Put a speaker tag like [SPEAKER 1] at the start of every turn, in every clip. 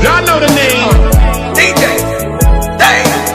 [SPEAKER 1] Y'all know the name.
[SPEAKER 2] DJ Dave.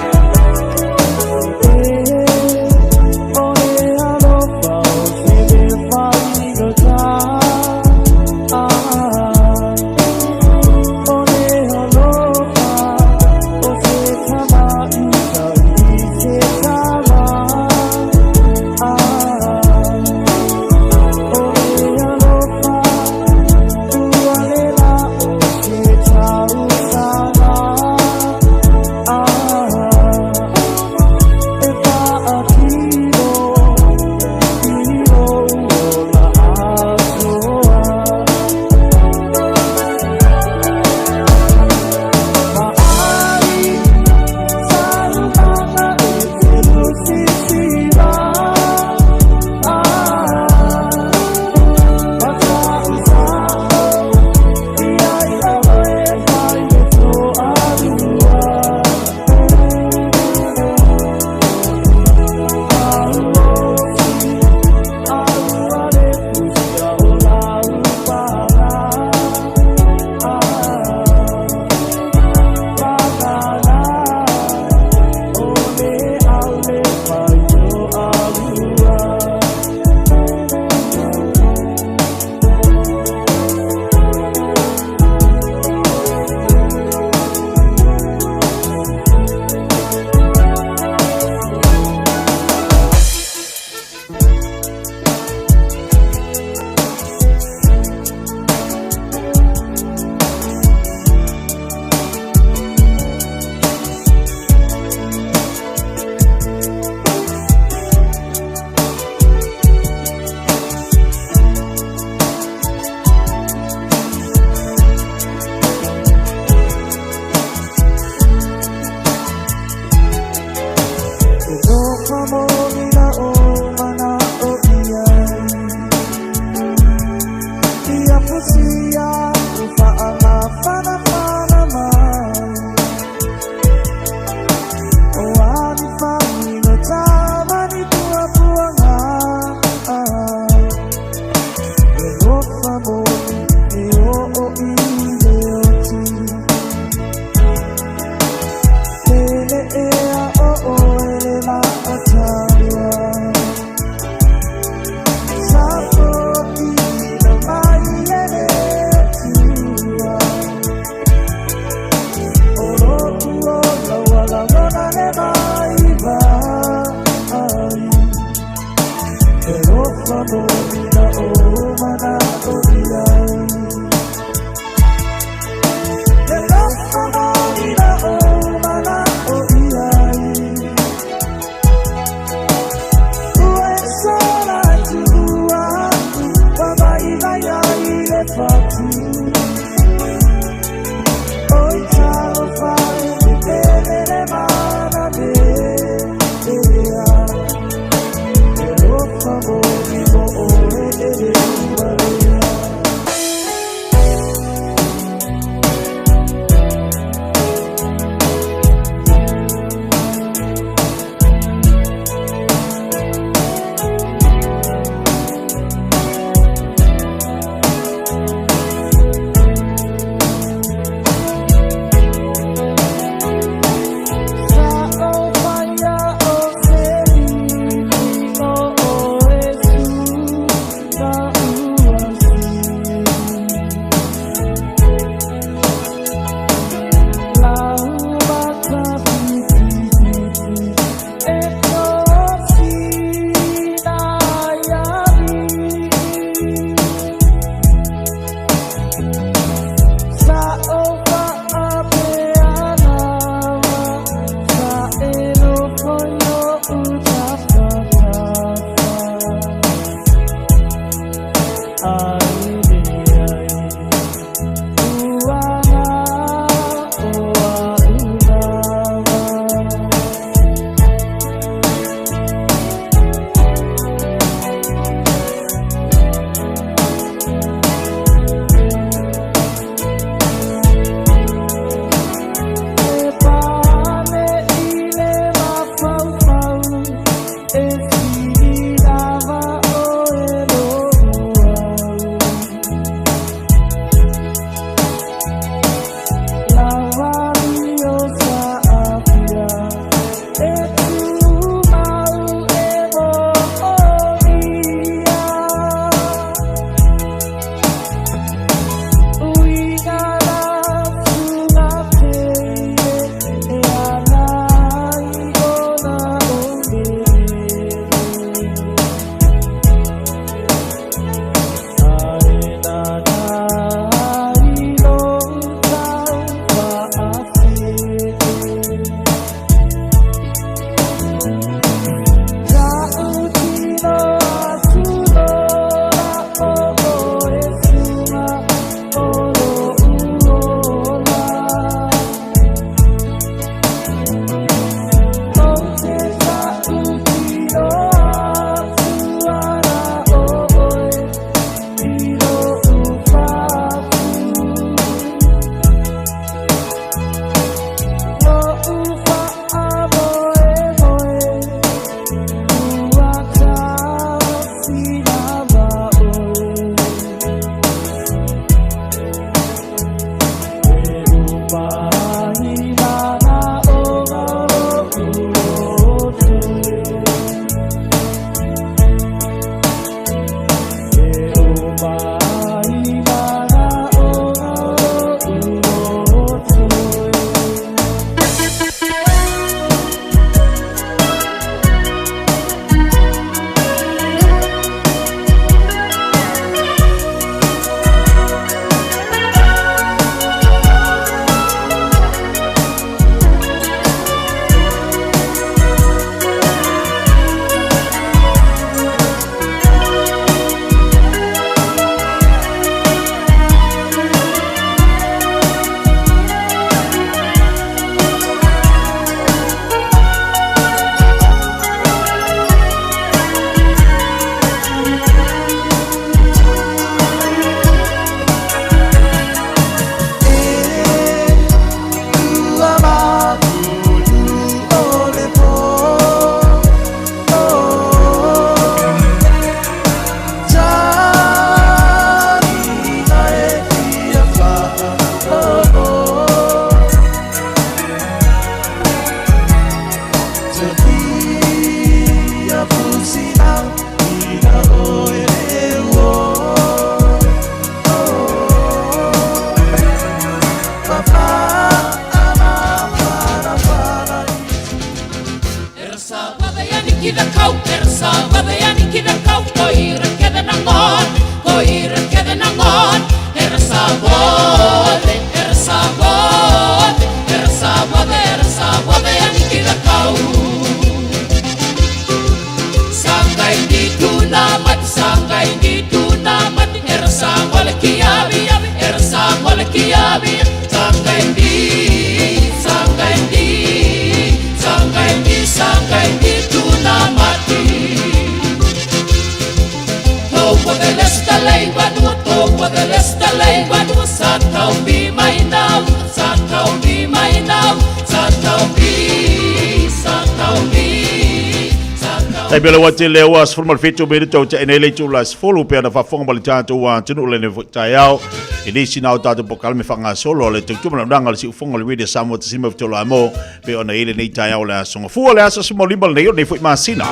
[SPEAKER 1] Taimi o le ua tele ua 17 minute o te nei le itula 10 pe ana faafofoga ma le tatou atunuu lenei foi taeao. E le sina o tatou polokalame faagasolo a le tautua ma le auaunaga a le siufofoga o le Radio Samoa tasima fetolo amo pe ona i lenei taeao o le aso Gafua le aso 15 lenei o lenei foi masina.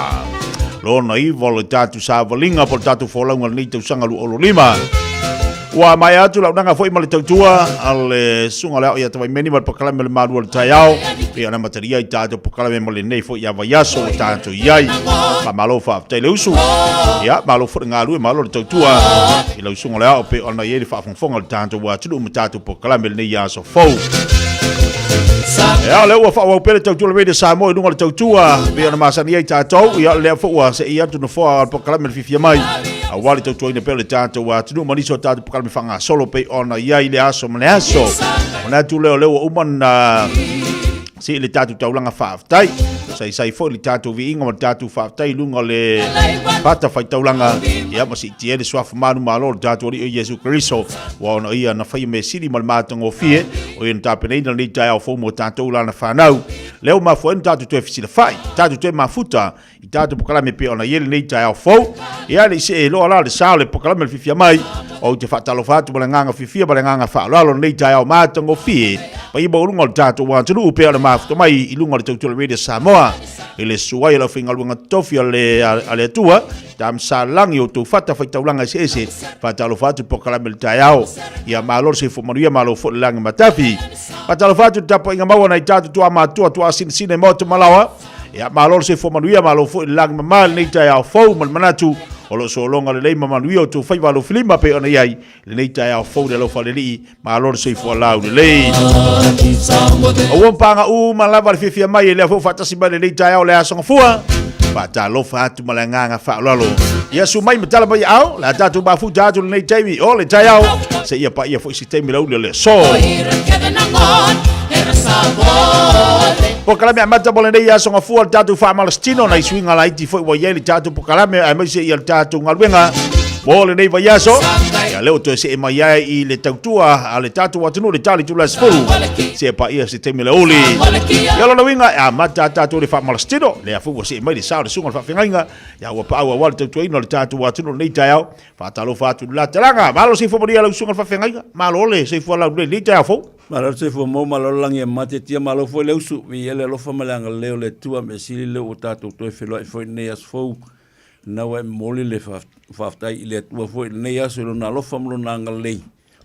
[SPEAKER 1] Lona iva o le tatou savaliga po o le tatou folauga o lenei tausaga 2025. Ua maea atu le auaunaga foi ma le tautua a le susuga o le Ao ia Tavaimeni ma le polokalame o le Malu o le Taeao pei ona amatalia i tatou polokalame mo lenei foi ia vaiaso ua tatou i ai. Faamalo faafetai le usu. Ia, malo foi le galue, malo le tautua i lau susuga o le Ao pei ona i ai le faafogafoga a le tatou atunuu ma tatou polokalame i lenei aso fou. Ia, o lea ua faaauau pea le tautua o le Radio Samoa i luga o le tautua pei ona masani ai tatou. Ia, o lea foi ua seei atu nofoa o le polokalame le fiafia mai aua le tautuaina pea o le tatou atunuu ma nisi o tatou polokalame faagasolo pei ona i ai le aso ma le aso. Manatu lea o lea ua uma ona sii le tatou taulaga faafetai. Saisai foi le tatou viiga ma le tatou faafetai i luga o le fatafaitaulaga ia ma siitia ai le suafa manumalo o le tatou Alii o Iesu Keriso ua ona ia na faia mea sili ma le matagofie o ia na tapenaina lenei taeao fou mo tatou lana fanau. Lea ua mafua ai ona tatou toe fesilafai, tatou toe mafuta i tatou polokalame pei ona i ai lenei taeao fou. Ia, le i see loa la le sa o le polokalame le fiafia mai, ou te faatalofa atu ma le agaga fiafia ma le agaga faaaloalo lenei taeao matagofie paia maualuga o le tatou atunuu pei ona mafuta mai i luga o le Tautua Radio Samoa i le susu ai o le aufaigaluega totofi a le Atua Tamasalagi o outou fata faitaulaga eseese. Faatalofa atu i le polokalame o le taeao. Ia malo le soifua manuia, malo foi le lagi matafi. Faatalofa atu i le tapuaiga maua nai tatou tuamatua, tuasinasina i maota malaoa. Ia malo le soifua manuia, malo foi le lagi mama i lenei taeao fou ma le manatu o lo o sologa lelei ma manuia outou faiva alofilima pei ona i ai lenei taeao fou le alofa o le Alii. Malo le soifua laulelei. Aua paga uma lava le fiafia mai e lea foi faatasi mai lenei taeao le aso gafua. Faatalofa atu ma le agaga faaaloalo. Ia su mai ma tala mai ao, le a tatou mafuta atu lenei taimi o le taeao. Seia paia foi se taimi lauli o le aso. Polokalame amata mo lenei aso gafua le tatou faamalositino nai suiga laiti foi ua i ai le tatou polokalame aemaise ia le tatou galuega mo lenei vaiaso. Ia lea ua toe see mai ai i le tautua a le tatou atunuu le tali tula 10. Se paia se taimi le uli. Ia lona uiga e amata a tatou le faamalositino. Lea foi ua see mai le sa o le susuga o le faafeagaiga. Ia ua paau aua le tautuaina o le tatou atunuu lenei taeao. Faatalofa atu i le la talaga. Malo soifua manuia lau susuga i le faafeagaiga. Malo le soifua laulelei lenei taeao fou.
[SPEAKER 3] Malo le soifua maua, malo le lagi e matetia, malo foi le usu, viia le alofa ma le agalelei o le Atua, mea sili lea ua tatou toe feiloai foi i lenei aso fou. Lena ua e momoli le faafetai i le Atua foi i lenei aso i lona alofa ma lona agalelei.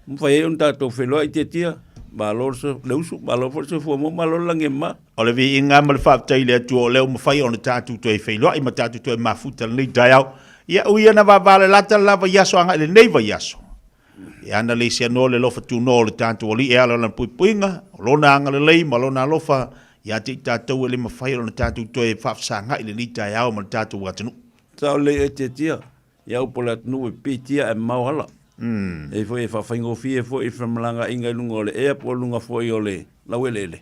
[SPEAKER 3] Ua mafai ai ona tatou feiloai tietia, malo le usu, malo foi le soifua maua, malo le lagi e mama.
[SPEAKER 1] O le viiga ma le faafetai i le Atua o lea ua mafai ona tatou toe feiloai ma tatou toe mafuta i lenei taeao. Ia, ui ina vavalalata le la vaiaso agai i lenei vaiaso, ia ana le seanoa le alofa tunoa o le tatou Alii e ala i lana puipuiga, o Lona agalelei ma Lona alofa ia te i tatou e le mafai ona tatou toe faafesagai i lenei taeao ma le tatou atunuu.
[SPEAKER 3] Sao lelei oe Tiatia, ia upu o le atunuu e piitia ae mamao ala. E foi e faafaigofie foi le femalagaaiga i luga o le ea po o luga foi o le laueleele.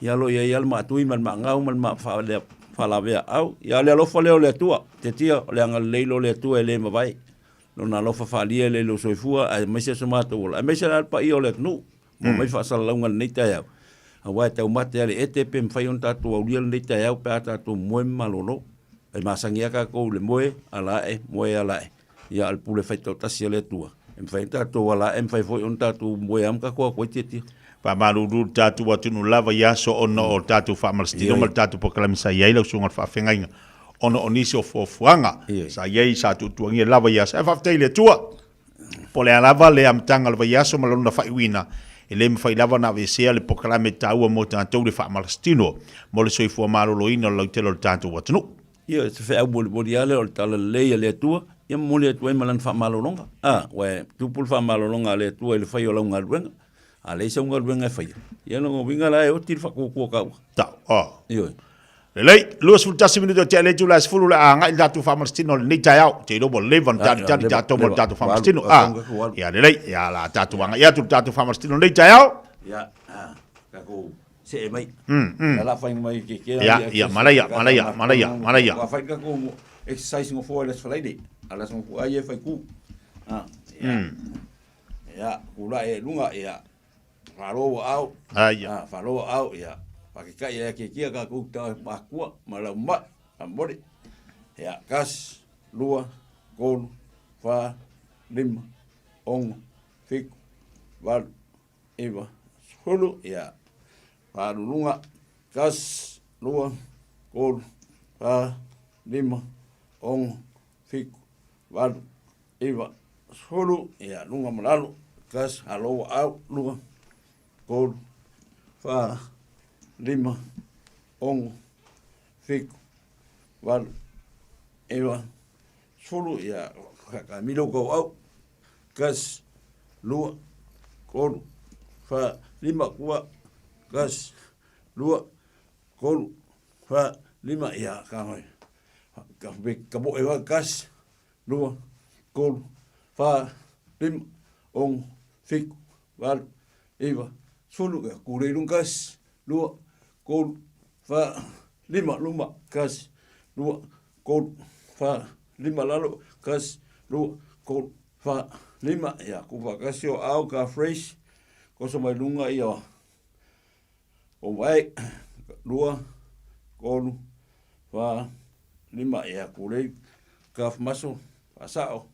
[SPEAKER 3] Ia o lo o i ai lava le maatui ma le maagau ma le faalavea-aau. Ia o le alofa lea o le Atua, Tiatia, o le agalelei lea o le Atua e le mavae. Lona alofa faaalia e le lou soifua aemaise so matou ola, aemaise la le paia o le atunuu ua aumai faasalalauga i lenei taeao, aua e taumate lava le ete pe mafai ona tatou aulia lenei taeao pe a tatou moe ma malolo. E masani lava tatou i le moe, ala ae, moe ala ae. Ia a o le pule faitautasi a le Atua, e mafai ona tatou ala ae, e mafai foi ona tatou moe lava ma tatou o atu ai tietie.
[SPEAKER 1] Faamalulu le tatou atunuu lava i aso ona o le tatou faamalositino ma le tatou polokalame sa i ai lau susuga i le faafeagaiga ona o nisi o fuafuaga sa i ai sa tuatuagia lava i aso. Ae faafetai i le Atua, po o le a lava le amataga o le vaiaso ma lona faaiuina, e le mafai lava ona aveesea le polokalame taua mo tatou le faamalositino mo le soifua maloloina o le lautele o le tatou atunuu.
[SPEAKER 3] Ia, o se feau molimoli lava lea o le talalelei a le Atua, ia momoli atu ai ma lana faamalologa. A, ua e tupu le faamalologa a le Atua i le fai o lau galuega, a leai sau galuega e faia, ia lona uiga la e oti le faatuatua taua.
[SPEAKER 1] Tau, a. Ioe. Lelei, 21 minute o tea le itula e 10 o le a agai le tatou faamalositino i lenei taeao. Ou te iloa ua leva ona talitali tatou mo le tatou faamalositino. A, ia lelei, ia la tatou agai atu i le tatou faamalositino i lenei taeao.
[SPEAKER 3] Ia, tatou see mai. La la fai mai ke ke.
[SPEAKER 1] Ia, ia, manaia, manaia, manaia, manaia.
[SPEAKER 3] Ua fai tatou exercise ngofoa i le aso Faraile. A le aso ngofoa ai e fai ku. Ia. Ia, kulaʻi ai i luga, ia. Faaloa ua ao.
[SPEAKER 1] Aia.
[SPEAKER 3] Ah, faaloa ua ao, ia. Fakekai ai ke kia kākou tagata makua ma lau maʻi, faamolemole. Ia, kasi, lua, tolu, fa, lima, ono, fitu, valu, iva, sefulu, ia. Faaluluga, kasi, lua, tolu, fa, lima, ono, fitu, valu, iva, sefulu, ia, luga ma lalo, kasi, alo ua au, lua, tolu, fa, lima, ono, fitu, valu, iva, sefulu, ia, kamilo kou au, kasi, lua, tolu, fa, lima, kua, kasi, lua, tolu, fa, lima, ia, ka hoi. Ka, ka moe wa, kasi, lua, tolu, fa, lima, ono, fitu, valu, iva, sefulu, ia, kūlei luga, kasi, lua, tolu, fa, lima, luma, kasi, lua, tolu, fa, lima, lalo, kasi, lua, tolu, fa, lima, ia, ku faatasi o ao ka phrase, koso mai luga ia o wae, lua, tolu, fa, lima, ia, kūlei, calf muscle, faasao,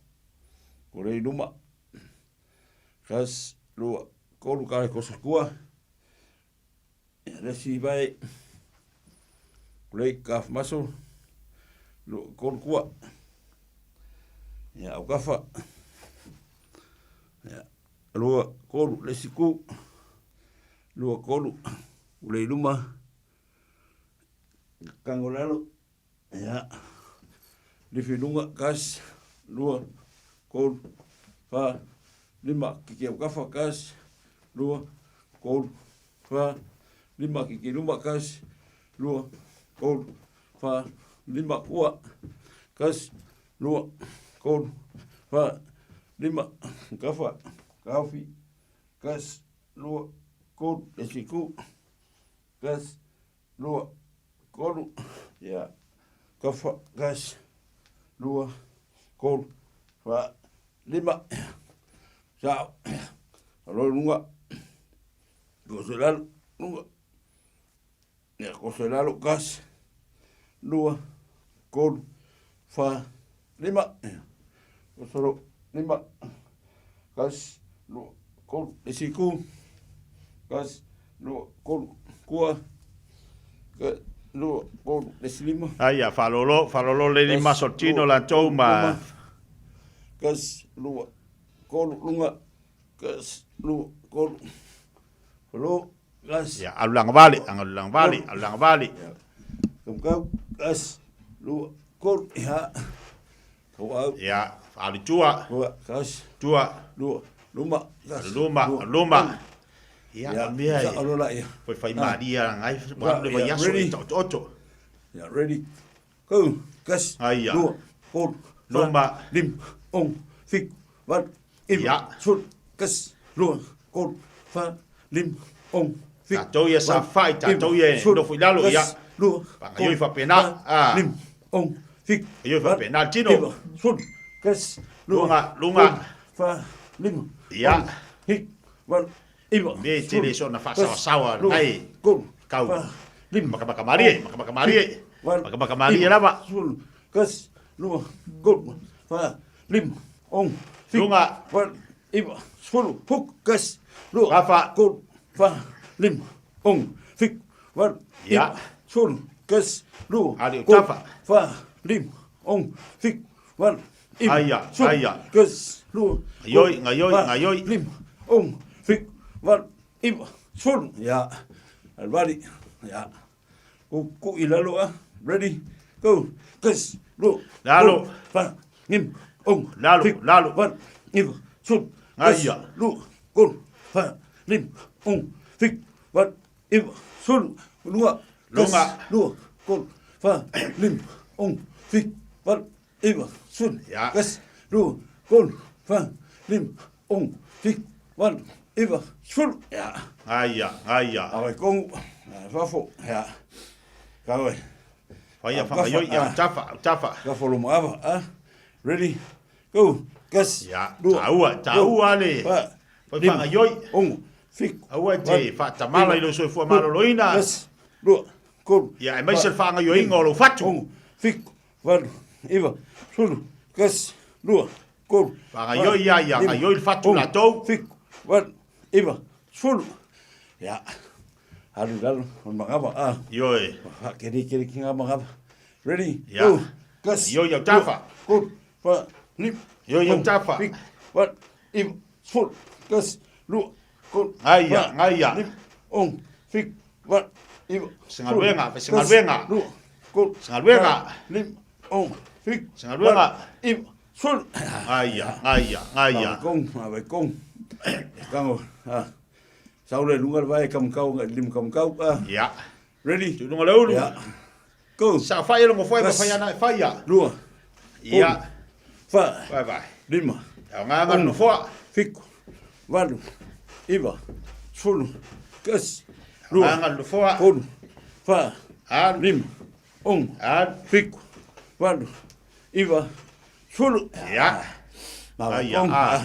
[SPEAKER 3] kūlei luma, kasi, lua, tolu, ka le koso tua, Ia le isi vae, lei calf muscle, lua, tolu kua. Ia, aukafa. Ia, lua, tolu, le isi ku. Lua, tolu, ulei luma. Kango lalo. Ia, lifi luga, kasi, lua, tolu, fa, lima, kiki aukafa, kasi, lua, tolu, fa, lima, kiki luma, kasi, lua, tolu, fa, lima, kua, kasi, lua, tolu, fa, lima, kafa, kaofi, kasi, lua, tolu, esi ku, kasi, lua, tolu, ia, kafa, kasi, lua, tolu, fa, lima, sao, alo luga, koso i lalo, luga, ia, koso i lalo, kasi, lua, tolu, fa, lima, ia, koso lo, lima, kasi, lua, tolu, isi ku, kasi, lua, tolu, kua, ka, lua, tolu, isi lima.
[SPEAKER 1] Aia, faalolo, faalolo le lima sortino latou ma.
[SPEAKER 3] Kasi, lua, tolu, luga, kasi, lua, tolu, lo, kasi.
[SPEAKER 1] Ia, alu lagavale, alu lagavale, alu lagavale.
[SPEAKER 3] Kaukau, kasi, lua, tolu, ia.
[SPEAKER 1] Ia, alu tua.
[SPEAKER 3] Lua, kasi.
[SPEAKER 1] Tua.
[SPEAKER 3] Lua, luma,
[SPEAKER 1] kasi. Luma, luma. Ia, ia mea e.
[SPEAKER 3] Alola ia.
[SPEAKER 1] Foi fai maria ngai, wa le vai aso e to oto.
[SPEAKER 3] Ia, ready. Go, kasi.
[SPEAKER 1] Aia.
[SPEAKER 3] Lua, tolu,
[SPEAKER 1] luma,
[SPEAKER 3] lima, ono, fitu, valu, iva, sefulu, kasi, lua, tolu, fa, lima, ono, fitu.
[SPEAKER 1] Tatou ia sa fai, tatou ia nofo i lalo, ia.
[SPEAKER 3] Lua,
[SPEAKER 1] Pagaioi faapena.
[SPEAKER 3] Ah. Lima, ono, fitu,
[SPEAKER 1] Gaioi faapena le tino.
[SPEAKER 3] Iva, sefulu, kasi, lua,
[SPEAKER 1] Luga, luga.
[SPEAKER 3] tolu, fa, lima,
[SPEAKER 1] Ia.
[SPEAKER 3] ono, fitu, valu, iva,
[SPEAKER 1] Me
[SPEAKER 3] sefulu,
[SPEAKER 1] tele sona faasawasawa
[SPEAKER 3] kasi, lua,
[SPEAKER 1] ngai.
[SPEAKER 3] tolu,
[SPEAKER 1] Kau.
[SPEAKER 3] fa, lima,
[SPEAKER 1] Makamaka malie, makamaka malie.
[SPEAKER 3] valu,
[SPEAKER 1] Makamaka malie
[SPEAKER 3] iva,
[SPEAKER 1] lava.
[SPEAKER 3] sefulu, kasi, lua, tolu, fa, lima, ono, fitu,
[SPEAKER 1] Luga.
[SPEAKER 3] valu, iva, sefulu, puku, kasi, lua,
[SPEAKER 1] Kafa.
[SPEAKER 3] tolu, fa, lima, ono, fitu, valu,
[SPEAKER 1] Ia.
[SPEAKER 3] iva, sefulu, kasi, lua,
[SPEAKER 1] Ali o
[SPEAKER 3] tolu,
[SPEAKER 1] tafa.
[SPEAKER 3] fa, lima, ono, fitu, valu, iva,
[SPEAKER 1] Aia,
[SPEAKER 3] sefulu,
[SPEAKER 1] aia.
[SPEAKER 3] kasi, lua,
[SPEAKER 1] Ngaioi,
[SPEAKER 3] tolu,
[SPEAKER 1] ngaioi,
[SPEAKER 3] fa,
[SPEAKER 1] ngaioi.
[SPEAKER 3] lima, ono, fitu, valu, iva, sefulu. Ia, alvali, ia. Ku i lalo a, ready, go, kasi, lua,
[SPEAKER 1] Lalo.
[SPEAKER 3] tolu, fa, lima, ono,
[SPEAKER 1] Lalo,
[SPEAKER 3] fitu,
[SPEAKER 1] lalo.
[SPEAKER 3] valu, iva, sefulu, kasi,
[SPEAKER 1] Aia.
[SPEAKER 3] lua, tolu, fa, lima, ono, fitu, valu, iva, sefulu, lua, kasi,
[SPEAKER 1] Luga.
[SPEAKER 3] lua, tolu, fa, lima, ono, fitu, valu, iva, sefulu,
[SPEAKER 1] Ia.
[SPEAKER 3] kasi, lua, tolu, fa, lima, ono, fitu, valu, iva, sefulu. Ia.
[SPEAKER 1] Aia, aia.
[SPEAKER 3] Awe kongu, fafo, ia. Kawe.
[SPEAKER 1] Faia whakaioi, ia, tafa, tafa.
[SPEAKER 3] Ka wholo mo ava, a? Ready, go. Tasi,
[SPEAKER 1] Ia,
[SPEAKER 3] lua,
[SPEAKER 1] taua, taua
[SPEAKER 3] tolu,
[SPEAKER 1] le
[SPEAKER 3] fa,
[SPEAKER 1] fai
[SPEAKER 3] lima,
[SPEAKER 1] faagaioi.
[SPEAKER 3] ono, fitu,
[SPEAKER 1] Aua e te
[SPEAKER 3] valu,
[SPEAKER 1] faatamala
[SPEAKER 3] iva,
[SPEAKER 1] i lou soifua
[SPEAKER 3] sefulu,
[SPEAKER 1] maloloina.
[SPEAKER 3] tasi, lua, tolu,
[SPEAKER 1] Ia, aemaise
[SPEAKER 3] fa,
[SPEAKER 1] le faagaioiga
[SPEAKER 3] lima,
[SPEAKER 1] o lou fatu.
[SPEAKER 3] ono, fitu, valu, iva, sefulu, tasi, lua, tolu, fa,
[SPEAKER 1] Faagaioi ia, ia
[SPEAKER 3] lima,
[SPEAKER 1] gaioi le fatu
[SPEAKER 3] ono,
[SPEAKER 1] latou.
[SPEAKER 3] fitu, valu, iva, sefulu. Ia, alu i lalo, o le manava, a.
[SPEAKER 1] Ioe.
[SPEAKER 3] Faakelikeli ki ngā manava. Ready,
[SPEAKER 1] Ia.
[SPEAKER 3] go, tasi,
[SPEAKER 1] Ioe i au
[SPEAKER 3] lua,
[SPEAKER 1] tafa.
[SPEAKER 3] tolu, fa, lima,
[SPEAKER 1] Ioe i au
[SPEAKER 3] ono,
[SPEAKER 1] tafa.
[SPEAKER 3] fitu, valu, iva, sefulu, tasi, lua, tolu,
[SPEAKER 1] Ngaia,
[SPEAKER 3] fa,
[SPEAKER 1] ngaia.
[SPEAKER 3] lima, ono, fitu, valu, iva,
[SPEAKER 1] Se
[SPEAKER 3] sefulu,
[SPEAKER 1] galuega, se
[SPEAKER 3] tasi,
[SPEAKER 1] galuega.
[SPEAKER 3] lua, tolu,
[SPEAKER 1] Se galuega.
[SPEAKER 3] fa, lima, ono, fitu,
[SPEAKER 1] Se galuega.
[SPEAKER 3] valu, iva, sefulu.
[SPEAKER 1] Ngaia, ngaia, ngaia.
[SPEAKER 3] Kong, a kong. Kango, ah. Sau le luga le vae kamukau ngai lima kamukau. Ah.
[SPEAKER 1] Ia.
[SPEAKER 3] Ready?
[SPEAKER 1] Tū lunga le ulu.
[SPEAKER 3] Ia. Go.
[SPEAKER 1] Sa whai e longo whai ma
[SPEAKER 3] Tasi.
[SPEAKER 1] whai ana e whai a.
[SPEAKER 3] Lua.
[SPEAKER 1] Ia.
[SPEAKER 3] Fa.
[SPEAKER 1] Vai vai.
[SPEAKER 3] Lima.
[SPEAKER 1] Ia ngā ngā no whoa.
[SPEAKER 3] Fiku. Valu. Iva. Sefulu. Tasi.
[SPEAKER 1] Ngā
[SPEAKER 3] Lua.
[SPEAKER 1] ngā no whoa.
[SPEAKER 3] Tolu. Fa.
[SPEAKER 1] Alu.
[SPEAKER 3] Lima. Ono.
[SPEAKER 1] Alu.
[SPEAKER 3] Fiku. Valu. Iva. Sefulu.
[SPEAKER 1] Ia.
[SPEAKER 3] Ma
[SPEAKER 1] Aia,
[SPEAKER 3] kong.
[SPEAKER 1] ah.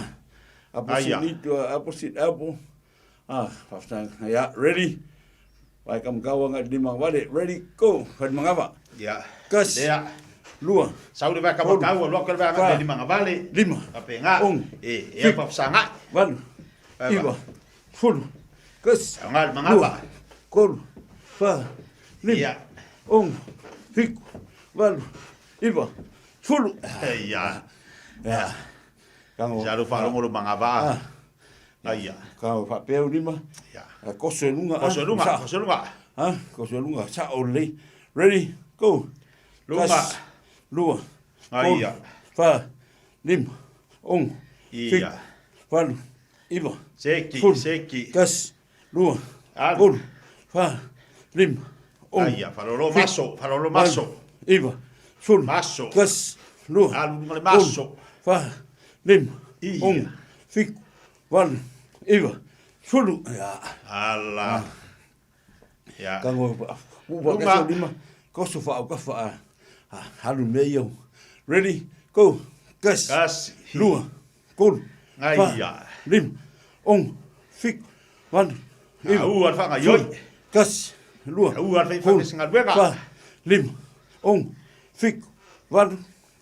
[SPEAKER 3] Apo
[SPEAKER 1] Aia.
[SPEAKER 3] si apo si apo. Ah, faafetai. Ia, ready? Vai kamukau anga lima wale. Ready, go. Fai mangava.
[SPEAKER 1] Ia.
[SPEAKER 3] Kasi.
[SPEAKER 1] Lea.
[SPEAKER 3] Lua.
[SPEAKER 1] Sau le vai kamakau, aloa ke le vai anga lima ngavale.
[SPEAKER 3] Lima.
[SPEAKER 1] Kape ngā.
[SPEAKER 3] Ono.
[SPEAKER 1] E, e apa whasangai.
[SPEAKER 3] Valu.
[SPEAKER 1] Vai, vai.
[SPEAKER 3] Iva. Sefulu. Kasi.
[SPEAKER 1] Au ngā le mangava.
[SPEAKER 3] Lua. Tolu. Fa. Lima.
[SPEAKER 1] Ia.
[SPEAKER 3] Ono. Fitu. Valu. Iva. Sefulu.
[SPEAKER 1] Ia.
[SPEAKER 3] Ia. Kango.
[SPEAKER 1] Sa alo whalongo lo mangava. Aia.
[SPEAKER 3] Ka faapea lima.
[SPEAKER 1] Ia.
[SPEAKER 3] A koso e luga.
[SPEAKER 1] Koso e luga, koso e luga.
[SPEAKER 3] Ha, koso e luga, sa o lelei. Ready, go.
[SPEAKER 1] Luga.
[SPEAKER 3] Tasi, lua,
[SPEAKER 1] Aia.
[SPEAKER 3] tolu, fa, lima, ono,
[SPEAKER 1] Ia.
[SPEAKER 3] fitu, valu, iva,
[SPEAKER 1] Seki,
[SPEAKER 3] sefulu,
[SPEAKER 1] seki.
[SPEAKER 3] tasi, lua,
[SPEAKER 1] Alu.
[SPEAKER 3] tolu, fa, lima, ono,
[SPEAKER 1] Aia, falolo
[SPEAKER 3] fitu,
[SPEAKER 1] maso, falolo
[SPEAKER 3] valu,
[SPEAKER 1] maso.
[SPEAKER 3] iva, sefulu,
[SPEAKER 1] Maso.
[SPEAKER 3] tasi, lua,
[SPEAKER 1] Alu luga le maso.
[SPEAKER 3] tolu, fa, lima,
[SPEAKER 1] Ia.
[SPEAKER 3] ono, fitu, valu, iva, sefulu. Ia.
[SPEAKER 1] Ala. Ia.
[SPEAKER 3] Kango upa
[SPEAKER 1] Lunga.
[SPEAKER 3] ka lima koso fa au ka fa halu me yo. Ready, go. Kas.
[SPEAKER 1] Kasi.
[SPEAKER 3] Lua. Tolu.
[SPEAKER 1] Ngai
[SPEAKER 3] Fa.
[SPEAKER 1] ia.
[SPEAKER 3] Lima. Ono. Fitu. Valu. Iva.
[SPEAKER 1] Au al whanga ioi.
[SPEAKER 3] Sefulu. Kasi. Lua.
[SPEAKER 1] Au al whai
[SPEAKER 3] Tolu.
[SPEAKER 1] whanga singaluega.
[SPEAKER 3] Fa. Lima. Ono. Fitu. Valu.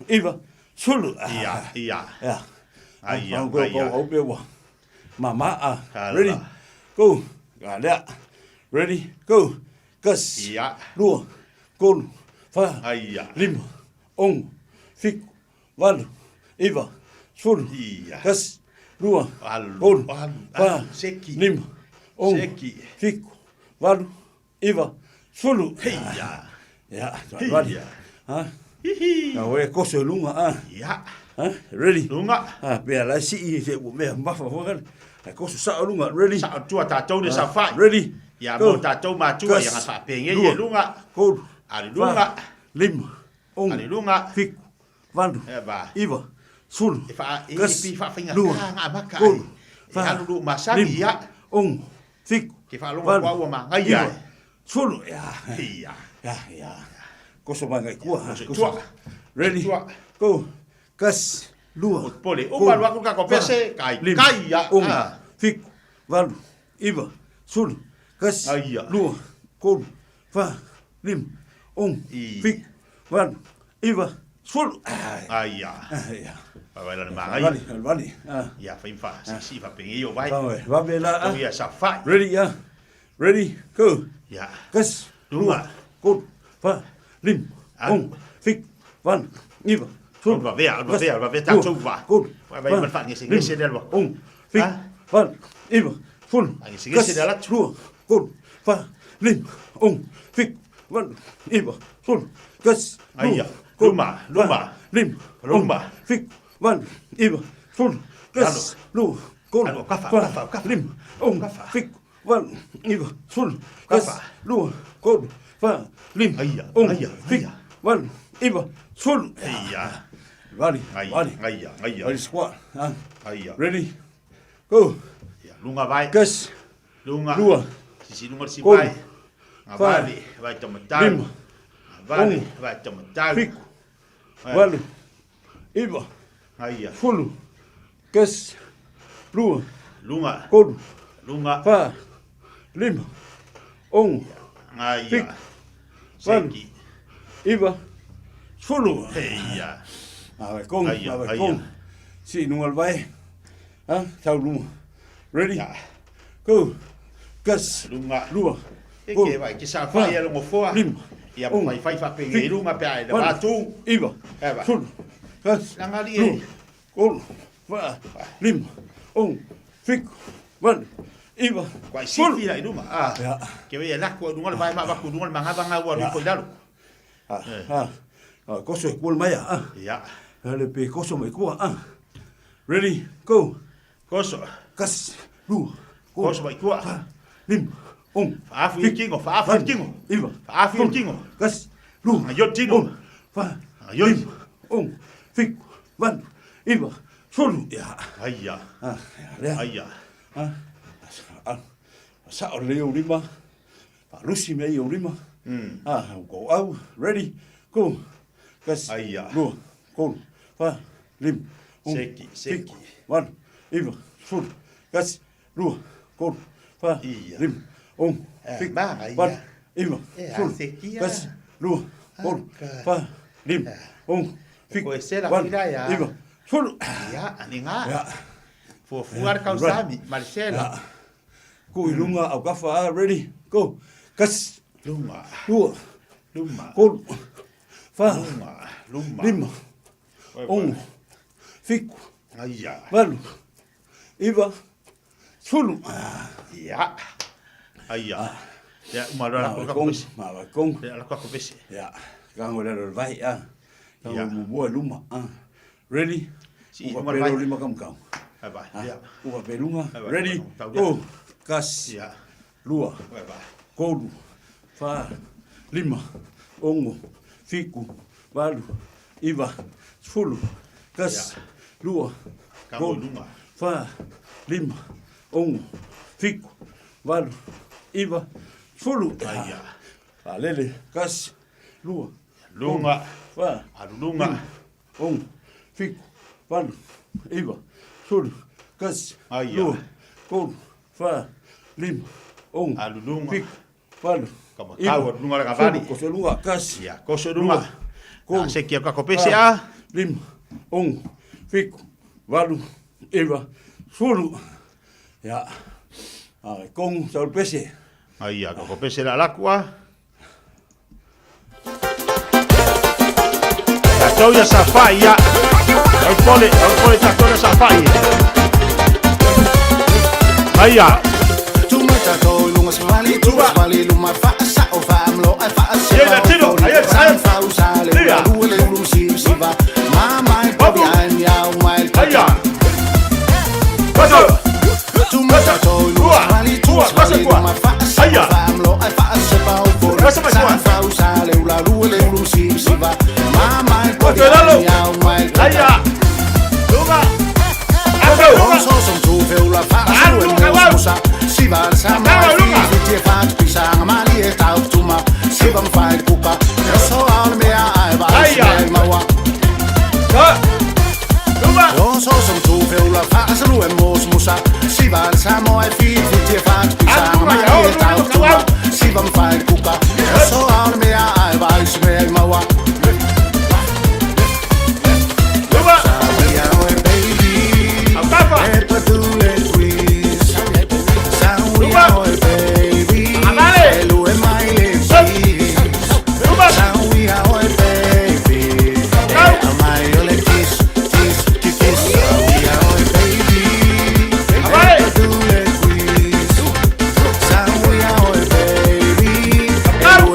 [SPEAKER 3] Iva. Sefulu.
[SPEAKER 1] Ia, ia.
[SPEAKER 3] Ia.
[SPEAKER 1] Aia,
[SPEAKER 3] Au, au,
[SPEAKER 1] aia.
[SPEAKER 3] au, au, ua. Mama, a.
[SPEAKER 1] Ala.
[SPEAKER 3] Ready, go. Ga lea. Ready, go. Kasi.
[SPEAKER 1] Ia.
[SPEAKER 3] Lua, tolu, fa.
[SPEAKER 1] Aia.
[SPEAKER 3] Lima, ono, fitu, valu, iva, sefulu.
[SPEAKER 1] Ia.
[SPEAKER 3] Kasi, lua,
[SPEAKER 1] Alu,
[SPEAKER 3] tolu,
[SPEAKER 1] alu,
[SPEAKER 3] fa.
[SPEAKER 1] alu, seki.
[SPEAKER 3] Lima, ono,
[SPEAKER 1] Seki.
[SPEAKER 3] fitu, valu, iva, sefulu.
[SPEAKER 1] Ia.
[SPEAKER 3] Ia,
[SPEAKER 1] Ia.
[SPEAKER 3] vali. Ha?
[SPEAKER 1] Hihi.
[SPEAKER 3] Na oe koso i luga, a.
[SPEAKER 1] Ia.
[SPEAKER 3] Ha? Ready?
[SPEAKER 1] Luga.
[SPEAKER 3] Ha, pea la sii se ua mea mafa foi kale. Ai koso sao luga, ready?
[SPEAKER 1] Sao tua tatou le safai.
[SPEAKER 3] Ready?
[SPEAKER 1] Ia
[SPEAKER 3] Go.
[SPEAKER 1] mo tatou matua ia
[SPEAKER 3] Kasi,
[SPEAKER 1] ga faapegei
[SPEAKER 3] lua,
[SPEAKER 1] e luga.
[SPEAKER 3] Tolu,
[SPEAKER 1] Ali luga.
[SPEAKER 3] fa, lima, ono,
[SPEAKER 1] Ali luga.
[SPEAKER 3] fitu, valu,
[SPEAKER 1] E ba.
[SPEAKER 3] iva, sefulu,
[SPEAKER 1] E faa e
[SPEAKER 3] kasi,
[SPEAKER 1] pi faafaigata
[SPEAKER 3] lua,
[SPEAKER 1] ga maka
[SPEAKER 3] tolu,
[SPEAKER 1] ai. E
[SPEAKER 3] fa,
[SPEAKER 1] alu lu masani
[SPEAKER 3] lima,
[SPEAKER 1] ia.
[SPEAKER 3] ono, fitu,
[SPEAKER 1] Ke faalogo
[SPEAKER 3] valu,
[SPEAKER 1] koa ua magaia
[SPEAKER 3] iva,
[SPEAKER 1] ai.
[SPEAKER 3] sefulu. Ia.
[SPEAKER 1] Ia.
[SPEAKER 3] Ia, ia. Koso mai ngai kua.
[SPEAKER 1] Koso
[SPEAKER 3] Koso.
[SPEAKER 1] tua.
[SPEAKER 3] Ready?
[SPEAKER 1] Tua.
[SPEAKER 3] Go. Kasi, lua.
[SPEAKER 1] Pole.
[SPEAKER 3] tolu,
[SPEAKER 1] Uma alu aku ka
[SPEAKER 3] fa,
[SPEAKER 1] kopese, kai
[SPEAKER 3] lima,
[SPEAKER 1] kai ia.
[SPEAKER 3] ono,
[SPEAKER 1] Ah.
[SPEAKER 3] fitu, valu, iva, sefulu, kasi,
[SPEAKER 1] Aia.
[SPEAKER 3] lua, tolu, fa, lima, ono,
[SPEAKER 1] I.
[SPEAKER 3] fitu, valu, iva, sefulu. Ai.
[SPEAKER 1] Aia.
[SPEAKER 3] Ai, ia.
[SPEAKER 1] Vai vai la le magai.
[SPEAKER 3] Vali, vali. Ah.
[SPEAKER 1] Ia fai fa si si fa penge io vai.
[SPEAKER 3] Vai, vai la. ah.
[SPEAKER 1] Ia sa fai.
[SPEAKER 3] Ready, ah. Ready, go.
[SPEAKER 1] Ia.
[SPEAKER 3] Kasi,
[SPEAKER 1] Luga.
[SPEAKER 3] lua, tolu, fa, lima,
[SPEAKER 1] Alu.
[SPEAKER 3] ono, fitu, valu, iva, sefulu.
[SPEAKER 1] Alu vavea, alu vavea, alu vavea,
[SPEAKER 3] Lua,
[SPEAKER 1] tatou va.
[SPEAKER 3] tolu,
[SPEAKER 1] Vai vai
[SPEAKER 3] fa,
[SPEAKER 1] ma fa ngese ngese
[SPEAKER 3] lima,
[SPEAKER 1] le alua.
[SPEAKER 3] ono, fitu,
[SPEAKER 1] Ah.
[SPEAKER 3] valu, iva, sefulu.
[SPEAKER 1] Ngese ngese le alatu.
[SPEAKER 3] Lua, tolu, fa, lima, ono, fitu, valu, iva, sefulu. Kasi, lua,
[SPEAKER 1] Aia.
[SPEAKER 3] tolu,
[SPEAKER 1] Luma,
[SPEAKER 3] fa,
[SPEAKER 1] luma.
[SPEAKER 3] lima,
[SPEAKER 1] Luma.
[SPEAKER 3] ono, fitu, valu, iva, sefulu. Kasi, lua, tolu,
[SPEAKER 1] Alu, kafa,
[SPEAKER 3] fa,
[SPEAKER 1] kafa, kafa.
[SPEAKER 3] lima, ono,
[SPEAKER 1] Kafa.
[SPEAKER 3] fitu, valu, iva, sefulu. Kasi,
[SPEAKER 1] Kafa.
[SPEAKER 3] lua, tolu, fa, lima,
[SPEAKER 1] Aia,
[SPEAKER 3] ono,
[SPEAKER 1] aia,
[SPEAKER 3] fitu,
[SPEAKER 1] aia.
[SPEAKER 3] valu, iva, sefulu.
[SPEAKER 1] Ia.
[SPEAKER 3] Vali,
[SPEAKER 1] Aia,
[SPEAKER 3] vali.
[SPEAKER 1] aia, aia.
[SPEAKER 3] Ready, squat. Ha?
[SPEAKER 1] Aia.
[SPEAKER 3] Ready, go.
[SPEAKER 1] Ia, lunga vai.
[SPEAKER 3] Kasi,
[SPEAKER 1] Lunga.
[SPEAKER 3] lua,
[SPEAKER 1] Sisi lunga si
[SPEAKER 3] tolu,
[SPEAKER 1] vai. Nga
[SPEAKER 3] fa,
[SPEAKER 1] vale, vai tamatau.
[SPEAKER 3] lima,
[SPEAKER 1] Nga vale,
[SPEAKER 3] ono,
[SPEAKER 1] vai tamatau.
[SPEAKER 3] fitu, valu, iva,
[SPEAKER 1] Aia.
[SPEAKER 3] sefulu. Tasi, lua,
[SPEAKER 1] Luga.
[SPEAKER 3] tolu,
[SPEAKER 1] Luga.
[SPEAKER 3] fa, lima, ono,
[SPEAKER 1] Aia.
[SPEAKER 3] fitu, valu,
[SPEAKER 1] Seki.
[SPEAKER 3] iva, sefulu.
[SPEAKER 1] Eia.
[SPEAKER 3] Mava e kong,
[SPEAKER 1] Aia,
[SPEAKER 3] mava e
[SPEAKER 1] aia.
[SPEAKER 3] kong. Sii i luga o le vae. Ha, tau luma. Ready?
[SPEAKER 1] Ia.
[SPEAKER 3] Go. Tasi,
[SPEAKER 1] Luga.
[SPEAKER 3] lua,
[SPEAKER 1] E
[SPEAKER 3] tolu,
[SPEAKER 1] ke vai, ke sa fai e longo foa.
[SPEAKER 3] lima,
[SPEAKER 1] Ia
[SPEAKER 3] ono,
[SPEAKER 1] fai fai fa penge i
[SPEAKER 3] fitu,
[SPEAKER 1] luga pe ai le
[SPEAKER 3] valu,
[SPEAKER 1] vatu.
[SPEAKER 3] iva,
[SPEAKER 1] E vai.
[SPEAKER 3] sefulu, tasi,
[SPEAKER 1] Langa li e.
[SPEAKER 3] lua, tolu, fa, lima, ono, fitu, valu, iva,
[SPEAKER 1] Kuai
[SPEAKER 3] sefulu.
[SPEAKER 1] sifi la i luma. Ah.
[SPEAKER 3] Ia.
[SPEAKER 1] Ke wei e lako i luga le vai ma vaku luga le mangava ngau a lupo i lalo.
[SPEAKER 3] Ah, ah, ah, koso e kua le mai ah.
[SPEAKER 1] Ia.
[SPEAKER 3] Le pe koso mai kua ah. Ready, go.
[SPEAKER 1] Koso.
[SPEAKER 3] Tasi, lua, tolu,
[SPEAKER 1] Koso mai kua.
[SPEAKER 3] fa, lima, ono,
[SPEAKER 1] Faafu i kingo, faafu i kingo.
[SPEAKER 3] iva,
[SPEAKER 1] Faafu i
[SPEAKER 3] sefulu,
[SPEAKER 1] kingo.
[SPEAKER 3] tasi, lua,
[SPEAKER 1] Aio tino.
[SPEAKER 3] tolu, fa,
[SPEAKER 1] Aio.
[SPEAKER 3] lima, ono, fitu, valu, iva, sefulu. Ia.
[SPEAKER 1] Aia.
[SPEAKER 3] Ah, ia, lea.
[SPEAKER 1] Aia.
[SPEAKER 3] Ah, ah, sao lelei ou lima, faalusi mea i ou lima. Ah, go au, ready, go. Tasi,
[SPEAKER 1] Aia.
[SPEAKER 3] lua, tolu, fa, lima, ono,
[SPEAKER 1] Seki, seki.
[SPEAKER 3] fitu, valu, iva, sefulu, tasi, lua, tolu, fa,
[SPEAKER 1] Ia.
[SPEAKER 3] lima, ono,
[SPEAKER 1] Eh,
[SPEAKER 3] fitu,
[SPEAKER 1] maga ia.
[SPEAKER 3] valu, iva,
[SPEAKER 1] Eh,
[SPEAKER 3] sefulu,
[SPEAKER 1] a seki ia.
[SPEAKER 3] tasi, lua, tolu,
[SPEAKER 1] Aka.
[SPEAKER 3] fa, lima, ono, fitu,
[SPEAKER 1] Koe se la
[SPEAKER 3] valu,
[SPEAKER 1] fila ia.
[SPEAKER 3] iva, sefulu.
[SPEAKER 1] Ia, ani ngā.
[SPEAKER 3] Ia.
[SPEAKER 1] Fuafua le kausami, Marcelo.
[SPEAKER 3] Ia. Ku i luga au kafa, ah, ready, go. Tasi,
[SPEAKER 1] Luma.
[SPEAKER 3] lua,
[SPEAKER 1] Luma.
[SPEAKER 3] tolu, fa,
[SPEAKER 1] Luma. Luma.
[SPEAKER 3] lima,
[SPEAKER 1] Oi, vai.
[SPEAKER 3] ono, fitu,
[SPEAKER 1] Aia.
[SPEAKER 3] valu, iva, sefulu.
[SPEAKER 1] Ia. Aia. Ia, uma loa la
[SPEAKER 3] Mava
[SPEAKER 1] koka
[SPEAKER 3] kong,
[SPEAKER 1] pese.
[SPEAKER 3] mava kong.
[SPEAKER 1] Ia, la koka pese.
[SPEAKER 3] Ia, kango le lalo vai, ah. Kango
[SPEAKER 1] Ia.
[SPEAKER 3] muamua i luma, ah. Ready?
[SPEAKER 1] Si,
[SPEAKER 3] Uka
[SPEAKER 1] uma
[SPEAKER 3] pelo
[SPEAKER 1] vai.
[SPEAKER 3] lima kamukau.
[SPEAKER 1] Vai, vai.
[SPEAKER 3] Ah,
[SPEAKER 1] Ia.
[SPEAKER 3] uka pelunga.
[SPEAKER 1] Vai, vai,
[SPEAKER 3] Ready?
[SPEAKER 1] vai, vai.
[SPEAKER 3] Go. Tasi,
[SPEAKER 1] Ia.
[SPEAKER 3] lua,
[SPEAKER 1] Vai, vai.
[SPEAKER 3] tolu, fa, lima, ono, fitu, valu, iva, sefulu, tasi,
[SPEAKER 1] Ia.
[SPEAKER 3] lua,
[SPEAKER 1] Kango i
[SPEAKER 3] tolu,
[SPEAKER 1] luga.
[SPEAKER 3] fa, lima, ono, fitu, valu, iva, sefulu.
[SPEAKER 1] Aia.
[SPEAKER 3] Faalele, tasi, lua,
[SPEAKER 1] Luga.
[SPEAKER 3] fa,
[SPEAKER 1] Alu luga.
[SPEAKER 3] lima, ono, fitu, valu, iva, sefulu, tasi,
[SPEAKER 1] Aia.
[SPEAKER 3] lua, tolu, fa, lima, ono,
[SPEAKER 1] Alu luga.
[SPEAKER 3] fitu, valu,
[SPEAKER 1] Ka matau alu luga le kavali.
[SPEAKER 3] sefulu, koso luga, tasi,
[SPEAKER 1] Ia, koso i luga.
[SPEAKER 3] lua, tolu,
[SPEAKER 1] Na seki a kako pese
[SPEAKER 3] fa,
[SPEAKER 1] a.
[SPEAKER 3] lima, ono, fitu, valu, iva, sefulu. Ia, ah, kong sau le pese.
[SPEAKER 1] Aia, kako pese la laku a. Tatou ia safai ia. Au pole, au pole tatou ia safai. Aia. Ia la tino, aia, aia. Ia. Babu. Aia. Koso. Ua. Ua, koso kua. Aia. Koso mai kua. Koso i lalo. Aia. Luga. Aso, luga. Alu, luga, wau. Alu, luga. Aia. Ka. Luga. Luga. Au kafa. Luga. Amale. Luga. Amale. Au.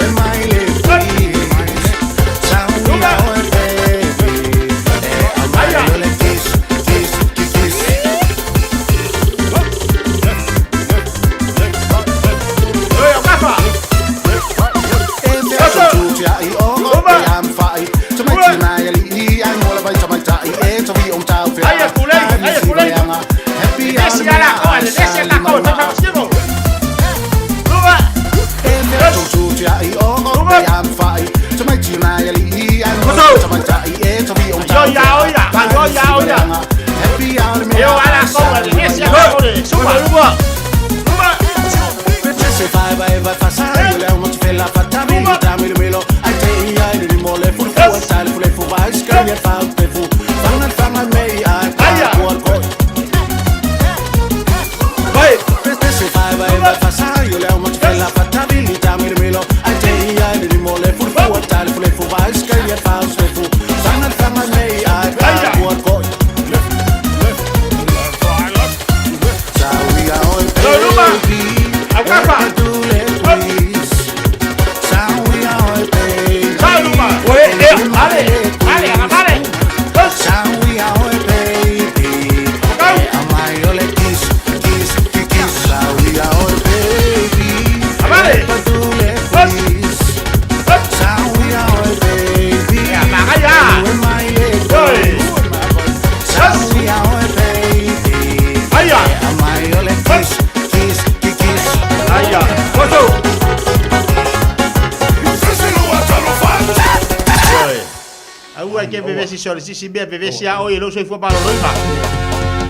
[SPEAKER 1] Aua e te vevesi se o le sisi mea vevesi a oe i lou soifua maloloina.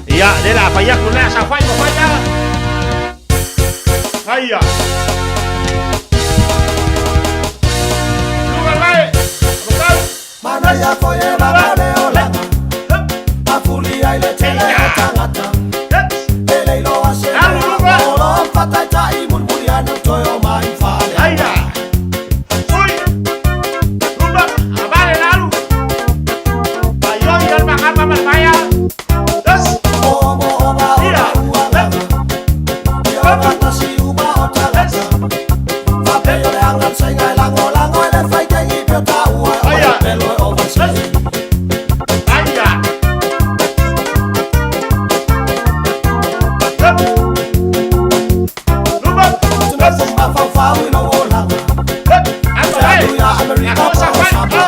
[SPEAKER 1] Ia, le la fai atu lea sa fai ma fai a. Aia. Luga mai. Abakau.
[SPEAKER 2] Manaia koe e lava le olaga Afulia i le tele o tagata E le iloa se
[SPEAKER 1] Alu, luga.
[SPEAKER 2] O lo fataitai mulimuli ane o toe o mai fale
[SPEAKER 1] Aia. Sui. Luga. Abale lalu. Ayoi al magama malmaya. Das.
[SPEAKER 2] O mo o ma o
[SPEAKER 1] Ia.
[SPEAKER 2] la ualaga Ia o matasi uma o tagata Fape o le aga saiga e lago lago e le faitengi pe o taua e o
[SPEAKER 1] Aia.
[SPEAKER 2] le pelo e o vaisei
[SPEAKER 1] Aia. Hup. Luga.
[SPEAKER 2] Tuna fuma faufau i lou olaga
[SPEAKER 1] Hup. Alu,
[SPEAKER 2] Te
[SPEAKER 1] hey.
[SPEAKER 2] atu ia Amerika
[SPEAKER 1] Ako
[SPEAKER 2] po
[SPEAKER 1] sa
[SPEAKER 2] o
[SPEAKER 1] fai.
[SPEAKER 2] Samoa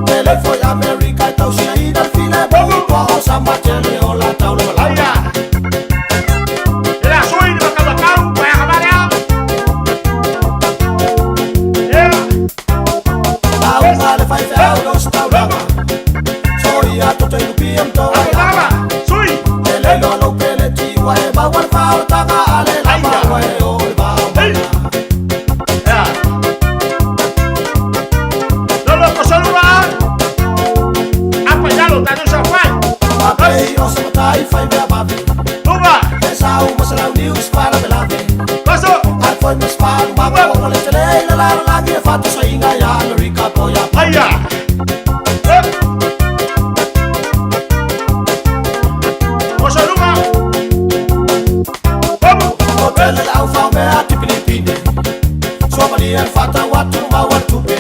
[SPEAKER 2] Te le foi Amerika e tausia ina le file mui po o Samoa tele o la tau le malaga
[SPEAKER 1] Aia. Ela sui ni makabakau, pa kamarea. Yeah.
[SPEAKER 2] Lauga le faifeau le ositaulaga Soia toto i lupia ma toa i
[SPEAKER 1] Baba,
[SPEAKER 2] lama
[SPEAKER 1] sui.
[SPEAKER 2] E le iloa lou peleti ua e maua le faaolataga a le lama ua e o le
[SPEAKER 1] Hey.
[SPEAKER 2] vaomana
[SPEAKER 1] Yeah. Lolo kosolua. Apa yalo tanu sa fai.
[SPEAKER 2] Apei o se matai fai mea vave
[SPEAKER 1] Luga.
[SPEAKER 2] E sau ma se launiu se faalavelave
[SPEAKER 1] Koso.
[SPEAKER 2] Ae foi ma se faalumaga ua le tele i le lalolagi e faatosaiga ia Amerika po ia
[SPEAKER 1] Aia. Hup. Kosolua. Vamos.
[SPEAKER 2] O tele le au faomea tipinipine Suamalia le faatau atu maua le tupe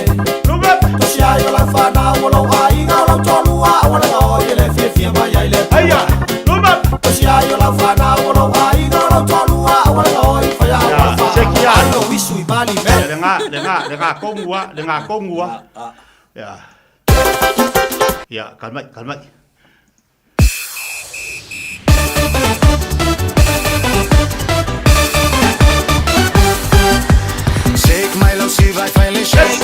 [SPEAKER 1] Luga.
[SPEAKER 2] Tosi ai o lau fanau o lou aiga o lau toalua Aua le gaoi e le fiafia mai ai le
[SPEAKER 1] Aia. Luga.
[SPEAKER 2] Tosi ai o lau fanau o lou aiga o lau toalua Aua le gaoi faia
[SPEAKER 1] Ya,
[SPEAKER 2] aua le
[SPEAKER 1] sekia.
[SPEAKER 2] faa Ai lo isu i bali me
[SPEAKER 1] Le nga, le nga, le nga kongua, le nga kongua. Ya. Ya, kalmai, kalmai.
[SPEAKER 4] Shake my low, see vai finally shake.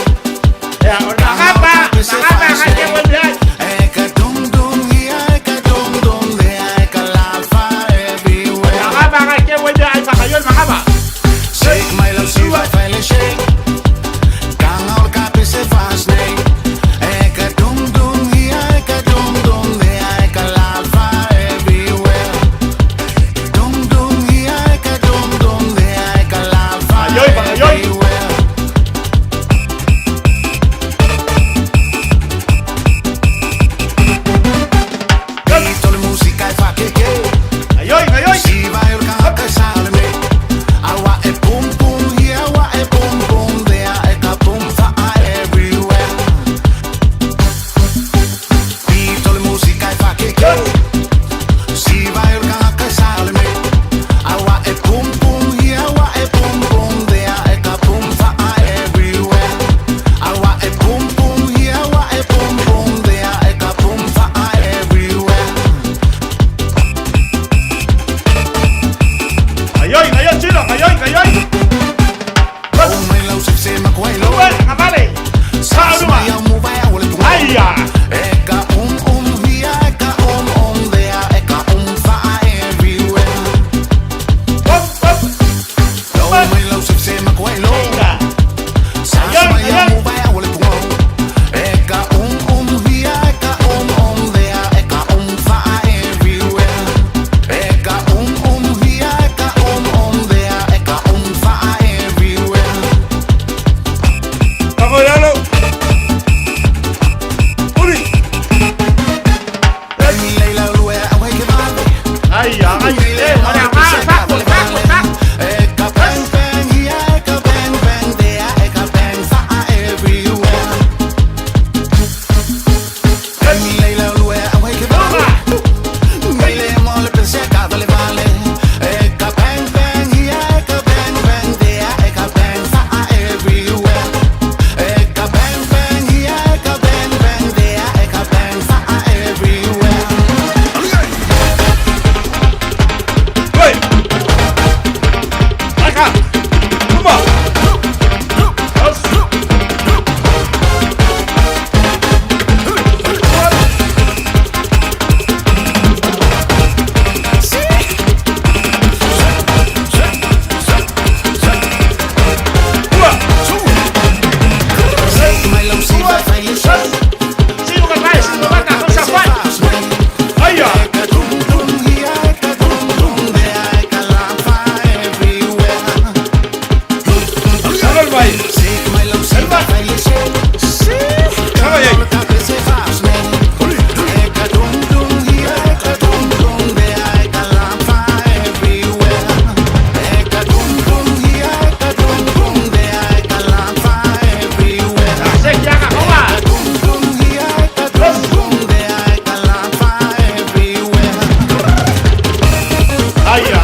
[SPEAKER 1] Ya, magapa, magapa, kake wala.
[SPEAKER 4] Eka dum dum here, eka dum dum there, eka lafa everywhere.
[SPEAKER 1] Magapa, kake wala, ay pakayon magapa.
[SPEAKER 4] Shake my low, see vai finally shake. Kanga ol kapi se fast snake. Eka dum dum here, eka dum dum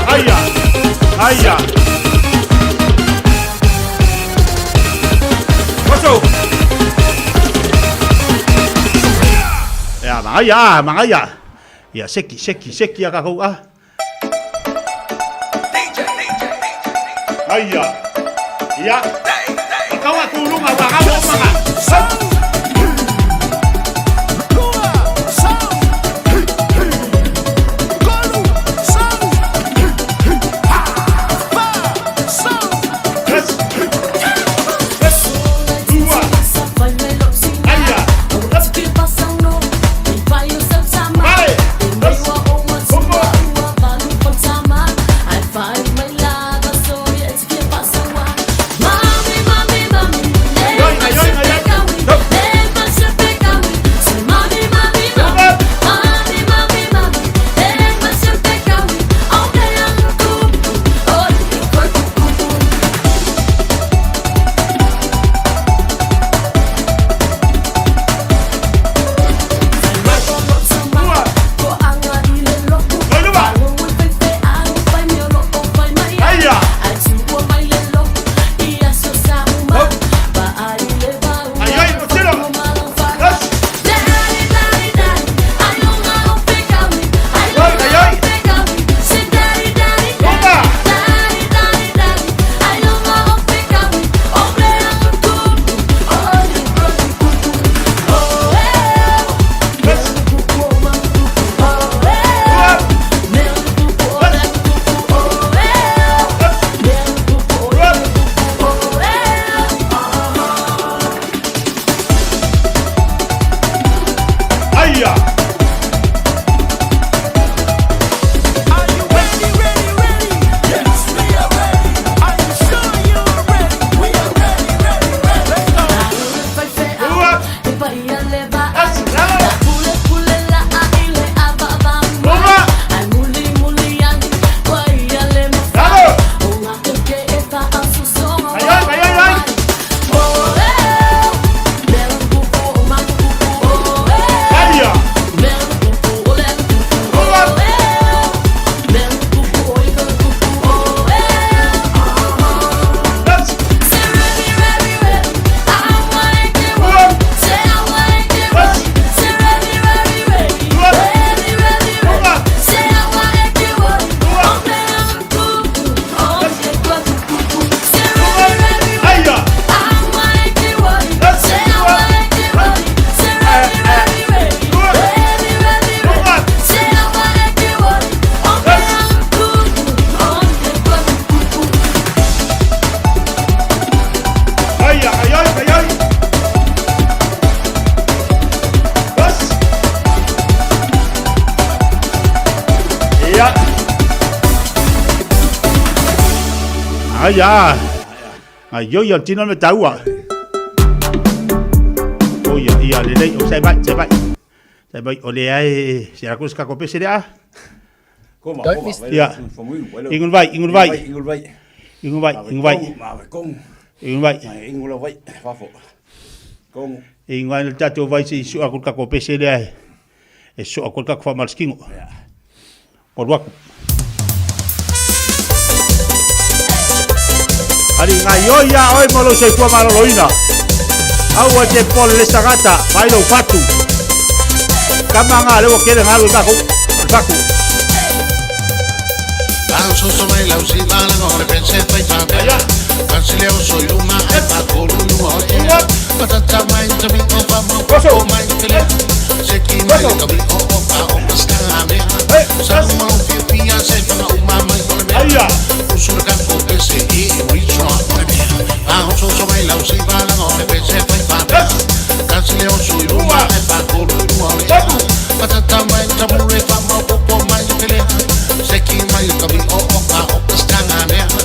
[SPEAKER 1] Aia! Aia! Oso! Ia, magaia, ah, magaia. Ia, seki, seki, seki a kakou, ah. Aia! Ia! Akau a kūlunga, ua kau o manga. Aia! Aia! Ai oi tino me taua. O ia, ia, lelei, o sai mai, sai mai. Sai mai, o le ai, se ra kus ka ko pese a.
[SPEAKER 3] Koma,
[SPEAKER 5] Don't
[SPEAKER 3] koma,
[SPEAKER 5] miss-
[SPEAKER 1] Ia. Ingul vai, ingul vai.
[SPEAKER 3] Ingul vai.
[SPEAKER 1] Ingul vai, ingul vai.
[SPEAKER 3] Ma vai kong.
[SPEAKER 1] Ingul vai.
[SPEAKER 3] Ma ingul vai, fafo. Kong.
[SPEAKER 1] Ingul vai tatou vai se isu aku ka ko pese le ai. E su aku ka ko malskingo. O ruaku. Ari ngai oi a oi mo lo soifua maloloina. Aua te pole le sagata, mai lou fatu. Kama ngā lewa kere ngā lua kako, faku. Aia!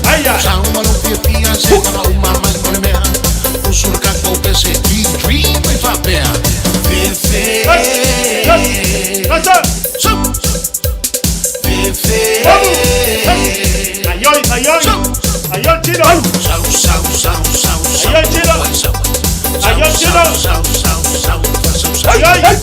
[SPEAKER 1] Aia! Ai, ai, ai! Ai, tiro! Ai, tiro! Ai, tiro! Ai, ai!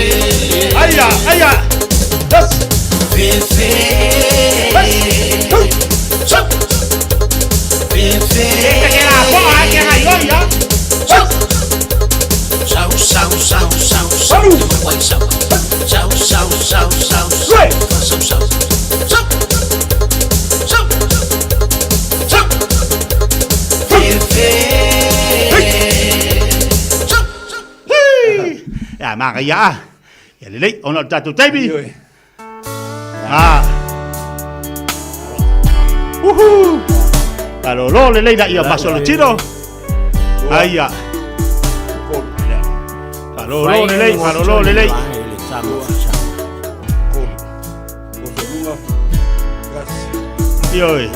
[SPEAKER 1] Aia, aia. Yes. Ia, manaia a. Ia lelei, ona o le tatou taimi. Ah. Uhu! Malolo lelei la ia maso le tino. Aia. Malolo lelei, malolo lelei. Ioe.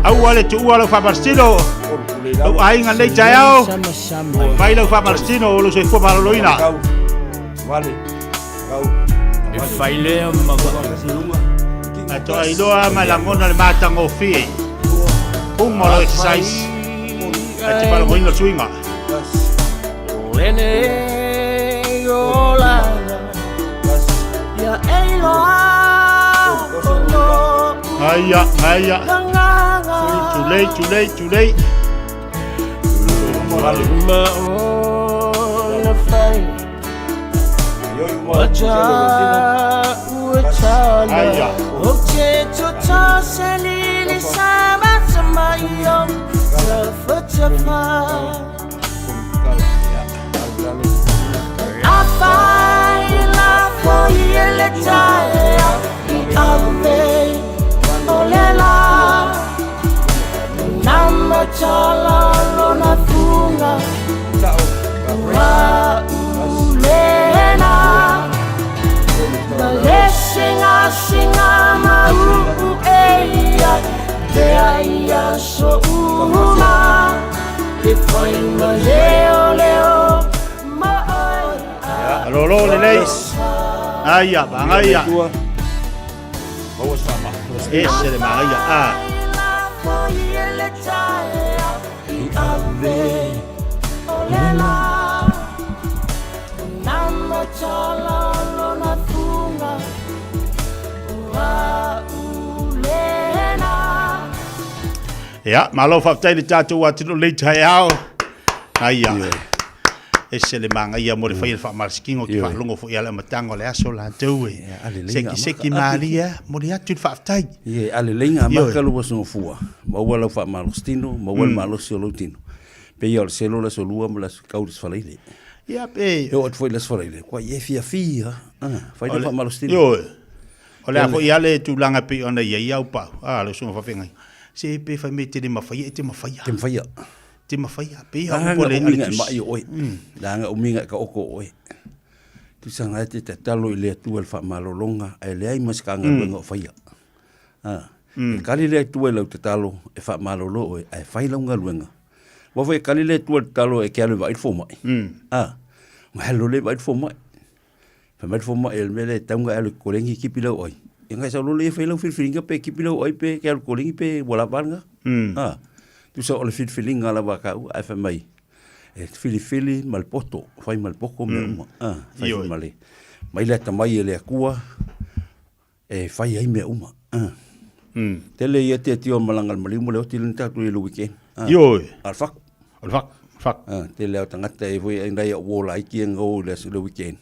[SPEAKER 1] Aua le tuua lau faamalositino. Lou aiga lenei taeao. Mai lau faamalositino o lou soifua maloloina.
[SPEAKER 5] E fai lea ma
[SPEAKER 1] Atoa iloa ma lagona le matagofie. Uma o lau exercise. Ae te faalogoina le suiga. Aia, aia. Tulei, tulei, tulei. Aia. Malolo lelei. Aia, magaia. Ese le magaia. Ah. Ia, malo faafetai le tatou atunuu lelei taeao. Aia. Ese le magaia mo le faia le faamalosikino ki faalogo foi ala amataga o le aso latou e. Seki seki malie momoli atu le faafetai.
[SPEAKER 3] Ie, a lelei ngā maka lou aso gafua, maua lau faamalositino, maua le malosi o lou tino. Pei o le selo le aso lua ma le aso kau le aso Faraile.
[SPEAKER 1] Ia pe
[SPEAKER 3] E oo atu foi i le aso Faraile, kua i e fiafia, fai lau faamalositino.
[SPEAKER 1] Ioe. O le a foi lava le tulaga e pei ona i ai au pau, a lau susuga faafeagai, se pe fai mai e te le mafaia, e te mafaia.
[SPEAKER 3] Te mafaia.
[SPEAKER 1] Te mafaia. Pei
[SPEAKER 3] a upu a le umiga e mai o oe. Leaga umiga e taoto o oe. Tusa na e te tatalo i le Atua i le faamalologa, ae leai ma se galuega o faia. E kali le Atua i lau tatalo e faamalolo oe, ae fai lau galuega. Aua foi e kali le Atua i le tatalo e te alu e vaai le fomai. Ona e alu loa lea e vaai le fomai. Fai mai le fomai, o le mea lea e tatau ona e alu e koleni tipi lau ai. Ia ona e sau loa lea e fai lau filifiliga pe tipi lau ai pe e alu koleni pe ua lava lena. Tusa o le filifiliga lava a taua, ae fai mai, e filifili ma le poto, fai ma le poto mea uma. Fai foi ma le, mai le atamai e le Atua e fai ai mea uma. Tele ia te atia o malaga i le maliu ma le oti lea na tatou i ai i le weekend.
[SPEAKER 1] Ioe.
[SPEAKER 3] A o le fatu.
[SPEAKER 1] O le fatu, fatu.
[SPEAKER 3] Tele lava o tagata e foi nai au uo laiti ia na o i le aso i le weekend.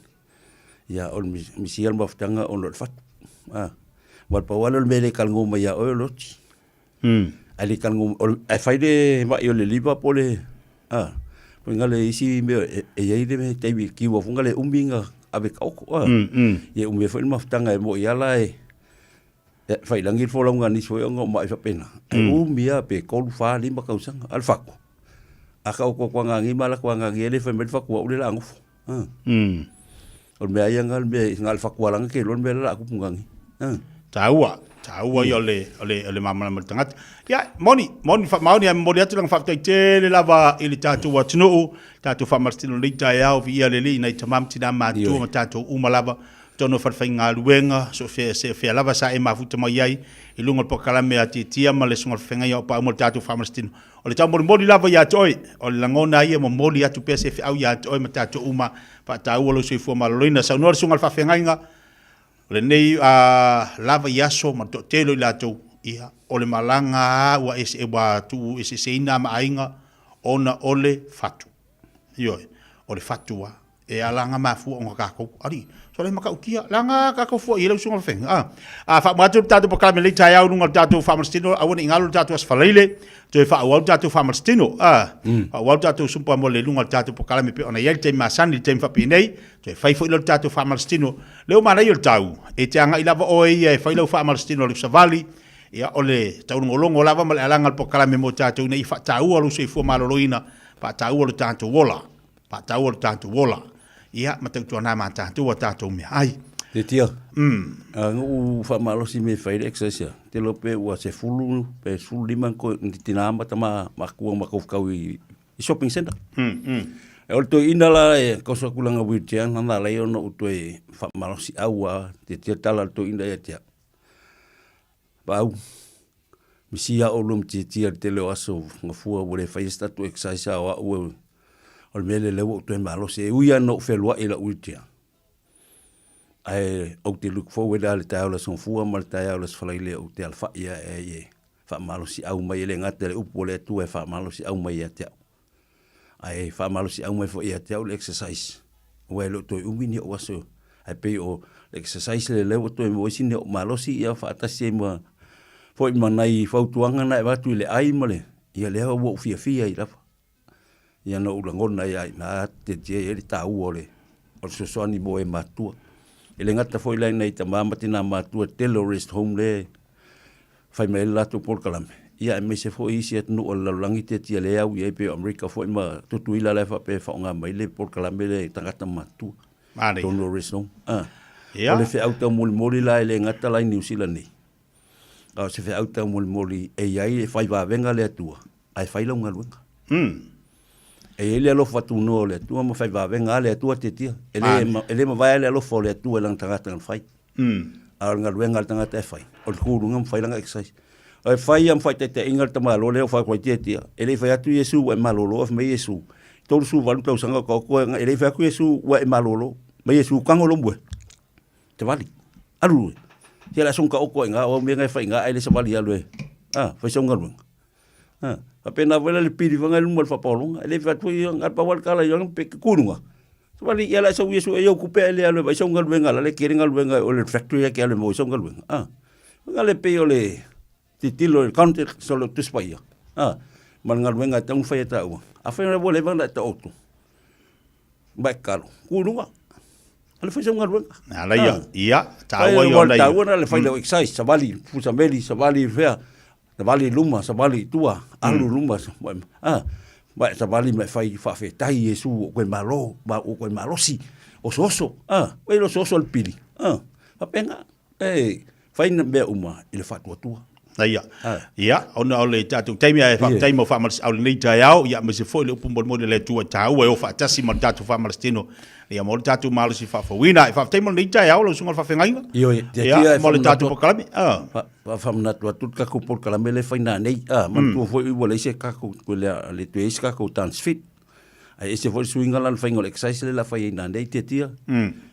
[SPEAKER 3] Ia o le misia le mafutaga ona o le fatu. Aua le pau lava lea o le mea e le talanoa mai ia oe o le oti. Ae le talanoa, ae fai le mai o le liver po o le, a, foi na le isi mea e i ai le taimi e kiu foi na le umi na ave taoto, a. Ia e umi ai foi le mafutaga e moi lava la e faiilagi le folauga a nisi foi ona o mai faapena. Ae umi lava pe 3, 4, 5 tausaga. A o le fatu, a taoto atu anani ma alu atu anani e le fai mai le fatu o au lea o le a nofo. O le mea ia na o le mea, na o le fatualaga ke iloa le mea lea o le a tupu nani.
[SPEAKER 1] Taua, taua ia o le, o le, o le malamalama o le tagata. Ia, moni, moni faamaoni, ae momoli atu lana faafetai tele lava i le tatou atunuu, tatou faamalositino i lenei taeao, viia le Alii i nai tama ma tina matutua ma tatou uma lava. Tonu o falefaigaluega, so o se fea lava sa e mafuta mai ai i luga o le polokalame a Tiatia ma le Susuga i le Feagaiga o Paau ma le tatou Faamalositino. O le taumolimoli lava ia te oe, o le lagona ia e momoli atu pea se feau ia te oe ma tatou uma, faataua lou soifua maloloina. Saunoa le Susuga i le Faafeagaiga, o lenei lava i aso ma le toatele o i latou, ia, o le malaga lava ua ese, ua tuueseeseina ma aiga ona o le fatu. Ioe, o le fatu lava. E ala ona mafua ona tatou, alii, sole matautia, leaga tatou fua i ai lau susuga Fafega. A, a faauma atu le tatou polokalame i lenei taeao i luga o le tatou faamalositino, aua ne i galo le tatou Aso Faraile, toe faaauau le tatou faamalositino. A, faaauau le tatou sumpa mo le luga o le tatou polokalame e pei ona i ai le taimi masani i le taimi faapenei, toe fai foi lea o le tatou faamalositino. Lea ua manaia o le tau, e te agai lava oe ia e fai lau faamalositino i le savali, ia o le taulogologo lava ma le alaga o le polokalame mo tatou ina ia faataua lou soifua maloloina, faataua lo tatou ola. Faataua lo tatou ola, ia, ma tautuana ma tatou a tatou meaai.
[SPEAKER 3] Tiatia, a na ou faamalosi mea e fai le exercise ia, te iloa pe ua 10 pe 15 ni tina ma tama matua ma kaufekau i shopping centre. O le toeaina la e tausa atu i lana wheelchair na ala ai ona ou toe faamalosiau lava, tiatia tala a le toeaina ia te au. Paau, misi a oulua ma tiatia i le tele o aso gafua ua le faia se tatou exercise a o au o le mea lea lea ua ou toe malosi. E ui lava ina ou fealuai i lau wheelchair, ae ou te look forward lava i le taeao o le Aso Gafua ma le taeao o le Aso Faraile ou te alafai ae ai e faamalosiau mai, e le gata i le upu a le Atua e faamalosiau mai ia te au. Ae faamalosiau mai foi ia te au le exercise, aua e le o toe umi ni ou aso, ae pei o le exercise lea lea ua toe maua ai sina ou malosi ia faatasi ai ma foi ma nai fautuaga na e avatu i le ai ma le, ia lea ua ou fiafia ai lava. Ia na ou lagona ai lava i ina tietie ai le taua o le fesoasoani mo e matutua. E le gata foi la i nai tama ma tina matutua i le tele o rest home lea e fai mai ai le latou polokalame, ia aemaise foi isi atunuu o le lalolagi tiatia lea e au i ai pei o Amerika foi ma Tutuila la e faapea e faaaoga mai le polokalame lea i tagata matutua
[SPEAKER 1] Manaia.
[SPEAKER 3] totonu o rest home. Ah.
[SPEAKER 1] Ia.
[SPEAKER 3] O le feau taumolimoli la e le gata la i Niu Sila nei, a o se feau taumolimoli e i ai e fai vavega le Atua ae fai lau galuega. E i ai le alofa tunoa o le Atua ma fai vavega a le Atua tiatia. E le, e le mavae le alofa o le Atua i lana tagata na fai. A o le galuega a le tagata e fai, o le tu i luga ma fai lana exercise. E fai lava ma faataitaiga le tamaloa lea o fai tiatia, e le i fai atu Iesu ua e malolo, fai mai Iesu, 38 tausaga o taoto e le i fai atu Iesu ua e malolo, mai Iesu tago lou moe, savali, alu oe. Ia o le a soona taoto ai i ina, o au mea na e fai i ina ae le savali e alu e, a, fai sau galuega. A, faapena foi la le pili foi lena i luma o le faapaologa, e le i fai atu foi, na o le pau lava le tala i ona pe tu i luga, Savali ia la sau Iesu e iau kupe ai le alu e vai sau galuega la le kere galuega o le factory ke alu e maua sau galuega. Ah. Nga le pei o le titilo le context o le Tusi Paia. Ah. Ma le galuega e tatau ona fai e taua. Afai ua leva ona e taoto. Ma e tatalo, tu i luga. Alu fai sau galuega.
[SPEAKER 1] Ala ia, ia, taua ia ona ia.
[SPEAKER 3] Taua na le fai lau exercise, savali, fusameli, savali fea. Savali i luma, savali i tua, alu i luma, a, ma e savali ma e fai faafetai i Iesu ua ou toe malo, ma ua ou toe malosi, osooso, a, ua le osooso le pili, a, faapena, e fai na mea uma i le faatuatua.
[SPEAKER 1] Ia, ia, ona o le tatou taimi ae faafetai mo faamalosiau i lenei taeao, ia aemaise foi le upu molimoli a le Atua e taua e o faatasi ma le tatou faamalositino Ia mo le tatou malosi faafouina. E faafetai mo lenei taeao lau susuga i le faafeagaiga.
[SPEAKER 3] Ioe,
[SPEAKER 1] Ia, mo le tatou polokalame. Ah.
[SPEAKER 3] Faamanatu atu le tatou polokalame lea e fai nanei. Ah, manatua foi ua leai se tatou, le toe i ai se tatou dance fit. Ae ese foi le suiga la o le faiga o le exercise lea o le a fai ai nanei tiatia.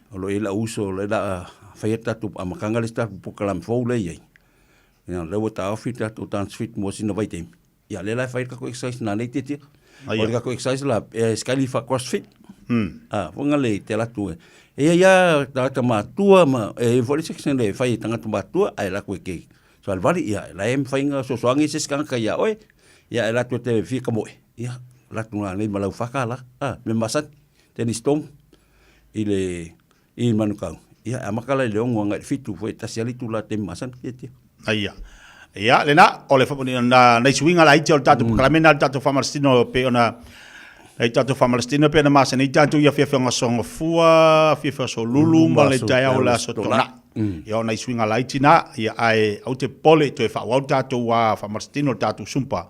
[SPEAKER 3] O lo o i ai lau uso o lea o le a faia le tatou amataga le isi tatou polokalame fou lea e i ai. Ia, lea ua taofi le tatou dance fit mo sina vaitaimi. Ia, lea la e fai le tatou exercise nanei tiatia. O le tatou exercise la, e sekali fa crossfit. Ah, foi le te alu atu e. E ia ia tagata matua ma, e ia foi le section e fai e tagata matua, ae alu atu e te salivali, ia, la e mafai ona fesoasoani se isi tagata ia oe, ia e alu atu e te fia kamoe, ia, alu atu nanei ma lau $4, ah, mea masani, tennis stone, i le, i Manukau, ia, e amata la i le 6 agai i le 7 foi e tasi lava le itula taimi masani, tiatia.
[SPEAKER 1] Ia. Ia, lena, o le na, nai suiga laiti o le tatou polokalame na le tatou faamalositino pei ona nai tatou faamalositino pei ona masani ai tatou i afiafi o Aso Gafua, afiafi o Aso Lulu ma le taeao o le Aso Toonai. Ia, o nai suiga laiti na, ia, ae aua te popole, toe faaauau le tatou faamalositino, le tatou Zumba.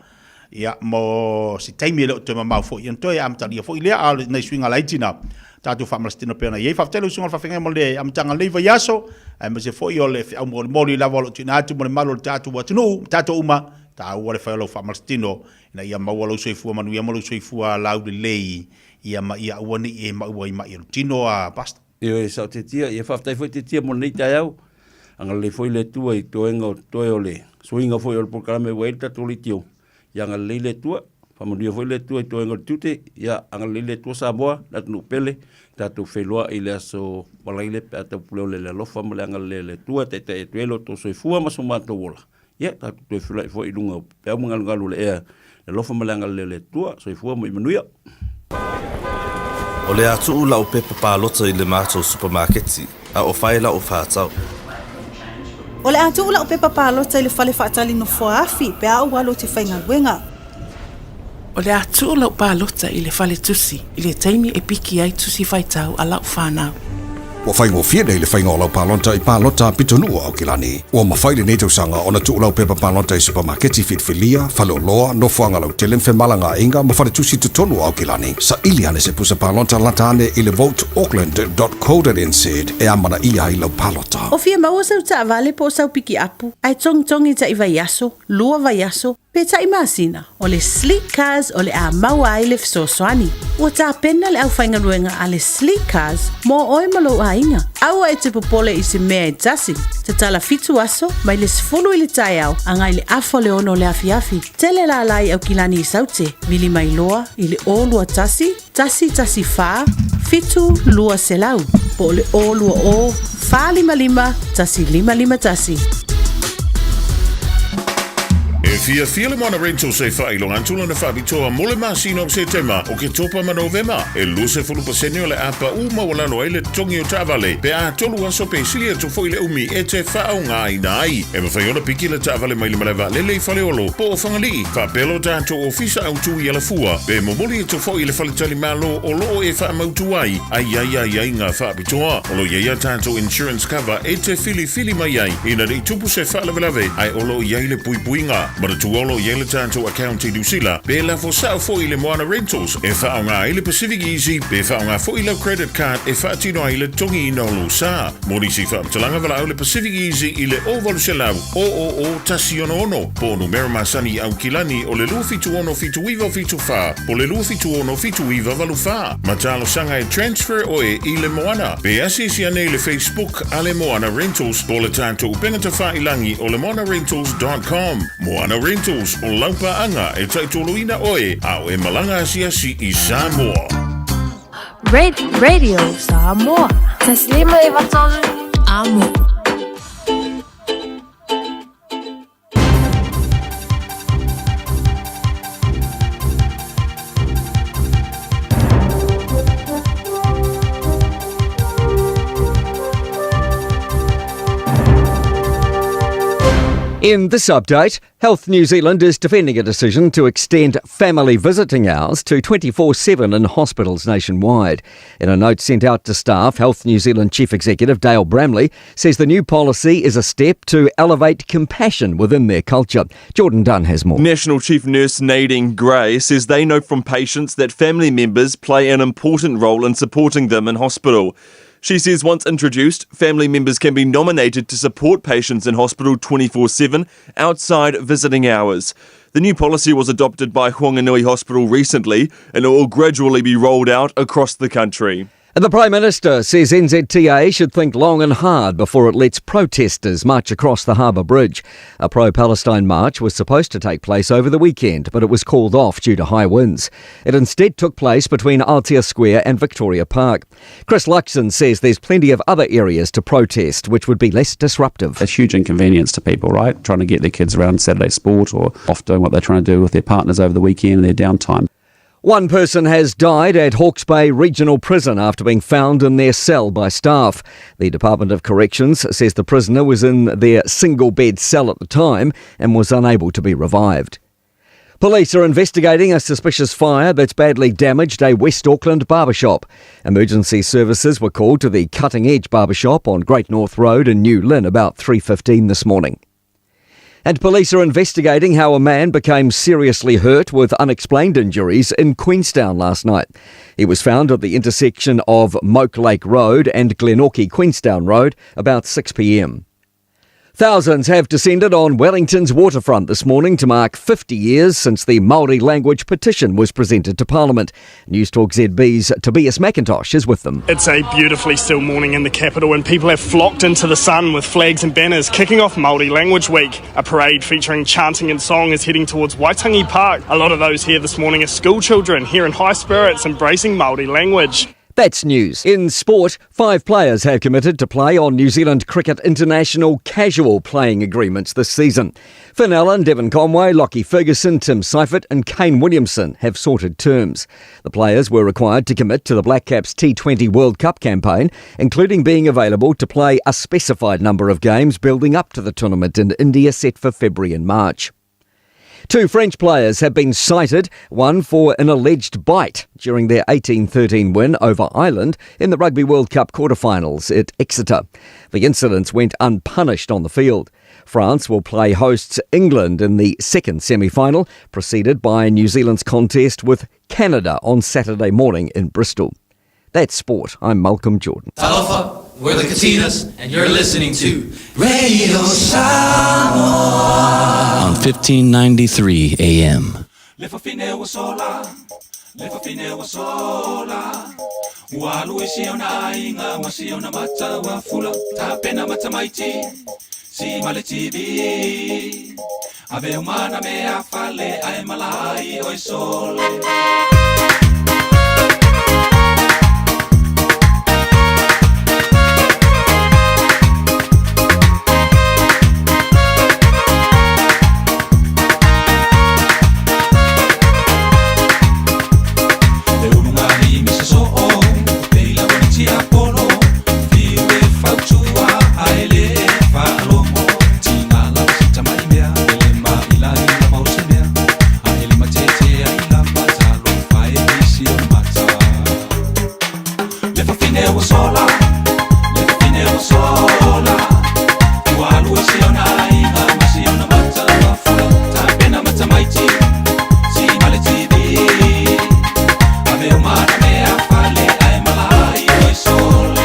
[SPEAKER 1] Ia, mo se taimi e le o toe mamao foi, ia ona toe amatalia foi lea, a o nai suiga laiti na, tatou faamalositino pei ona i ai. Faafetai lau Susuga i le Faafeagaiga mo le amataga o lenei vaiaso, aemaise foi o le feau molimoli lava o lo o tuuina atu mo le malu o le tatou atunuu, ma tatou uma, taua le fai o lau faamalositino ina ia maua lou soifua manuia ma lou soifua laulelei, ia ma ia aua ne i e maua i mai o le tino a Pastor.
[SPEAKER 3] Ioe, sao Tiatia. Ia faafetai foi Tiatia mo lenei taeao. Agalelei foi le Atua i toega o totoe o le suiga foi o le polokalame ua i ai le tatou leitio. Ia agalelei le Atua. Faamanuia foi le Atua i toega o le tiute. Ia agalelei le Atua Samoa, le atunuu pele, tatou feiloai i le aso Faraile pe a taupuleole i le alofa ma le agalelei o le Atua e taitai atu ai lo outou soifua ma so matou ola. Ia tatou toe feiloai foi i luga o peau ma galugalu o le ea, le alofa ma le agalelei o le Atua. Soifua ma ia manuia.
[SPEAKER 6] O le a tuu la'u pepa palota i le matou supamaketi, a o fai la'u faatau.
[SPEAKER 7] O le a tuu la'u pepa palota i le fale faatali nofoa afi pe a ou alu ou te faigaluega.
[SPEAKER 8] O le a tuu lau palota i le fale tusi i le taimi e piki ai tusi faitau a lau whanau.
[SPEAKER 9] Ua faigofie nei le faiga o lau palota i palota pitonuu o Aukilani. Ua mafai lenei tausaga ona tuu lau pepa palota i supamaketi filifilia, faleoloa, nofoaga lautele ma femalagaaiga ma faletusi totonu o Aukilani. Saili ane se pusa palota lata ane i le voteauckland.co.nz e amanaia ai lau palota.
[SPEAKER 7] O fia maua sau taavale po o sau pikiapu, ae togitogi taʻi vaiaso, lua vaiaso, Pe taʻi masina, o le Sleek Cars o le a maua ai le fesoasoani. Ua tapena le aufaigaluega a le Sleek Cars mo oe ma lou aiga. Aua e te popole i se mea e tasi. Tatala fitu aso, mai le 10 i le taeao agai le afa o le ono o le afiafi. Tele lala i Aukilani i Saute, vili mai loa i le 021 114 7200 po o le 020 455 1551.
[SPEAKER 10] E fiafia le Moana Rentals e faailoga atu lana faapitoa mo le masina o Setema, Oketopa ma Novema. E 20% o le a pau maualalo ai le totogi o taavale pe a tolu aso pe sili atu foi le umi e te faaaogaina ai. E mafai ona piki le taavale mai le malae vaalele i Faleolo po o Fagalii, faapea lo tatou ofisa autu i Alafua, pe momoli atu foi i le faletalimalo o lo o e faamautu ai a i ai aiaiga faapitoa. O lo o i ai a tatou insurance cover e te filifili mai ai ina ne i tupu se faalavelave ae o lo o i ai le puipuiga. Manatua o lo o i ai le tatou account i Niu Sila pe lafo sao foi i le Moana Rentals e faaaoga ai le Pacific Easy pe faaaoga foi lau credit card e faatino ai le totogiina o lou sa. Mo nisi faamatalaga valaau le Pacific Easy i le 0800 000 166 po o numera masani i Aukilani o le 276 7974 po o le 276 7984 ma talosaga e transfer oe i le Moana. Pe asiasi ane i le Facebook a le Moana Rentals po o le tatou upega tafailangi o le moanarentals.com. Moana Rentals, o lau paaga e taitoloina oe a o e malaga asiasi i Samoa.
[SPEAKER 11] Radio Samoa. Taslima e Amo.
[SPEAKER 12] In this update, Health New Zealand is defending a decision to extend family visiting hours to 24 7 in hospitals nationwide. In a note sent out to staff, Health New Zealand Chief Executive Dale Bramley says the new policy is a step to elevate compassion within their culture. Jordan Dunn has more.
[SPEAKER 13] National Chief Nurse Nadine Gray says they know from patients that family members play an important role in supporting them in hospital. She says once introduced, family members can be nominated to support patients in hospital 24 7 outside visiting hours. The new policy was adopted by Whanganui Hospital recently and it will gradually be rolled out across the country.
[SPEAKER 12] And the Prime Minister says NZTA should think long and hard before it lets protesters march across the Harbour Bridge. A pro Palestine march was supposed to take place over the weekend, but it was called off due to high winds. It instead took place between Aotea Square and Victoria Park. Chris Luxon says there's plenty of other areas to protest which would be less disruptive.
[SPEAKER 14] A huge inconvenience to people, right? Trying to get their kids around Saturday sport or off doing what they're trying to do with their partners over the weekend and their downtime.
[SPEAKER 12] One person has died at Hawke's Bay Regional Prison after being found in their cell by staff. The Department of Corrections says the prisoner was in their single bed cell at the time and was unable to be revived. Police are investigating a suspicious fire that's badly damaged a West Auckland barbershop. Emergency services were called to the Cutting Edge barbershop on Great North Road in New Lynn about 3:15 this morning. And police are investigating how a man became seriously hurt with unexplained injuries in Queenstown last night. He was found at the intersection of Moke Lake Road and Glenorchy Queenstown Road about 6 p.m. Thousands have descended on Wellington's waterfront this morning to mark 50 years since the Māori language petition was presented to Parliament. News Talk ZB's Tobias McIntosh is with them.
[SPEAKER 15] It's a beautifully still morning in the capital and people have flocked into the sun with flags and banners kicking off Māori Language Week. A parade featuring chanting and song is heading towards Waitangi Park. A lot of those here this morning are school children here in high spirits embracing Māori language.
[SPEAKER 12] That's news. In sport, five players have committed to play on New Zealand Cricket International casual playing agreements this season. Finn Allen, Devon Conway, Lockie Ferguson, Tim Seifert, and Kane Williamson have sorted terms. The players were required to commit to the Black Caps T20 World Cup campaign, including being available to play a specified number of games building up to the tournament in India set for February and March. Two French players have been cited, one for an alleged bite during their 18-13 win over Ireland in the Rugby World Cup quarterfinals at Exeter. The incidents went unpunished on the field. France will play hosts England in the second semi-final, preceded by New Zealand's contest with Canada on Saturday morning in Bristol. That's sport. I'm Malcolm Jordan.
[SPEAKER 16] Talofa, we're the Katinas, and you're listening to Radio Samoa on 1593 AM.
[SPEAKER 17] Le fafine ua sola, le fafine ua sola. Ua alu i si ona aiga ma si ona mata ua fula. Tapena ma tamaiti, si ma le TV. Ave uma na mea fale ae malai oi sole. Le ulugalii me se soo, pei lava ni tiapolo, fiu e fautua ae le faalogo. Tiga lava si tamai mea, e le mailai la mau se mea, ae le matete ai lava talofa e i si ona mata. Le fafine ua sola, le fafine ua sola, ua alu i si ona aiga ma si ona mata ua fula, tapena ma tamaiti, si ma le TV. Ave uma na mea fale ae malai oi sole.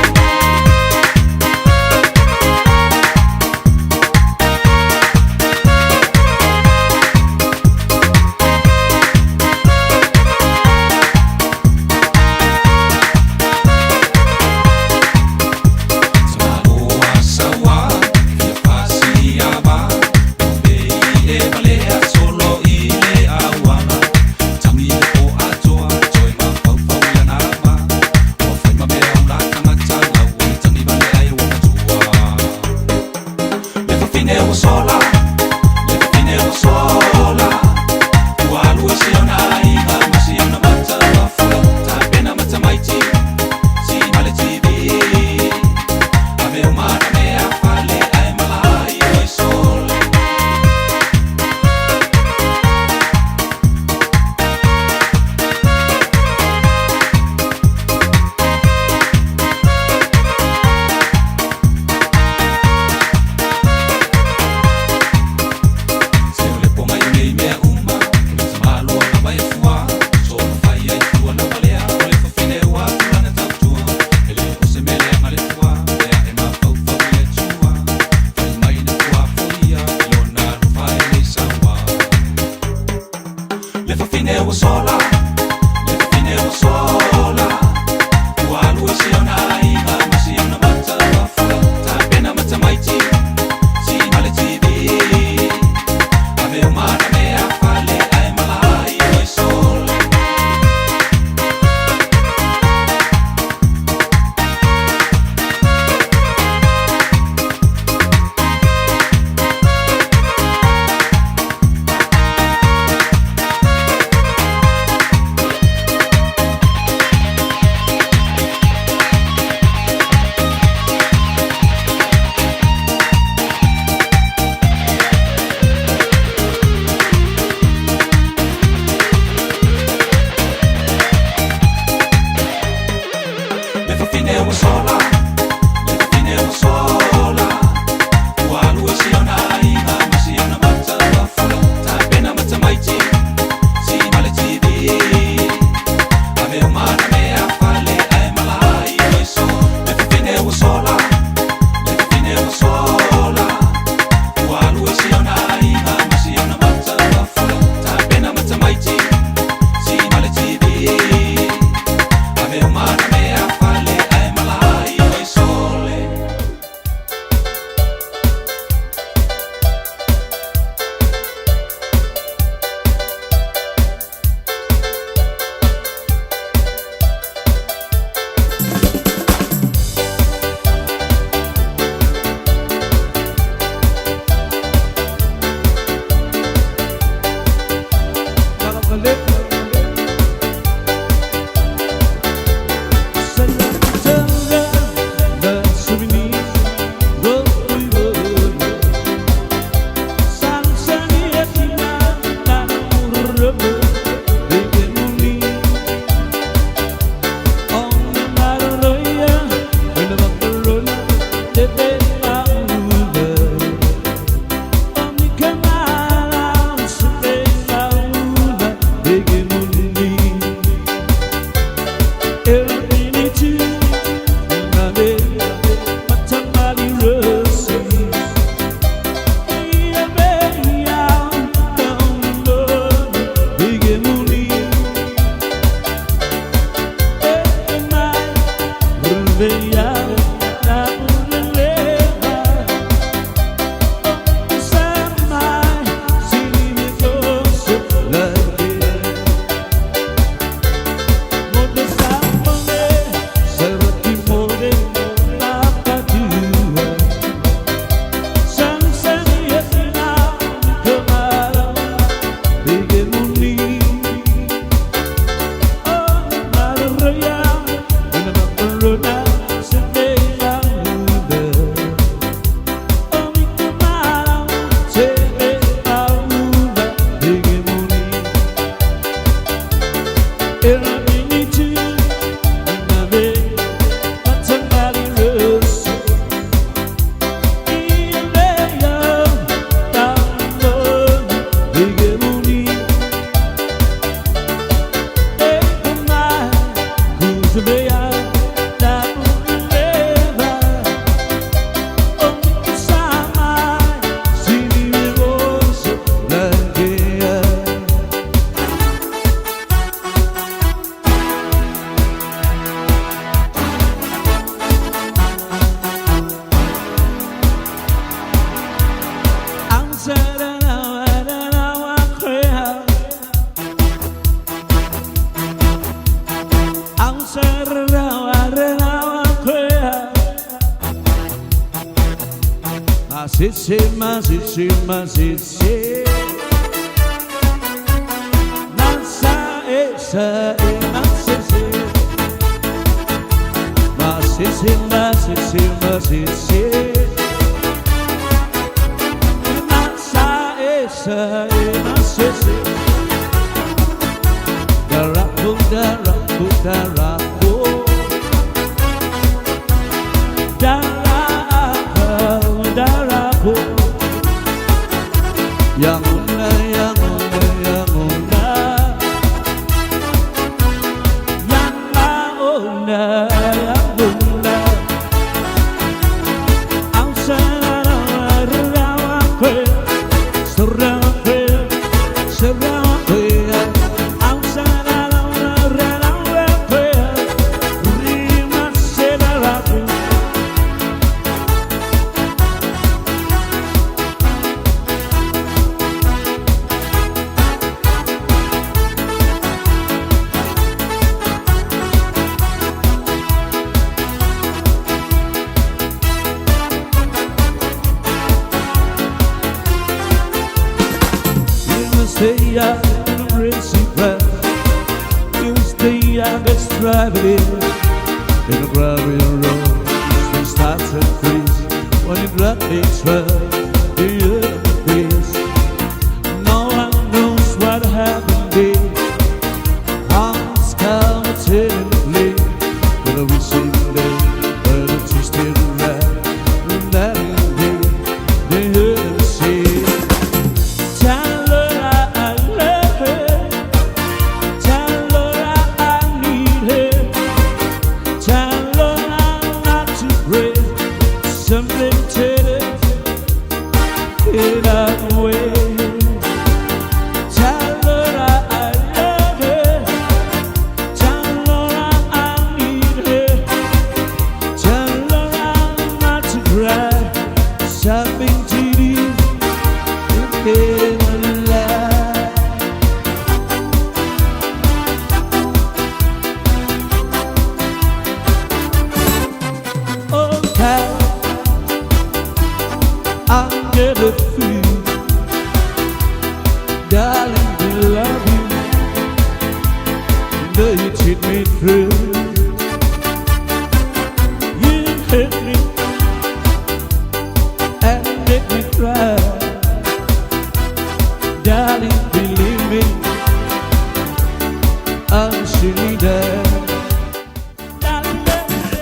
[SPEAKER 17] Something to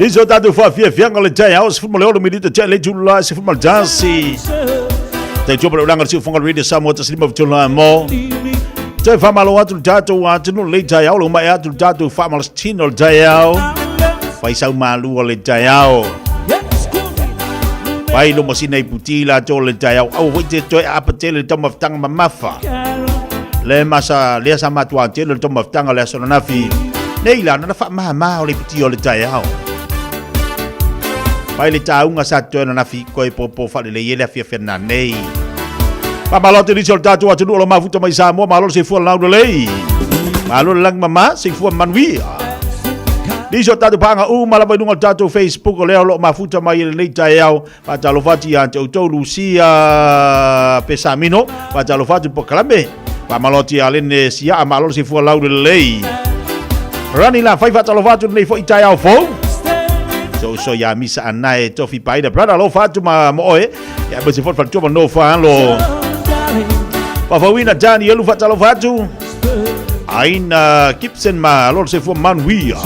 [SPEAKER 1] Nisi o tatou faafiafiaga o le taeao, 16 minute tea le itula 11. Tautua pa le ulaga o le siufofoga o le Radio Samoa 157 mo. Toe faamalo atu le tatou atunuu lenei taeao, le umaea atu le tatou faamalositino o le taeao. Fai sau malu o le taeao. Fai lo masina i puti latou o le taeao. Aua foi te toe aapa tele le taumafataga mamafa. Le masa, lea sa matua tele le taumafataga o le aso ananafi. Nei la, na faamama o le iputi o le taeao. Fai le tauga sa totoe ananafi, koe popo faalelei ai le afiafi ananei. Faamalo atu i nisi o le tatou atunuu o lo o mafuta mai i Samoa, malo le soifua laulelei. Malo le lagi mama, soifua manuia. Nisi o tatou paaga uma lava i luga o le tatou Facebook o lea o lo o mafuta mai i lenei taeao. Faatalofa atu ia te outou Lucia Pesamino, faatalofa atu i Pokalame. Faamalo atu ia Lene Siaa, malo le soifua laulelei. Rani la fai faatalofa atu lenei foi taeao fou. So ia Misa Anae Tofi Paida brother alofa atu ma mo oe. Ia aemaise foi le faletua ma nofo alo. Fafauina Danielu faatalofa atu. Aina Gibson ma alo le soifua manuia.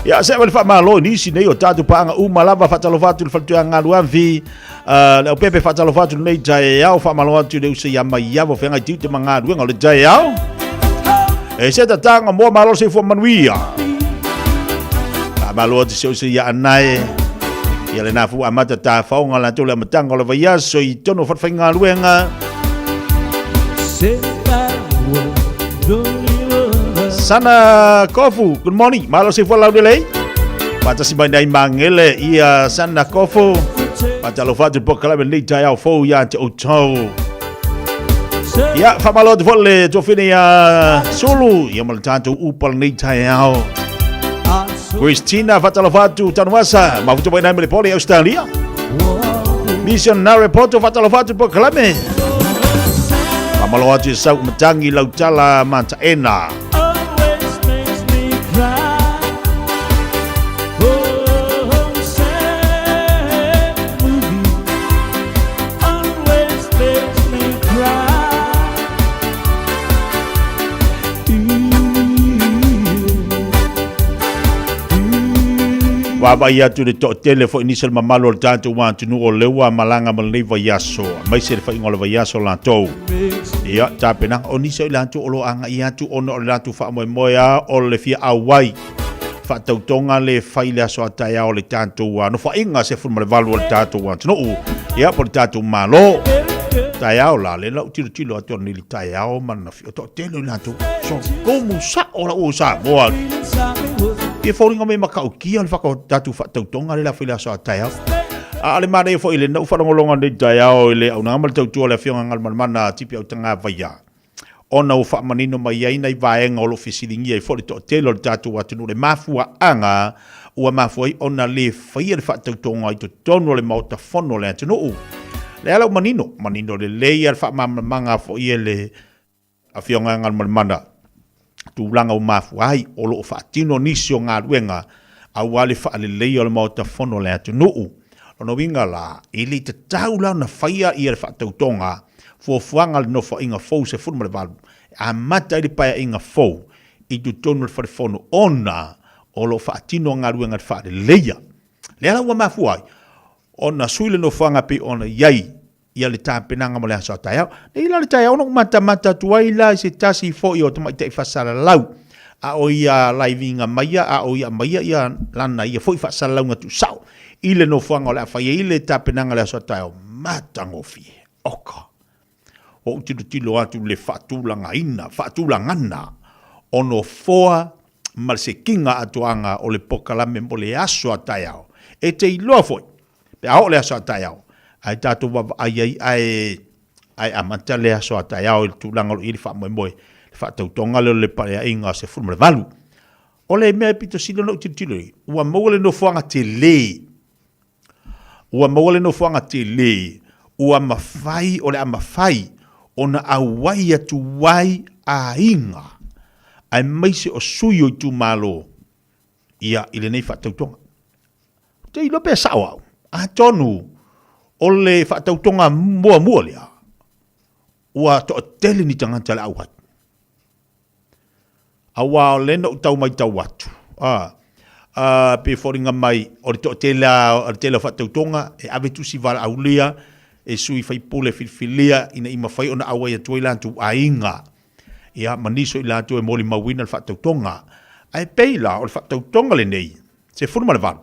[SPEAKER 1] Ia se le faamalo i nisi nei o tatou paaga uma lava faatalofa atu i le faletua Galuavi le au pepe faatalofa atu lenei taeao faamalo atu i le uso ia Maiava feagai tiute ma galuega o le taeao. E se tatanga moa malo le soifua manuia. Faamalo atu se uso ia Anae. Ia lena fu amata tafaoga latou le amataga o le vaiaso i totonu o fale-faigaluega. Sana Kofu, good morning. Malo soifua laulelei. Faatasi mai nai Magele ia Sana Kofu. Faatalofa atu polokalame lenei taeao fou ia te outou. Ia, faamalo atu foi le tuafine ia Sulu, ia ma le tatou upa lenei taeao. Christina, faatalofa atu Tanuvasa, mafuta mai nai ma le pole i Australia. Missionary Poto, faatalofa atu polokalame. Faamalo atu i sau matangi lautala mataena. Vaavaai atu i le toatele foi nisi o le mamalu o le tatou atunuu o lea ua malaga ma lenei vaiaso, aemaise le faiga o le vaiaso latou. Ia, tapenaga o nisi o i latou o lo o agai atu ona o le latou faamoemoe lava o le fia auai faatautoga le fai le aso a taeao o le tatou nofoaiga 18 o le tatou atunuu, ia po o le tatou Malo. Taeao la, lea la ou tilotilo atu ananei i le taeao ma ananafi, o toatele o i latou, so tumu sao la ua Samoa. Ia foliga mai matautia le tatou faatautoga lea la fai le aso a taeao. A o le manaia foi i le na ou faalogologo nei taeao i le auaunaga ma le tautua a le Afioga Galumalemana Tipi Autagavaia, ona ua faamanino mai ai nai vaega o lo o fesiligia ai foi le toatele o le tatou atunuu le mafuaaga ua mafua ai ona le faia le faatautoga i totonu o le Maota Fono o le atunuu. Lea la ua manino, manino lelei lava le faamalamalamaga foi e le Afioga ia Galumalemana, tulaga ua mafua ai o lo o faatino nisi o galuega aua le faaleleia o le Maota Fono o le atunuu. Lona uiga la, e le tatau la ona faia ia le faatautoga fuafuaga a le Nofoaiga fou 18 e amata ai le Paeaiga fou i totonu o le Fale Fono ona o lo o faatino galuega i le faaleleia. Lea la ua mafua ai ona sui le nofoaga pei ona i ai ia le tapenaga mo le aso a taeao. Nei la le taeao na ou matamata atu ai la i se tasi foi o tamaitai faasalalau, a o ia laiviga maia, a o ia aumaia ia lana ia foi faasalalauga tuusao i le nofoaga o le a fai ai le tapenaga i le aso a taeao. Matagofie. Oka. Ua ou tilotilo atu i le faatulagaina, faatulagana o nofoa ma le sekiga atoaga o le polokalame mo le aso a taeao. E te iloa foi, pe a oo le aso a taeao, ae tatou vaavaai ai ae, ae amata le aso a taeao i le tulaga o lo o i ai le faamoemoe, le faatautoga lea o le Paeaiga 18. O le mea e pito sili ona ou tilotilo i ai, ua maua le nofoaga tele Ua maua le nofoaga tele ua mafai, o le a mafai ona auai atu ai aiga aemaise o sui o itumalo ia i lenei faatautoga. Ou te iloa pe sao au, atonu o le faatautoga muamua lea ua toatele ni tagata le auai. Aua o lea na ou tau matau atu, a, a, pei e foliga mai o le toatele lava, o le tele o faatautoga e ave tusi valaaulia e sui faipule filifilia ina ia mafai ona auai atu ai latou aiga, ia, ma nisi o i latou e molimauina le faatautoga. Ae pei la o le faatautoga lenei, 18,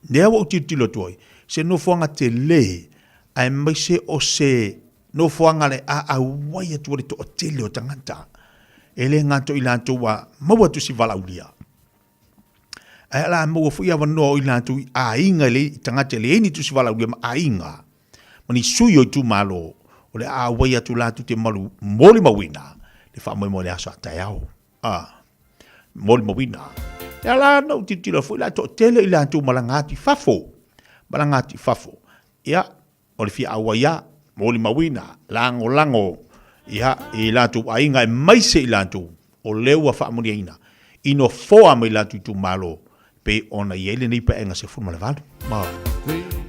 [SPEAKER 1] lea ua ou tilotilo atu ai, se nofoaga tele, aemaise o se nofoaga le a auai atu ai le toatele o tagata. E le gata o i latou ua maua atu si valaaulia, ae o le a maua foi avanoa o i latou i aiga, i tagata e leai ni tusi valaaulia ma aiga, ma ni sui o itumalo, o le a auai atu latou te malu molimauina le faamoemoe i le aso a taeao. A, molimauina. E ala ona ou tilotilo foi la toatele i latou malaga atu i fafo. Malaga atu i fafo. Ia, o le fia auai lava, molimauina, lagolago, ia, i latou aiga aemaise i latou o lea ua faamanuiaina i nofoa mai latou itumalo pei ona i ai lenei paeaiga 18. Ma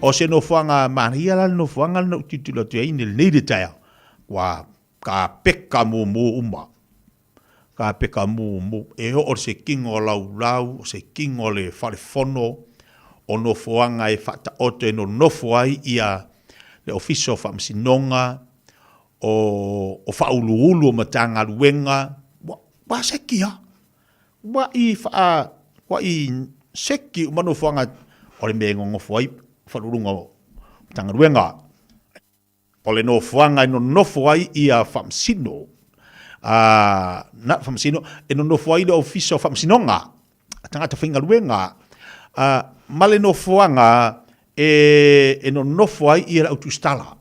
[SPEAKER 1] o se nofoaga manaia la le nofoaga lena ou tilotilo atu ai i lenei le taeao, ua kapeka mumu uma. Kapeka mumu, e oo i se kino o laulau, o se kino o le falefono, o nofoaga e faataoto e nonofo ai ia le Ofisa o Faamasinoga, o o Faauluulu o Matagaluega, ua ua seki lava. Ua i faa, ua i seki uma nofoaga o le mea e nonofo ai Faauluuluga o Matagaluega. O le nofoaga e nonofo ai ia Faamasino, a, na, Faamasino, e nonofo ai le Ofisa o Faamasinoga a Tagata Faigaluega, a, ma le nofoaga e, e nonofo ai ia le au tusitala,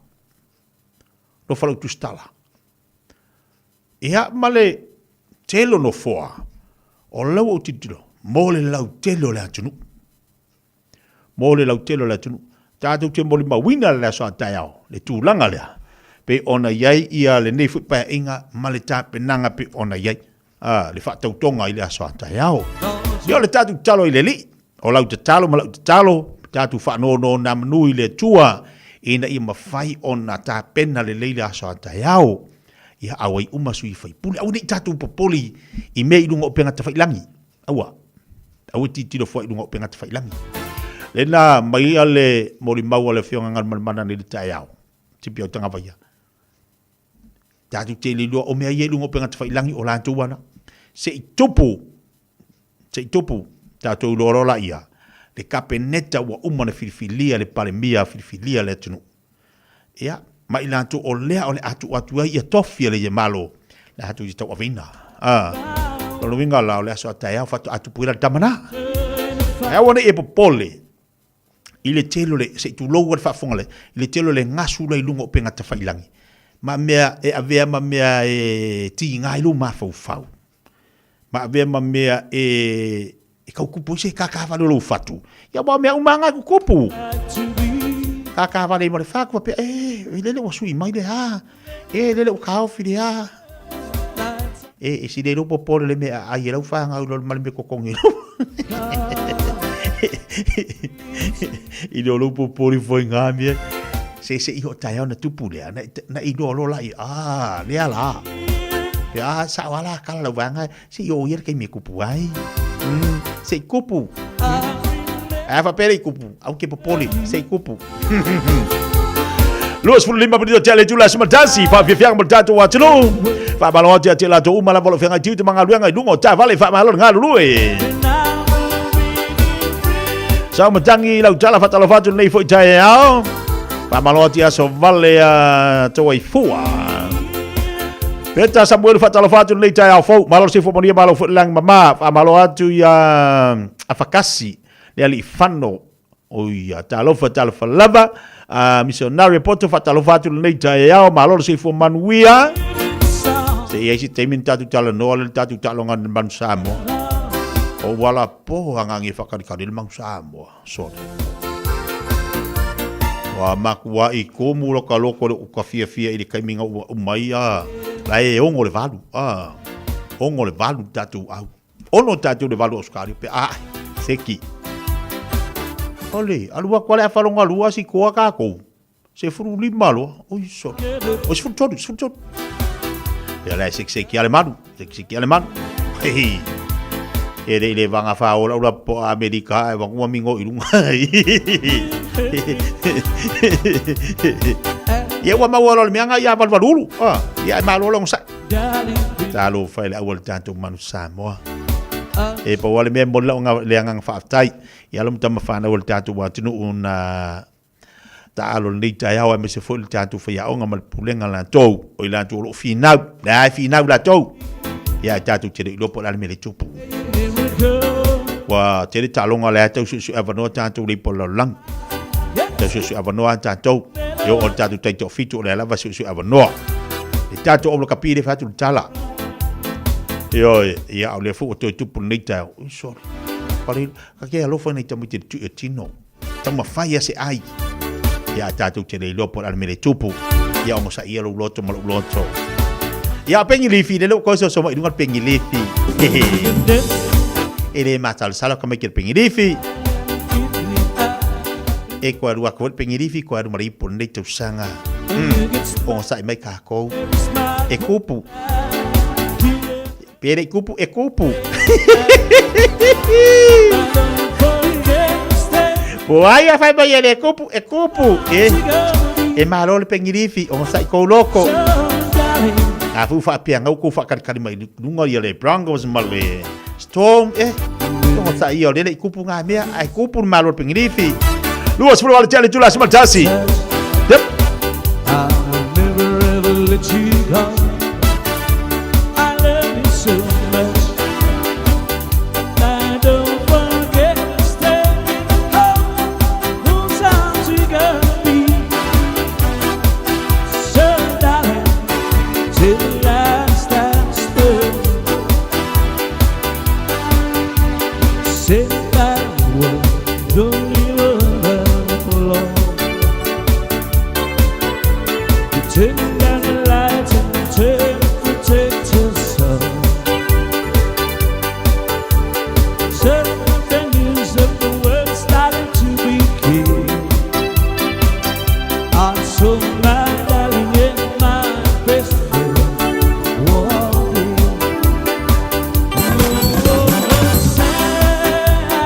[SPEAKER 1] nofo le au tusitala. Ia, ma le tele o nofoa, o lau ou tilotilo, mo le lautele o le atunuu. mo le lautele o le atunuu. Tatou te molimauina le aso a taeao le tulaga lea pei ona i ai ia lenei foi paeaiga ma le tapenaga pei ona i ai le faatautoga i le aso a taeao. Ia o le tatou tatalo i le Alii, o lau tatalo ma lau tatalo, tatou faanonomanu i le Atua ina ia mafai ona tapena lelei le aso a taeao. Ia auai uma sui usufono. Aua ne i tatou popole i mea i luga o upega tafailagi. Aua. Aua e tilotilo fua i luga o upega tafailagi. Lena mai a le molimau a le Afioga Galumalemana nei le taeao, Tipi o Tagavaia. Tatou te le iloa o mea ia i luga o upega tafailagi o latou ana. Se i tupu, se i tupu, tatou iloa loa laia, le Kapeneta ua uma ona filifilia le Palemia filifilia le atunuu. Ia, ma i latou o lea o le a tuu atu ai ia tofi a le Malo, le a atu i tauaveina. A, o le uiga la o le aso a taeao faatoa tupu ai la le tama na. Ae aua ne i e popole i le tele o le, se i tulou le faafofoga le, i le tele o le gasu la i luga o upega tafailagi, ma mea e avea ma mea e tiga ai lou mafaufau. Ma avea ma mea e e tau kupu ai se kākāwale o lou fatu. Ia aua o mea uma lava na e kukupu. Kākāwale ai ma le fatu faapea, e, e lele ua sui mai le a, e lele ua taofi le a. E, e sili ai lou popole le mea e aai e lau fanau ma le mea totogi i lo lou popole foi ngā mea. Se se i ho taeao na tupu lea, na, na i loa loa la i, ah, lea la. Pe a, sao ala kala lau vanga, Se i o ia le taimi e kupu ai. Se i kupu. Ae a faapea le i kupu, aua ke popole, se i kupu. 25 minute o le itula 11, faafiafiaga mo le tatou atunuu. Faamalo atu ia te latou uma lava o lo o feagai tiute ma galuega i luga o taavale, faamalo le galulue. Sau matangi lau tala faatalofa atu lenei foi taeao. Faamalo atu ia Sovale a Toaifua. Peta Samuelu faatalofa atu lenei taeao fou. Malo le soifua manuia, malo foi le lagi mama. Faamalo atu ia Afakasi, le alii fano. Oia, talofa, talofa lava. Missionary Poto faatalofa atu lenei taeao. Malo le soifua manuia. Se i ai se taimi na tatou talanoa le tatou taaloga i le Manu Samoa. O ua lapo agaga e faakalikali le Manu Samoa. Sole. Ua makuaʻi komu lo ka loko le uka fiafia i le taimi na ua uma ai a la e ono le valu a ono le valu tatou au ono tatou le valu Australia pe a seki ole alu atu ale afalonga lua si koa kakou 15 loa oi sole o 13 13 ia la e sekiseki ale malu sekiseki ale malu. Hei. E le i le vanga whaola ula po Amerika e wangua mingo i lunga. Ia ua maua loa le meaga ia valuvalulu. Ah, ia e malo le onosai. Talofa i le aua le tatou manu Samoa. E pau lava le mea e momoli lau le agaga faafetai i alo ma tama fanau a le tatou atunuu na taalo i lenei taeao aemaise foi le tatou faiaoga ma le pulega latou o i latou o lo o finau, lea e finau latou. Ia e tatou te le iloa po o le a le mea le tupu. Ua tele taaloga o lea tau suesue avanoa tatou le ipa o le lalolagi. Tau suesue avanoa a tatou. E oo le tatou taitoafitu o lea lava suesue avanoa. Le tatou au lakapi le fai atu le tala. Ioe, ia o lea foi ua toe tupu lenei taeao. Ui, sorry. Pale, ka ke alofa nei tamaiti le tui o tino. Taumafai ia se ai. Ia a tatou te le iloa po o le a le mea le tupu. Ia onosai ia lou loto ma lou loto. Ia o Pengilifi, lele ua koe soso mai i luga le Pengilifi. E le masalosalo ka mai ke le Pengilifi. E koe alu aku le Pengilifi, koe alu ma le ipu o lenei tausaga. Onosai mai kākou. E kupu. Pe le kupu e kupu. Po ai a fai mai e le kupu e kupu. E, e malo le pengilifi o sai kou loko. A fu whaapea ngau kou whakalikali mai lunga ia le Broncos ma le Storm e. Tongo sa ia o lele i kupu ngā mea, ai kupu le malo le pengilifi. 28 tele tula sima tasi. Yep.
[SPEAKER 17] I will never ever let you go. I love you so much. I don't forget standing home. Those arms we gonna be. So darling, till the last last word. Say that word, don't leave her alone. You turn down the lights and turn to protect us all. Suddenly the news of the world started to be clear. I saw my darling and my best friend walking. Oh, sad.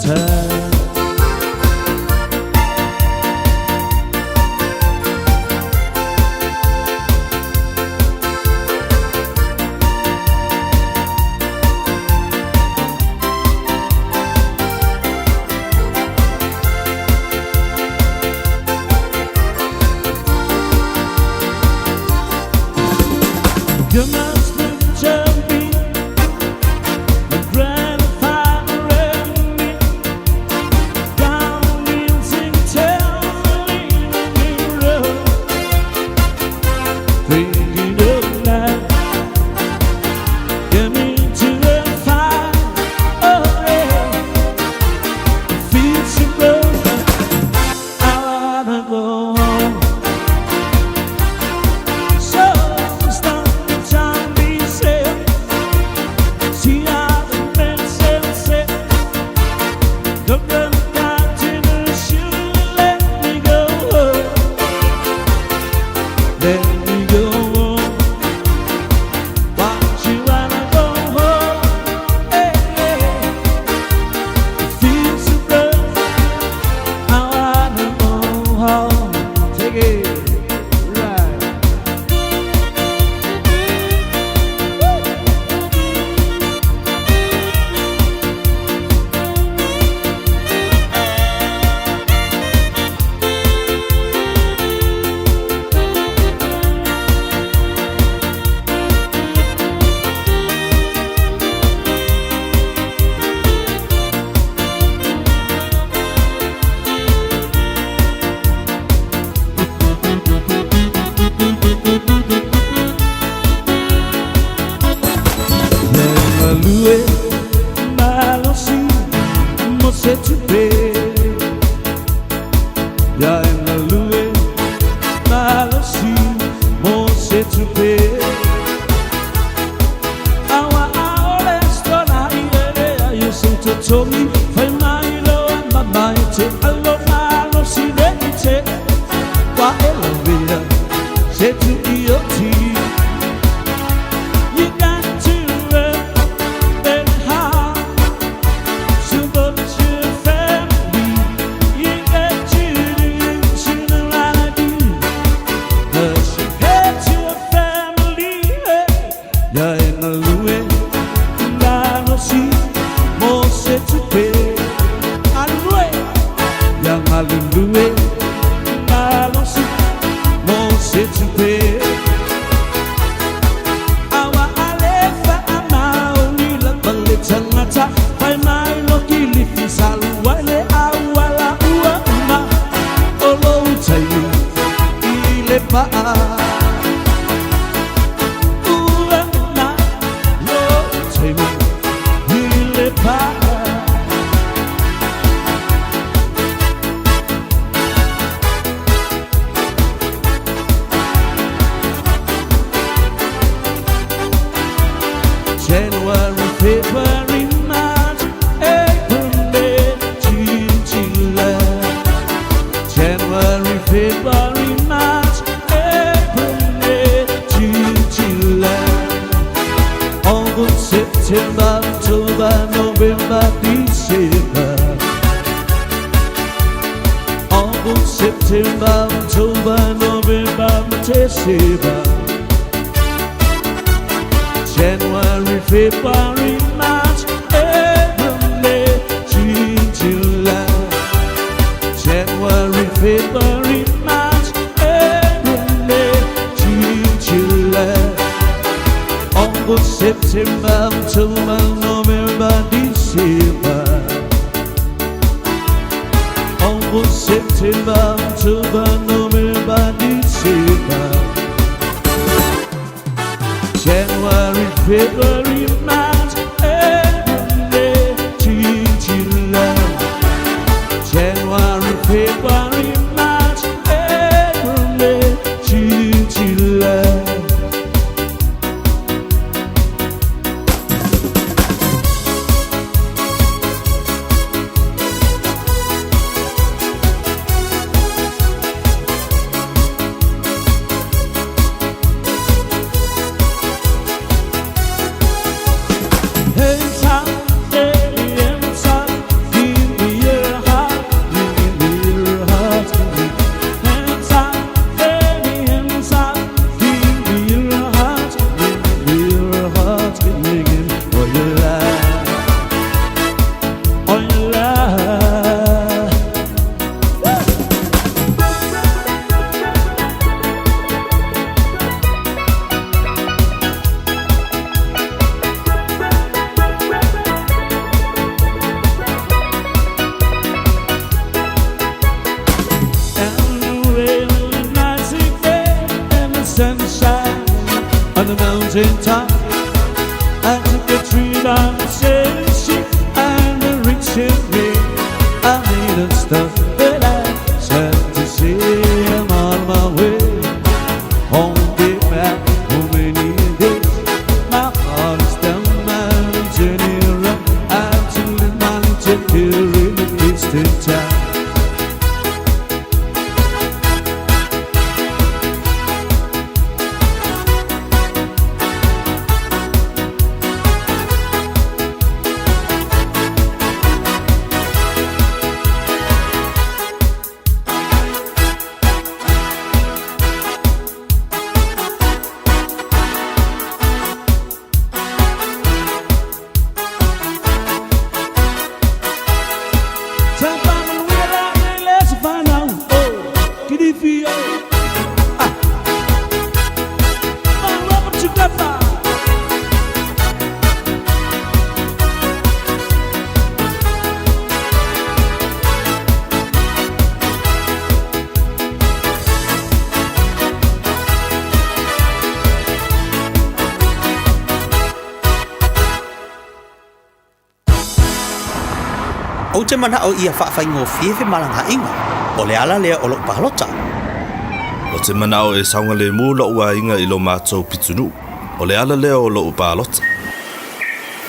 [SPEAKER 18] time. You must picture me, my grandfather and me, down in St. Road, thinking of life. Get me to the fire, oh yeah. It feels so broken. I wanna go home. So stop the time be said. See how the men say, Come down, to shoot, let me go home. Let me go home. Why you wanna go home? Hey, hey. It feels so rough. I wanna go home. Take it right. Malue malosi mo se tupe Ya e malue malosi mo se tupe Awa aole stona i ere a yo se totogi Fai mai lo a mamai te alo malosi re i te Wa e la vea se tu i o ti. You got to work very hard to support your family. You got to do sooner than I do. 'Cause you hate your family. Ya en la lue, la no si, mo se tupe. Alue, ya malue, la no si, mo se tupe. Awa alefa ama o ni la bale tangata Fai mai lo ki lifi salu le awa la ua uma O lo utaimi i le pa'a Ua uma lo utaimi i le pa'a. January, February, March, April, May, June, July. January, February, March, April, May, June, July. August, September, October, November, December. August, September, October, November, December. January, February, March, April, May, June, July. January, February, March, April, May, June, July. August, September, October, November, December. August, September, October, November, December. January, February, March, April, May, June, July. January, February, March, April, May, June, July. On the mountain top, I took a tree down the she and the rich in me. I made a stop, but I sad to see I'm on my way. Home be back for many days. My heart is down, my journey around. I'm to live my little here in the distant town.
[SPEAKER 19] Ou te mana'o ia fa'afaigofie femalaga'iga, o le ala lea o lo'u palota.
[SPEAKER 6] Ou te mana'o e saogalemu lo'u aiga i lo matou pitonuu. O le ala lea o lo'u palota.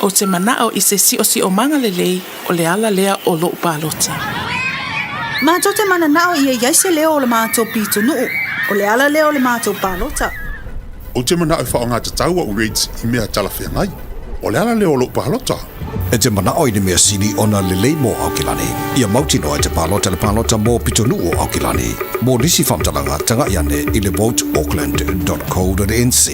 [SPEAKER 8] Ou te mana'o i se si'osi'omaga lelei, o le ala lea o lo'u palota.
[SPEAKER 20] Matou te manana'o ia i ai se leo o le matou pitonu'u, o le ala lea o le matou palota.
[SPEAKER 10] Ou te mana'o e fa'aoga tatau a'u rates i mea talafeagai. O le ala lea o lo'u palota.
[SPEAKER 9] E te mana'o i ni mea sili ona lelei mo Aokelani. Ia mautinoa e te palota i le palota mo pitonuu o Aokelani. Mo nisi faamatalaga, taga'i ane i le voteauckland.co.nz.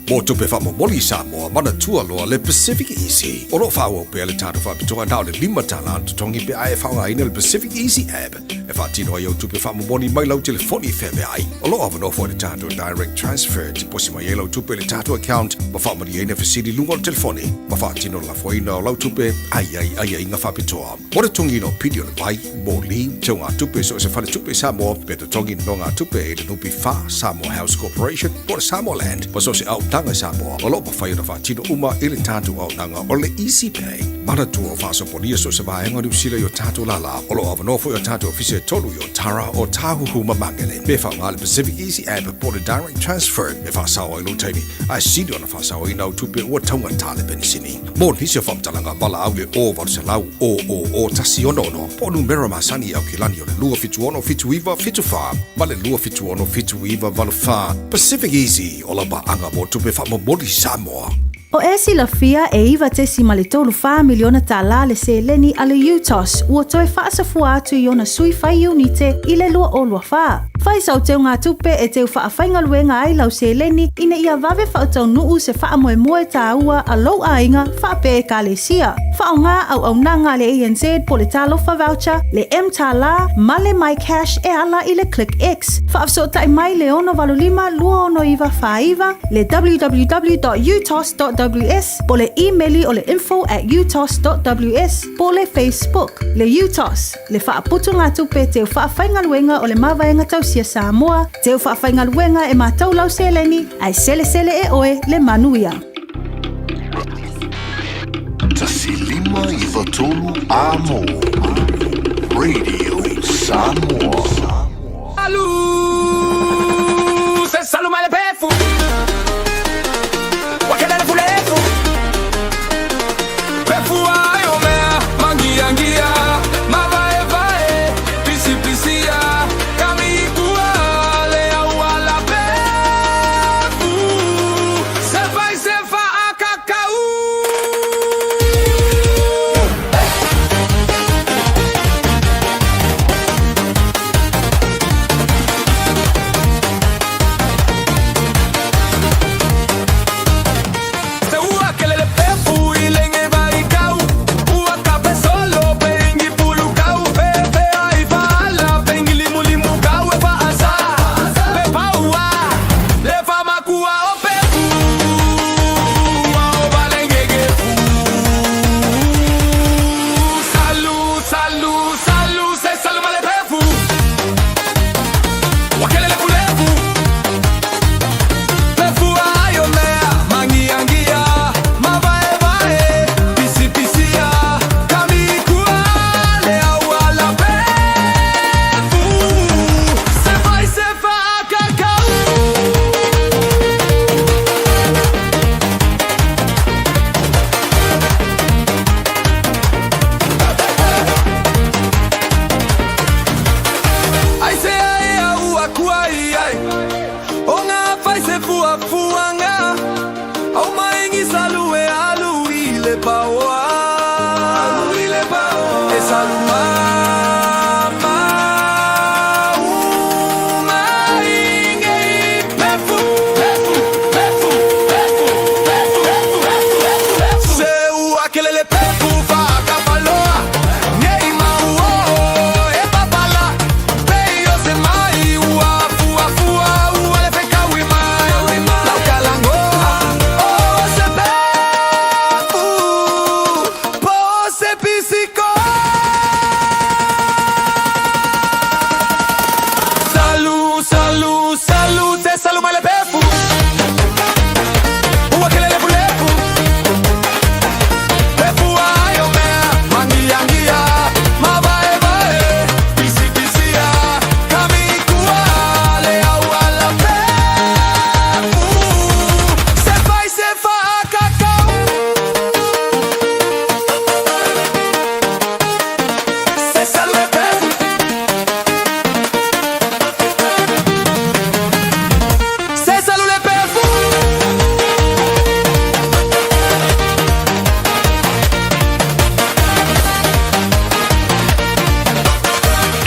[SPEAKER 9] Mo tupe faamomoli i Samoa, manatua loa le Pacific Easy. O lo o faaauau pea le tatou faapitoa na o le $5 le totogi pe a e faaaogaina le Pacific Easy app e faatino ai au tupe faamomoli mai lau telefoni feaveai. O lo o avanoa foi le tatou Direct Transfer e tiposi mai ai lau tupe i le tatou account ma faamalieina fesili i luga o le telefoni ma faatino le lafoina o lau tupe a i ai aiaiga faapitoa. Mo le totogiina o pili o le vai, moli, teugatupe i so o se faletupe i Samoa, pe totogi nonogatupe i le NPF, Samoa House Corporation, po o le Samoa Land, ma so o se auaunaga i Samoa, o lo o mafai ona faatino uma i le tatou auaunaga o le Easy Pay. Manatua o faasopolia so o se vaega o Niu Sila i o tatou lālā. O lo o avanoa foi o tatou ofisa e tolu i Otara, Ōtāhuhu ma Māngere. Pe faaaoga le Pacific Easy App po o le Direct Transfer e faasao ai lou taimi, ae sili ona faasaoina au tupe ua taugata le penisini. Mo nisi o faamatalaga, valaau i le 0800 000 166 po o numera masani i Aokelani o le 276 79 74 ma le 276 79 84. Pacific Easy, o lau paaga mo tupe faamomoli i Samoa.
[SPEAKER 20] O e silafia e $9.34 miliona le seleni a le UTOS ua toe faasafua atu i ona sui fai iunite i le 2024. Fai sau teugatupe e teu faafaigaluega ai lau seleni ina ia vave faataunu'u se faamoemoe tāua a lou aiga faapea ekalesia. Faaaogā auaunaga a le ANZ po le Talofa Voucher, le mTālā ma le MyCash e ala i le ClickX. Faafesootai mai le 685 269 49, le www.utos.ws po le imeli o le info@utos.ws po le Facebook. Le UTOS, le faaputugatupe teu faafaigaluega o le Mavaega Tausia Samoa, teu faafaigaluega e matau lau seleni, ae selesele e oe le manuia.
[SPEAKER 4] 1 5 9 3 Amo Radio Samoa.
[SPEAKER 21] Alu, se saluma le pefu. Wakele le fulefu. Pefu ayo mea, mangia ngia, mavae vae, pisi pisia, kami kua le au ala pefu. Se vai se fa akakau.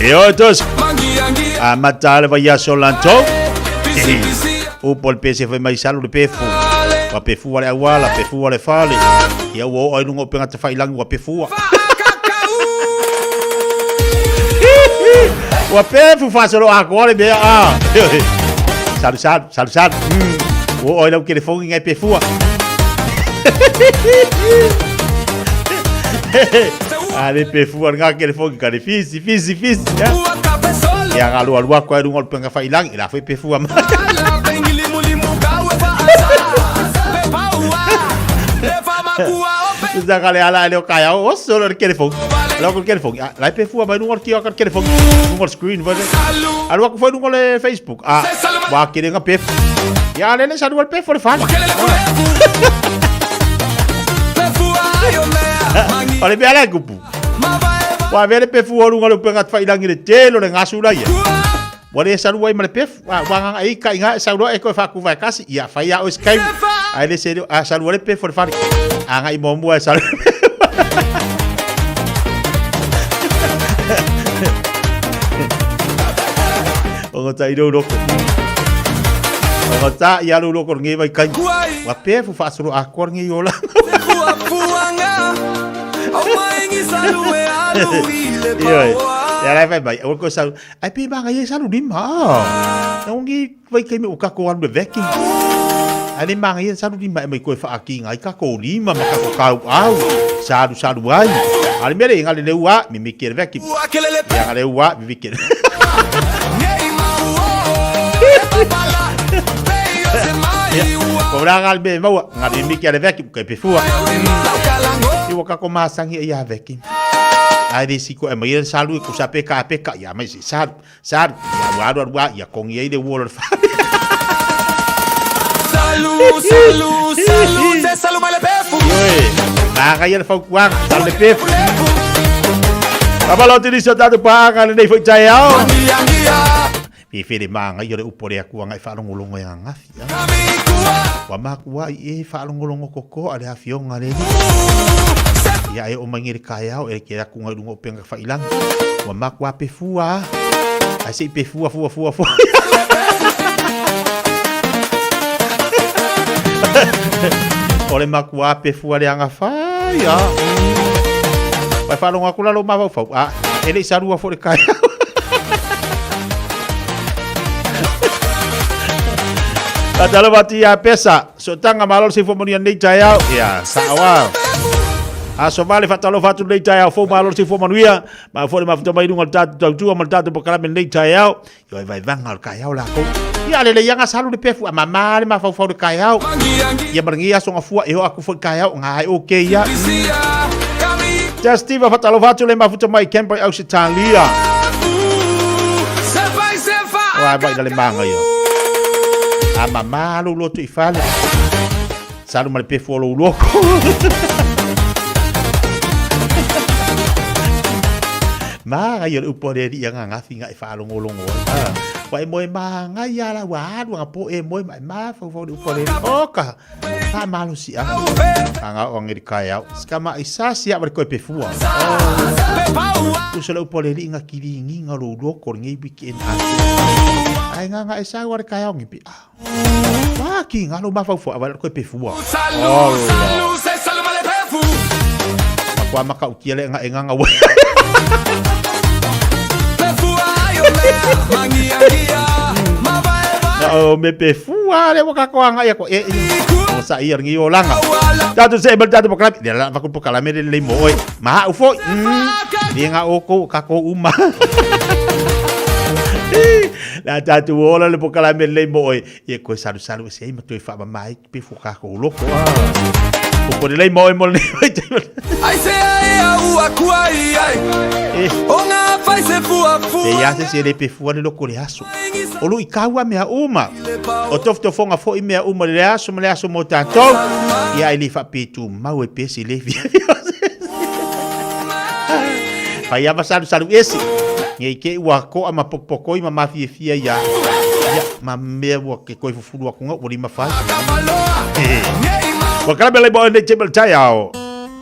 [SPEAKER 1] E oe tos. A mata le vaiaso lantou. Upo le pese fai mai salu le pefu. Ua pefua le auala, pefua le fale. Ia ua oo ai luga o upega tafailangi ua pefua. Ua pefu faasolo atoa le mea a. Salu salu, salu salu. Ua oo ai lau telefoni ngai pefua. A le pefua ngā telefoni ka le fisi, fisi, fisi. Ia ngā lua lua koe runga o le penga whailangi, la whai pefua mai. Sa ka le ala le o kaya o solo le telefoni. La ko telefoni. La e pefua mai runga o le tio ka telefoni. Runga o le screen vai. Alu aku foi runga o le Facebook. Ah, wa kere nga pefu. Ia le le sa le pefu le fale. O le mea la e kupu. Ua avea le pefu o luga o le upega tafailangi le tele o le gasu la ia. Ua le salu ai ma le pefu. Ua agaga e i ka iga e sau loa e koe faakuva e kasi. Ia fai a oe se taimi. Ae le se a salu ai le pefu o le fale. Agai muamua e salu. O ngā tai rau roko. O ngā tā i aru roko ngi vai kai. Ua pefu whaasoro a koa ngi ola. Ioi. Ia lai vai mai. Aua koe salu. Ai pe manga ia salu lima. Na ongi vai kai me o kako alu le veki. Ai le manga ia salu lima e mai koe whaaki ngai kako lima ma kako kau au. Salu salu ai. Ale mere ngale le ua mi mi ke le veki. Ia ngale ua mi mi ke. Ko rā ngā me maua, ngā me miki a le veki, kai pefua. I waka ko māsangi e ia veki. Ai le siko e mai e salu e kusa peka a peka, ia mai se salu, salu, ia ua aru aru a, ia kongi ei le uolo le whare.
[SPEAKER 21] Salu, salu, salu, se salu mai le pefu.
[SPEAKER 1] Ioe, māngai ia le fautuaga, salu le pefu. Tama lo te nisi o tātou pāanga lenei foi taeao. Pe whē le māngai o le upo le akua ngai whaalongolongo e angafi. Ua makua i e whaalongolongo koko a le afioga le ni. Ia e o mai le kaeao e ke aku ngai runga o penga whailangi. Ua makua pe fua. Ai se i pe fua fua fua fua. O le makua pe fua le anga whai. Wai whaalongo aku lalo mafaufau. A, e le i sarua fo le kaeao. Tatalo atu ia pesa. Sotaga malo le soifua manuia nei taeao. Ia, sa'o Aso vale faatalofa atu lenei taeao fou malo le soifua manuia. Ma foi le mafuta mai luga o le tatou tautua ma le tatou polokalame lenei taeao. Ia e vaevaga o le taeao lakou. Ia lelei lava salu le pefu a mama le mafaufau le taeao. Ia ma lenei aso gafua e oo atu foi le taeao ga e okay ia. Just Steve faatalofa atu le mafuta mai Canberra Ausetalia. Ua vai le manga ia. A mama lo lotu i fale. Salu ma le pefu o lou loko. Māngai o le upu a le alii anga gafi nga e faalogologo ai. Ua e moe māngai a la ua alu anga po e moe ma e mafaufau le upu a le alii. O ka faamalosi aga. Anga o ange le kaeao. Ska ma i sasi a le koe pefua. Oh. Uso le upu a le alii nga kiligiga o lou loko lenei weekend atu. Ai nga nga e sau a le kaeao ngi pe. Ah. Wā ki ngā lo mafaufau a wale koe pefua.
[SPEAKER 21] Salu, salu, se salu ma le pefu.
[SPEAKER 1] Makua makautia le nga e nganga wa.
[SPEAKER 21] Pefua ai o mea, mangiangia,
[SPEAKER 1] Na o me pefua le waka ko anga ia ko e. O sa ia ngi o langa. Tatu se bal tatu pokalame. Le la vaku pokalame le le mo oi. Ma u foi. Ni nga o ko ka ko uma. La tatu ola le pokalame le mo oi. Ia koe salu salu e se ai ma toe whaamama ai pe fo ka ko loko. O ko le mo oi mo le mai te.
[SPEAKER 21] Ai se ai a ua kua i ai. O ngā whai se fua fua.
[SPEAKER 1] Te ia se se le pe fua le loko le aso. O lu i kaua mea uma. O tofotofoga foi mea uma le aso ma le aso mo tātou. Ia ai le whaapetu mau e pesi le fia. Fai ava salu salu esi. Ngei ke ua koa ma pokopokoi ma mafiafia ia. Ia, ma mea ua ke koe fufulu aku ngau, ua lima fai. Ua kalame lai mo nei tebel tai ao.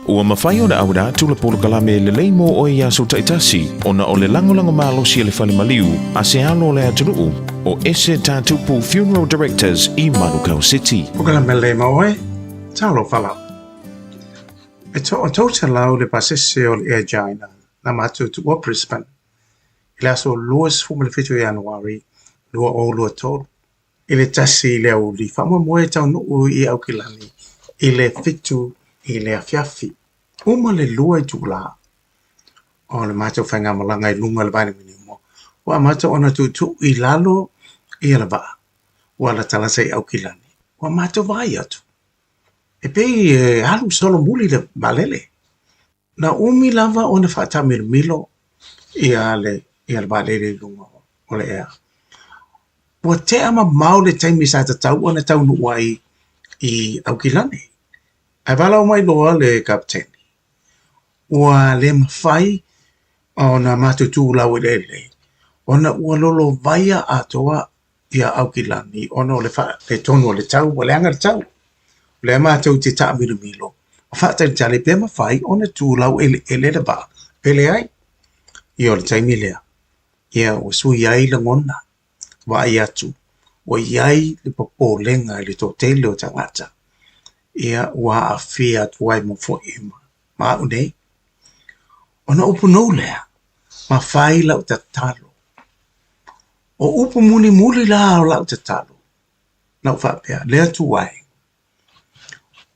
[SPEAKER 10] Ua mafai ona auina atu le polokalame lelei mo oe i aso taitasi ona o le lagolago malosi a le fale maliu a se alo o le atunuu o Ese Tatupu Funeral Directors i Manukau City.
[SPEAKER 2] Polokalame lelei mo oe, talofa lava. E toa 300 le pasese o le Air China na matou tuua Brisbane i le aso 27 o Ianuari 2023 i le 1 i le aoauli faamoemoe e taunuu i Aukilani i le 7 i le afiafi. Uma le 2 itula o le matou faigamalaga i luga o le vaanimanimo, ua amata ona tuutuu i lalo ia le vaa ua latalata i Aukilani. Ua matou vaai atu, e pei e alu solomuli le vaalele. Na umi lava ona faataamilomilo ia le ia le vaalele i luga o le ea. Ua tea mamao le taimi sa tatau ona taunuu ai i Aukilani. Ae valaau mai loa le kapeteni, ua le mafai ona matou tu laueleele ona ua lolovaia atoa ia Aukilani ona o le faaletonu o le tau, ua leaga le tau. O lea matou te taamilomilo ma faatalitali pe mafai ona tu laueleele le vaa pe leai. Ia o le taimi lea, ia ua sui ai lagona, vaai atu, ua i ai le popolega i le toatele o tagata, ia ua aafia atu ai ma foi ma au nei. Ona upu nou lea, ma fai lau tatalo. O upu mulimuli la o lau tatalo, na ou faapea, Le Atua e,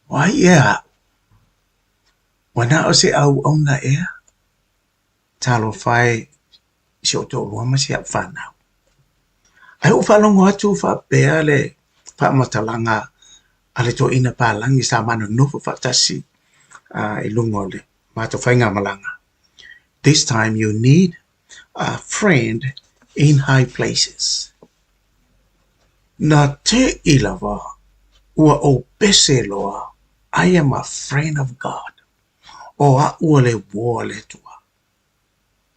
[SPEAKER 2] o ai ea aʻu? Ua na o se auauna ea? Talofa e i si ou toalua ma si au fanau. Ae ua ou faalogo atu faapea le faamatalaga a le toeaina palagi sa ma nonofo faatasi i luga o le matou faigamalaga, This time you need a friend in high places. Na teʻi lava ua ou pese loa, I am a friend of God. O aʻu o le uō a le Atua.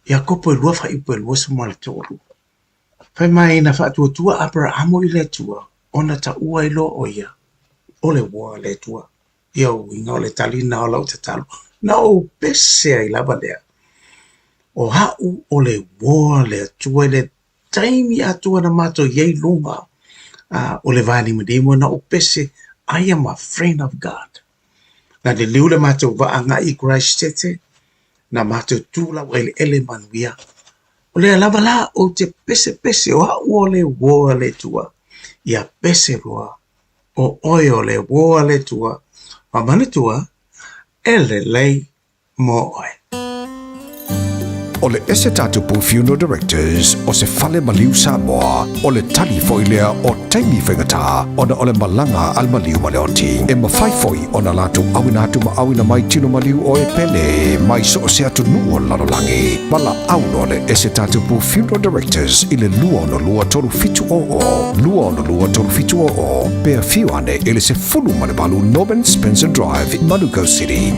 [SPEAKER 2] Iakopo e lua faaiupu e 23. Fai mai na faatuatua Aperahamo i le Atua, ona taua ai loa ʻo ia, o le uō a le Atua. Ia uiga o le tali lena o lau tatalo. Na ou pese ai lava lea. O aʻu o le uō a le Atua i le taimi atoa na matou i ai i luga o le vaanimanimo na ou pese I am a friend of God. Na liliu le matou vaa agai i Christchurch, na matou tu laueleele manuia. O lea lava la ou te pesepese o aʻu o le uō a le Atua. Ia pese loa o oe o le uō a le Atua, ma manatua, e lelei mo oe.
[SPEAKER 9] O le Ese Tatupu Funeral Directors o se fale maliu Samoa, o le tali foi lea o taimi faigata ona o le malaga a le maliu ma le oti. E mafai foi ona latou auina atu ma auina mai tino maliu o e pele mai so o se atunuu o le lalolagi. Valaau loa le Ese Tatupu Funeral Directors i le 262 3700, 262 3700, pe afio ane i le 18 Norman Spencer Drive, Manukau City.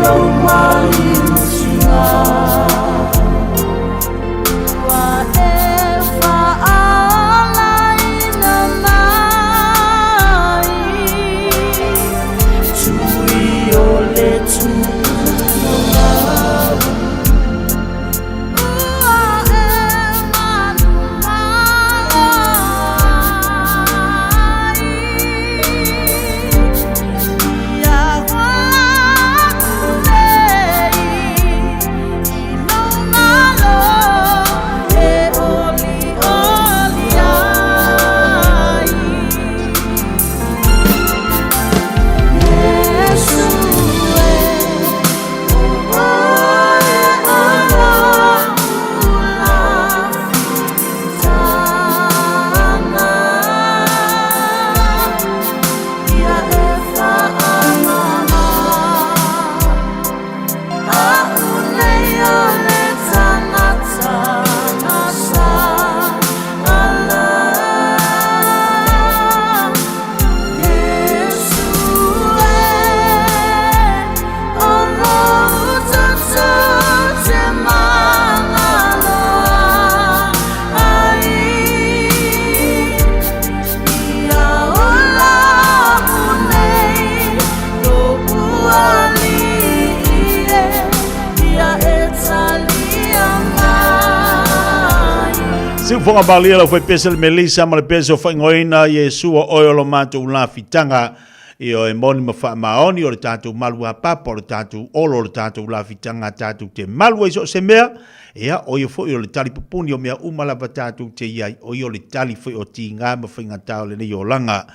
[SPEAKER 18] lou maliusiga. Ua e faaolaina mai, Tui o le tuuga. Ua e manumalo ai, Ia ola aku nei i lou malo e olioli ai. Iesu e, o oe o lo'u lafitaga, Ia e faamama a'u nei o le tagata na sa'ala. Iesu e, o lou toto ou te magaloa ai, Ia ola a'u nei lo'u alii e, Ia e talia mai.
[SPEAKER 1] Siufoga malie lau faipese le Melisa ma le pese o faaigoaina Iesu o oe o lo matou lafitaga. Ioe, moni ma faamaoni o le tatou malu apapa, o le tatou olo o le tatou lafitaga tatou te malu ai so o se mea, ia, o ia foi o le tali pupuni o mea uma lava tatou te i ai, o ia o le tali foi o tiga ma faigata o lenei olaga.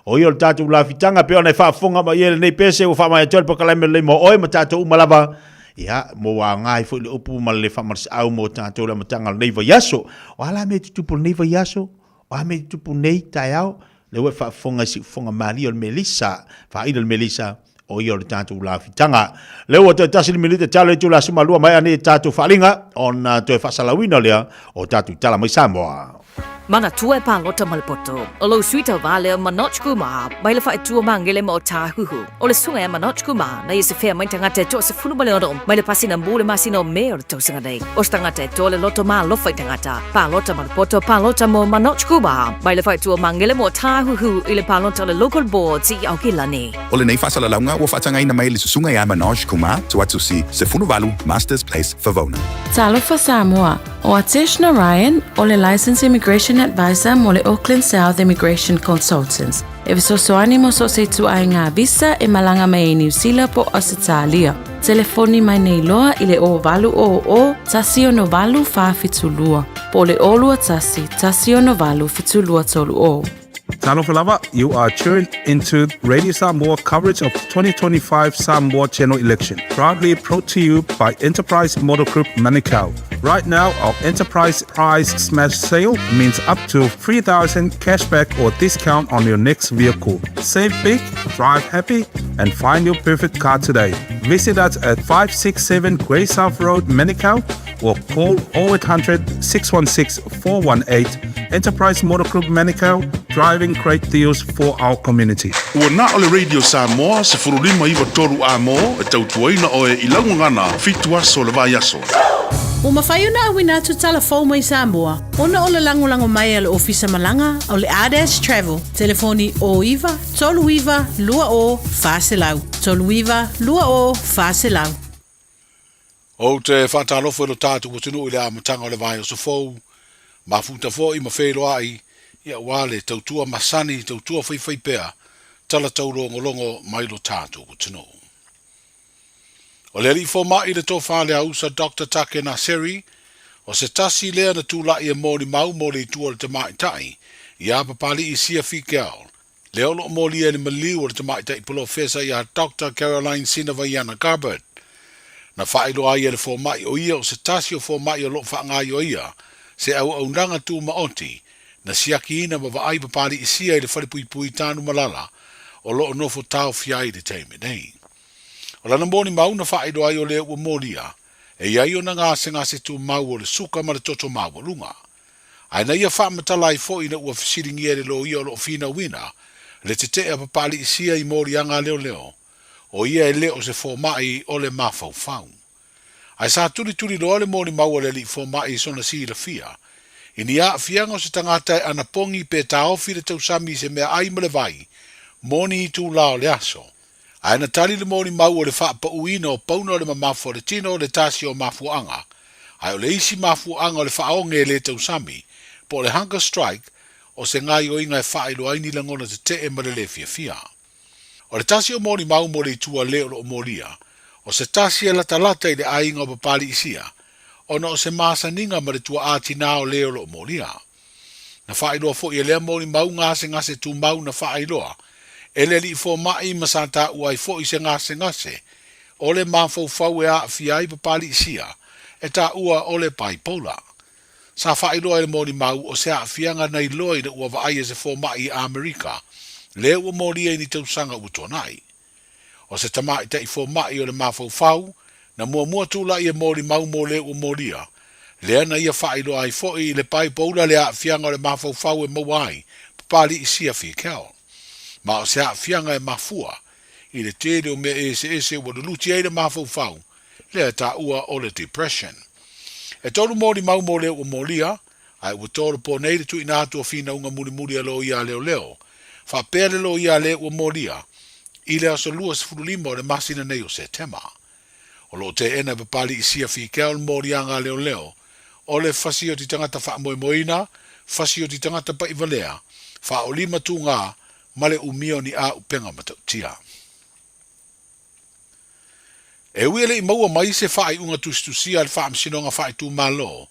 [SPEAKER 1] O ia o le tatou lafitaga, pei ona e faafofoga mai ai lenei pese ua faamaea atu ai le pakalame lelei mo oe ma tatou uma lava, ia, mo ua aoga ai foi le upu ma le faamalosiau mo tatou i le amataga o lenei vaiaso. O a la mea e tutupu i lenei vaiaso? O a mea e tutupu nei taeao? Lea ua e faafofoga i siufofoga malie o le Melisa, faaila le Melisa, o ia o le tatou lafitaga. Lea ua toe tasi le minute talo i itula 12 maea nei tatou faaaliga ona toe faasalauina lea o tatou tala mai Samoa.
[SPEAKER 5] Manatua e palota ma le poto. O lou sui tauva lea Manoj Kumar, mai le faaitua magele ma o Tāhuhu. O le susuga ia Manoj Kumar, na ia se fea mai tagata e 16 mai le pasina mu le masina o Me o le tausaga nei. O se tagata e toa le loto ma alofa i tagata. Palota ma le poto, palota mo Manoj Kumar, mai le faaitua magele ma o Tāhuhu i le palota o le Local Boards i Aokelani.
[SPEAKER 22] O lenei faasalalauga ua faatagaina mai e le Susuga ia Manoj Kumar, Tuatusi, 18, Masters Place, Favona.
[SPEAKER 8] Talofa Samoa, O Atesh Narayan, o le Licensed Immigration Advisor mo le Auckland South Immigration Consultants, e fesoasoani mo so o se ituaiga visa e malaga mai ai Niu Sila po o Ausetalia. Telefoni mai nei loa i le 0800 168 472 po o le 021 168 7230.
[SPEAKER 2] Talofa lava, you are tuned into Radio Samoa coverage of 2025 Samoa General Election, proudly brought to you by Enterprise Motor Group Manukau. Right now, our Enterprise Prize Smash Sale means up to 3000 cashback or discount on your next vehicle. Save big, drive happy, and find your perfect car today. Visit us at 567 Grey South Road, Manukau, or call 0800 616 418. Enterprise Motor Group Manukau, driving great deals for our community.
[SPEAKER 10] Ua na o le Radio Samoa 15 93 amo e tautuaina oe i lau gagana fitu aso o le vaiaso.
[SPEAKER 7] Ua mafai ona auina atu tala fou mai Samoa ona o le lagolago mai a le Ofisa Malaga o le Ardash Travel, telefoni 09 39 20 400, 39 20 400.
[SPEAKER 10] Ou te faatalofa i lo tatou atunuu i le amataga o le vaiaso fou, mafuta foi ma feiloai, ia aua le tautua masani, tautua faifaipea, tala taulogologo mai lo tatou atunuu. O le alii fomai le Tofa Leausa Doctor Take Naseri, o se tasi lea na tula'i e molimau mo le itu o le tamaitai iā Papali'i Sia Fikeaol, lea o lo'o molia i le maliu o le tamaitai polofesa iā Doctor Caroline Sinavaiana Gabbard. Na faailoa ai e le fomai o ia o se tasi o fomai o lo'o faagaioia se auaunaga tumaoti na siakiina ma vaai Papali'i Sia i le falepuipui Tanumalala o lo'o nofo taofia ai i le taimi nei. O lana molimau na faailoa ai o lea ua molia, e i ai ona gasegase tumau o le suka ma le toto maualuga. Ae na ia faamatala ai foi ina ua fesiligia e le loia o lo o finauina le tetee a Papali'i Sia i moliaga a leoleo,
[SPEAKER 3] O ia e le o se fomai o le mafaufau. Ae sa tulituli loa le molimau a le alii fomai i sona silafia, i ni aafiaga o se tagata e anapogi pe taofi le tausami i se meaai ma le vai mo ni itulā o le aso. Ae na tali le molimau o le faapauina o pauna o le mamafa o le tino le tasi o mafuaaga, ae o le isi mafuaaga o le faaoge e le tausami, po o le hunger strike, o se gaioiga e faailoa ai ni lagona tetee ma le le fiafia. O le tasi o molimau mo le itu a le o lo o molia, o se tasi e latalata i le aiga o Papaliisia, ona o se masaniga ma le tuaa tinā o le o lo o molia. Na faailoa foi e lea molimau gasegase tumau na faailoa e le alii fomai ma sa taua ai foi se gasegase o le mafaufau e aafia ai Papaliisia e taua o le bipolar. Sa faailoa e le molimau o se aafiaga na iloa ina ua vaai e se fomai i Amerika lea ua molia i ni tausaga ua tuanai. O se tamaitai fomai o le mafaufau na muamua tulai e molimau mo le ua molia, lea na ia faailoa ai foi i le bipolar le aafiaga o le mafaufau e maua ai Papali'i Sia Fikel. Ma o se aafiaga e mafua i le tele o mea eseese ua luluti ai le mafaufau lea e taua o le depression. E tolu molimau mo le ua molia, ae ua tolopo nei le tuuina atu o finauga mulimuli a loia a leoleo, faapea le loia a le ua molia, i le aso 25 o le masina nei o Setema. O lo o teena e Papali'i Sia Fikea o le moliaga a leoleo, o le fasioti tagata faamoemoeina, fasioti tagata pa'ivalea, faaolima tugā ma le umia o ni āupega matautia. E ui e le i maua mai se faaiuga tusitusia a le Faamasinoga Faaitumalo,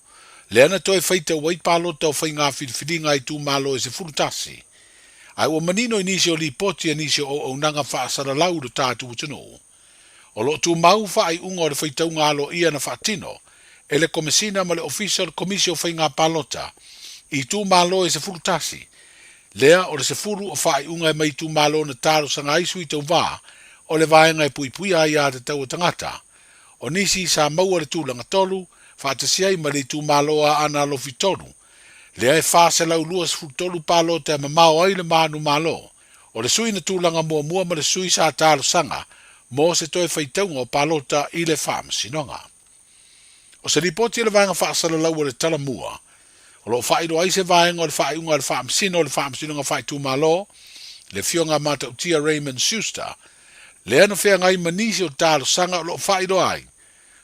[SPEAKER 3] lea na toe faitau ai palota o faiga filifiliga a itumalo e 11, ae ua manino i nisi o lipoti a nisi o auaunaga faasalalau i lo tatou atunuu, o lo o tumau faaiuga o le faitauga aloaia na faatino e le Komesina ma le Ofisa o le Komisi o Faiga Palota i itumalo e 11, lea o le 10 o faaiuga e mai itumalo na talosaga ai sui tauva o le vaega e puipuia aiatatau a tagata. O nisi sa maua le tulaga tolu, faatasi ai ma le itumalo a Aana Alofi 3, lea e 423 palota e mamao ai le manumalo o le sui na tulaga muamua ma le sui sa talosaga mo se toe faitauga o palota i le Faamasinoga. O se lipoti a le Vaega Faasalalau o le Talamua, o lo o faailoa ai se vaega o le faaiuga a le Faamasino o le Faamasinoga Faaitumalo, le Afioga a Matautia Raymond Schuster, lea na feagai ma nisi o talosaga o lo o faailoa ai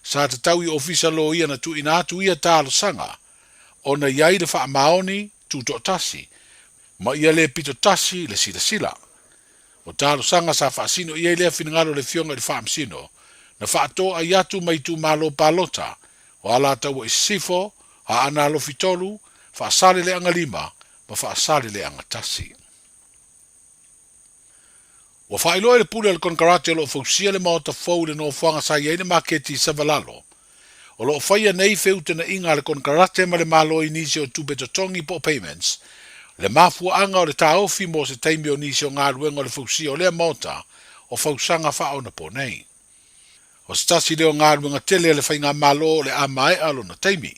[SPEAKER 3] sa tatau i Ofisa Loia na tuuina atu ia talosaga ona i ai le faamaoni tutoatasi ma ia le pitotasi le silasila. O talosaga sa faasino i ai lea finagalo o le Afioga i le Faamasino, na faatoai atu mai itumalo palota o Alataua i Sisifo, Aana Alofi 3, Faasaleleaga 5 ma Faasaleleaga 1. Ua faailoa i le pule a le konekarate o lo o fausia le maota fou i le nofoaga sa i ai le maketi i Savalalo. O lo o faia nei feutana'iga a le konekarate ma le Malo i nisi o tupe totogi po o payments, le mafuaaga o le taofi mo se taimi o nisi o galuega o le fausia o lea maota o fausaga faaonaponei. O se tasi lea o galuega tele a le faigamalo o le a maea lona taimi,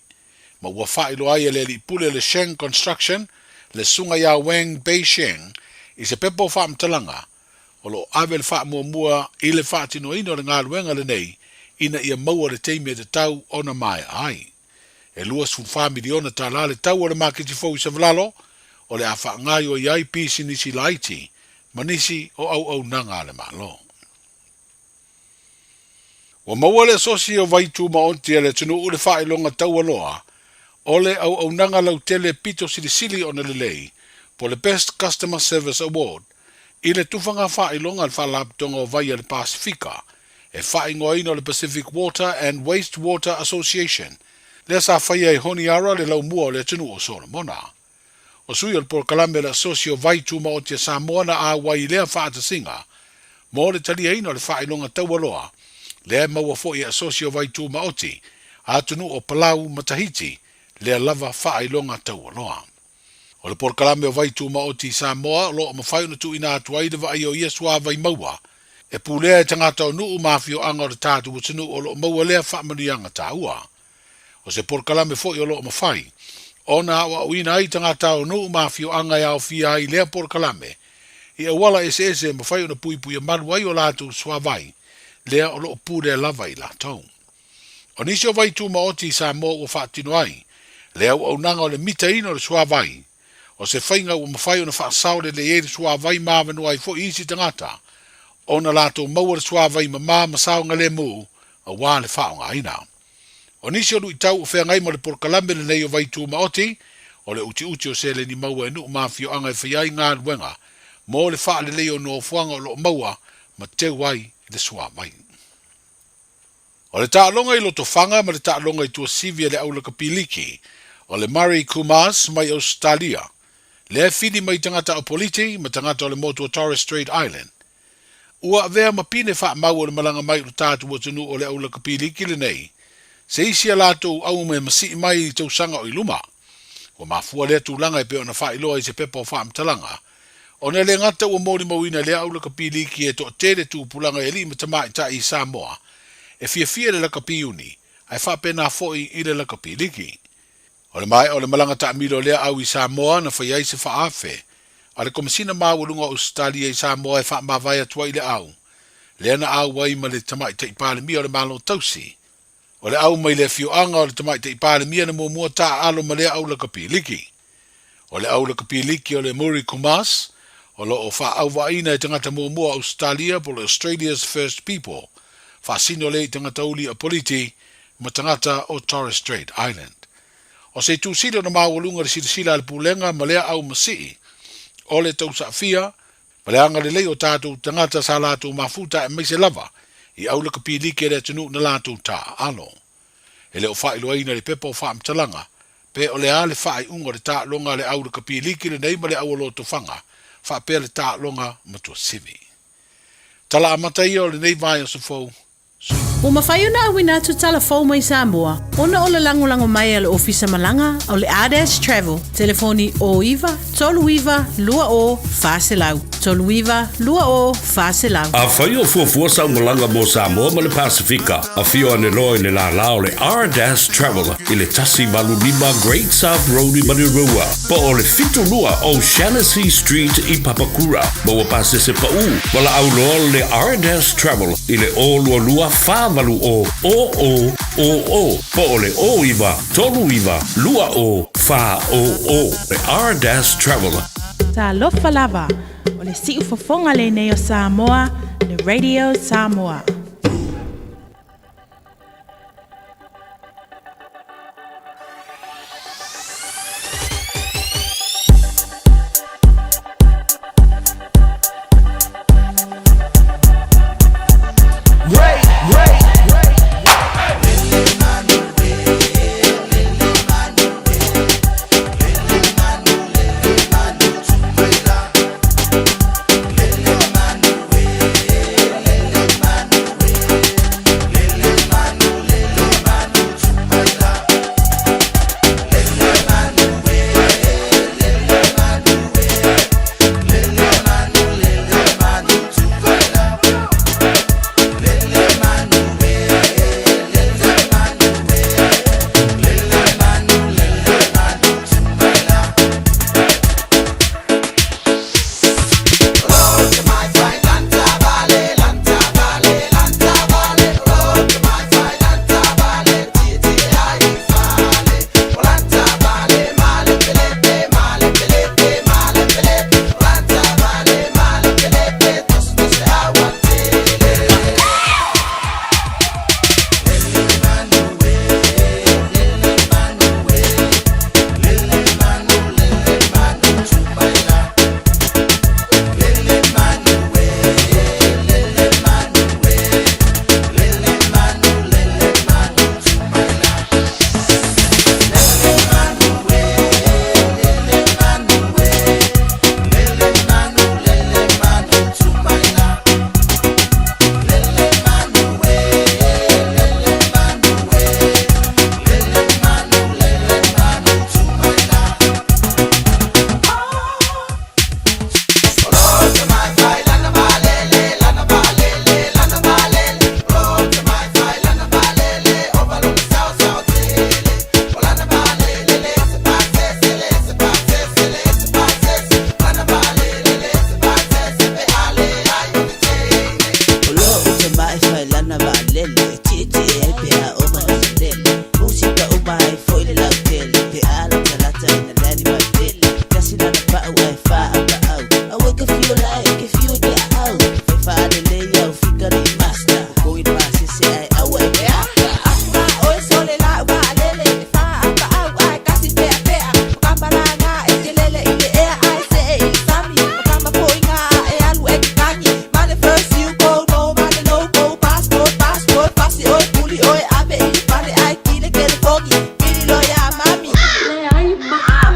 [SPEAKER 3] ma ua faailoa ai e le alii pule o le Sheng Construction, le Susuga ia Wang Beisheng, i se pepa o faamatalaga, o lo o ave le faamuamua i le faatinoina o le galuega lenei ina ia maua le taimi e tatau ona maea ai. E $24 miliona tala le tau o le maketi fou i Savalalo, o le a faagaoioi ai pisinisi laiti ma nisi o auaunaga a le Malo. Ua maua le Asosi o Vai Tumaoti a le atunuu le faailoga taualoa o le auaunaga lautele pito silisili ona lelei po o le Best Customer Service Award i le tufaga faailoga a le Faalapotopotoga o Vai a le Pasefika e faaigoaina o le Pacific Water and Waste Water Association lea sa faia i Honiara le laumua o le atunuu o Solomona. O sui o le polokalame o le Asosi o Vai Tumaoti a Samoa na auai i lea faatasiga mo le taliaina o le faailoga taualoa lea e maua foi e Asosi o Vai Tumaoti a atunuu o Palau ma Tahiti lea lava faailoga taualoa. O le polokalame o Vai Tumaoti i Samoa o lo o mafai ona tuuina atu ai le vaaia o ia suavai maua e pulea e tagata o nuu ma afioaga o le tatou atunuu o lo o maua lea faamanuiaga taua. O se polokalame foi o lo o mafai ona aoaoina ai tagata o nuu ma afioaga e aofia ai lea polokalame i auala eseese e mafai ona puipuia malu ai o latou suavai lea o lo o pulea lava i latou. O nisi o vai tumaoti i Samoa ua faatino ai le auaunaga o le mitaina o le suavai, o se faiga ua mafai ona faasao lelei ai le suavai ma avanoa ai foi isi tagata ona latou maua le suavai mama ma saogalemu aua le faaaogaina. O nisi o luitau o feagai ma le polokalame lenei o vai tumaoti, o le utiuti o seleni maua e nuu ma afioaga e faia ai galuega mo le faaleleia o nofoaga o lo o maua ma teu ai le suavai. O le taaloga i Lotofaga ma le taaloga i Tuasivi a le aulakapiliki o le Murray Kumars mai Ausetalia, lea e fili mai tagata Apoliti ma tagata o le motu o Torres Strait Island. Ua avea ma pine faamau o le malaga mai o le tatou atunuu o le aulakapiliki lenei, se isi a latou aume masii mai i tausaga o i luma. Ua mafua lea tulaga e pei ona faailoa i se pepa o faamatalaga, ona e le gata ua molimauina lea aulakapiliki e toatele tupulaga i alii ma tamaitai i Samoa e fiafia i le lakapi-uni ae faapena foi i le lakapiliki. O le maea o le malaga taamilo lea au i Samoa na fai ai se faaafe a le Komesina Maualuga o Ausetalia i Samoa e faamavae atu ai i le au lea na auai ma le Tamaitai Palemia o le Malo Tausi. O le au mai le afioaga o le Tamaitai Palemia na muamua taaalo ma lea au lakapiliki. O le au lakapiliki o le Murray Kumas, o lo o faaauvaaiina e tagata muamua o Ausetalia po o le Australia's First People, faasino lea i tagata uli Apoliti ma tagata o Torres Strait Island. O se itu sili ona maualuga le silasila a le Pulega ma lea au masii o le tausaafia ma le agalelei o tatou tagata sa latou mafuta aemaise lava i au lakapiliki a le atunuu na latou taaalo. E le o faailoaina i le pepa o faamatalaga pe o le a le faaiuga o le taaloga a le au lakapiliki lenei ma le au o Lotofaga faapea le taaloga ma Tuasivi. Tala amata ia o lenei vaiaso fou.
[SPEAKER 7] Ua mafai ona auina atu tala fou mai Samoa ona o le lagolago mai a le Ofisa Malaga o le Ardash Travel, telefoni 09 39 20 400, 39 20 400.
[SPEAKER 11] Afai o fuafua sau malaga mo Samoa ma le Pasefika, afio ane loa i le lālā o le Ardash Travel i le 185 Great South Road i Manurewa, po o le 72 O'Shannessy Street i Papakura. Maua pasese paʻū, valaau loa le Ardash Travel i le 022 480 0000 po o le 09 39 20 400. Le Ardash Travel.
[SPEAKER 8] Talofa lava, o le siufofoga lenei o Samoa, le Radio Samoa.
[SPEAKER 13] tietie ai pe a oma na lele. Musika uma ai foi le lautele. Pe a latalata ina lani mai pele. Kasi lana pa'u ai fa'a pa'au. Aue ka fio lae ke fio i ke a'au. Fai fa'alelei au fika le i master. Koi le pasese ai aua e ke aka.
[SPEAKER 14] Aku a oe sole la ua alele e fā apa au ai kasi pea pea o ka malaga e ke lele i le ea ai seʻe i le sami o ka mapoiga a e alu e ke kagi ma le first you go no ma le no go passport passport pasi oe puli oe ave i le fale ai kile kelefogi pili loa iā mami.
[SPEAKER 8] Leai mam!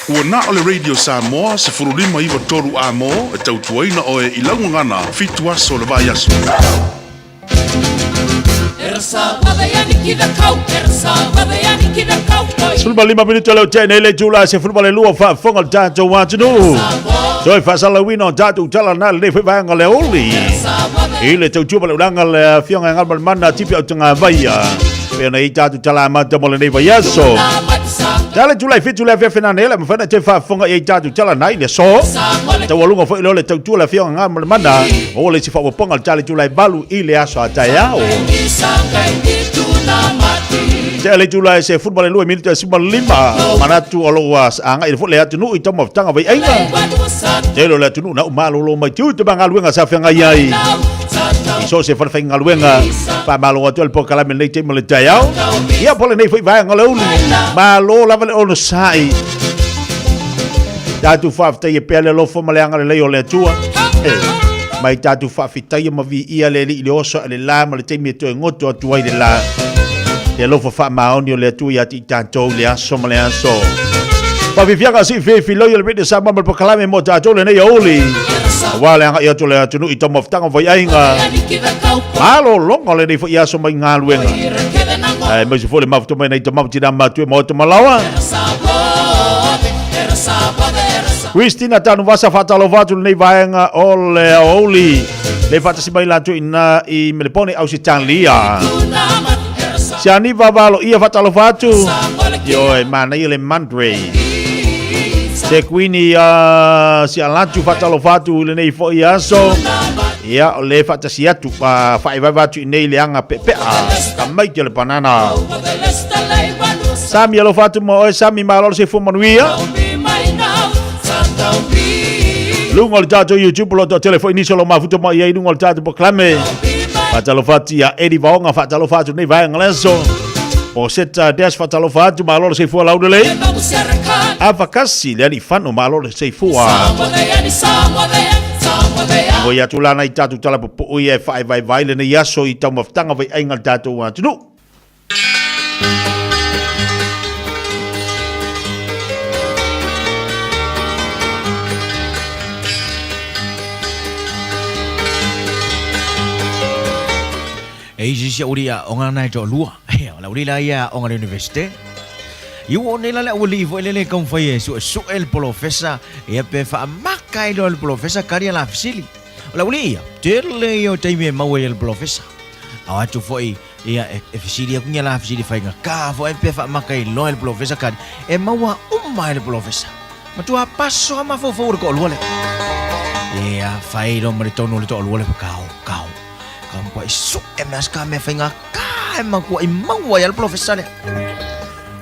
[SPEAKER 10] Ua na o le Radio Samoa 1593 A-mo e tautuaina oe i lau gagana fitu aso o le vaiaso.
[SPEAKER 1] 15 minute leo tene i le itula e 12 faafofoga le tatou atunuu. Toe faasalauina o tatou tala na lenei foi vaega le oli. I le tautua ma le ulaga le afioga e Galumalemana Tipi Autagavaia. Pei ona i tatou tala amata mo lenei vaiaso. Tala itula i fitu le afiafi nanei le mafai ona toe faafofoga i ai tatou tala na i le aso. Taualuga foi lea o le tautua le afioga Galumalemana o le isi faaopoopoga o le tala itula e 8 i le aso a taeao. Tea le itula e 12 minute e 15 manatu o lo o agai foi le atunuu i taumafataga vaiaiga. Tele o le atunuu na u malolo mai tiute ma galuega sa feagai ai. I so o se fale faigaluega faamalo atu ai le polokalame lenei taimi o le taeao. Ia po o lenei foi vaega o le ulu. Malo lava le onosai. Tatou faafetaia pea le alofa ma le agalelei o le Atua. E, mai tatou faafetaia ma viia le Alii i le oso a le la ma le taimi e toe goto atu ai le la. Le alofa faamaoni o le Atua ia te i tatou i le aso ma le aso. Faafiafiaga si filoi o le Radio Samoa ma le polokalame mo tatou lenei aoauli. Aua le agai atu o le atunuu i taumafataga o vaiaiga. Malologa o lenei foi aso mai galuega. Aemaise foi le mafuta mai nei tama ma tina matua ma oe malaoa. Christina Tanuvasa faatalofa atu lenei vaega o le aoauli. Le faatasi mai latou ina i Melepone, Ausitalia. Siani Vavalo ia faatalofa atu. Ioe, manaia le Monday. Se Queenie si alatu faatalofa atu i lenei foi aso. Ia, o le faatasi atu, faaevaeva atu i nei le aga peapea, ka mai te le banana. Sami alofa atu ma oe, Sami malo le soifua manuia. Luga o le tatou YouTube, o lo o toatele foi nisi o lo o mafuta mai ai luga o le tatou polokalame. Faatalofa atu ia Eddie Vaoga, faatalofa atu nei vaega le aso. Poseta Des faatalofa atu malo le soifua laulelei. Avakasi le alii fano malo le soifua. Ngoi atu lana i tatou tala pupuu ia e faaevaevae lenei aso i taumafataga vaiaiga le tatou atunuu.
[SPEAKER 12] E i sisi uri a onga nai to lua. O la uri la ia onga le universite. I ua nei la le uli fo le le kau fai e su su el polofesa e pe fa maka i lo el polofesa kari la fisili. O la uli ia, te le ia o taimi e maua i el polofesa. A atu foi ia e fisili aku nya la fisili fai nga ka fo e pe fa maka i lo el polofesa kari e maua uma el polofesa. Matua paso ama fo fo ko lua le. Ia fai lo ma le tonu le to lua le kau kau. Ka makua i su e mea ska mea whainga ka e makua i maua i ala profesa lea.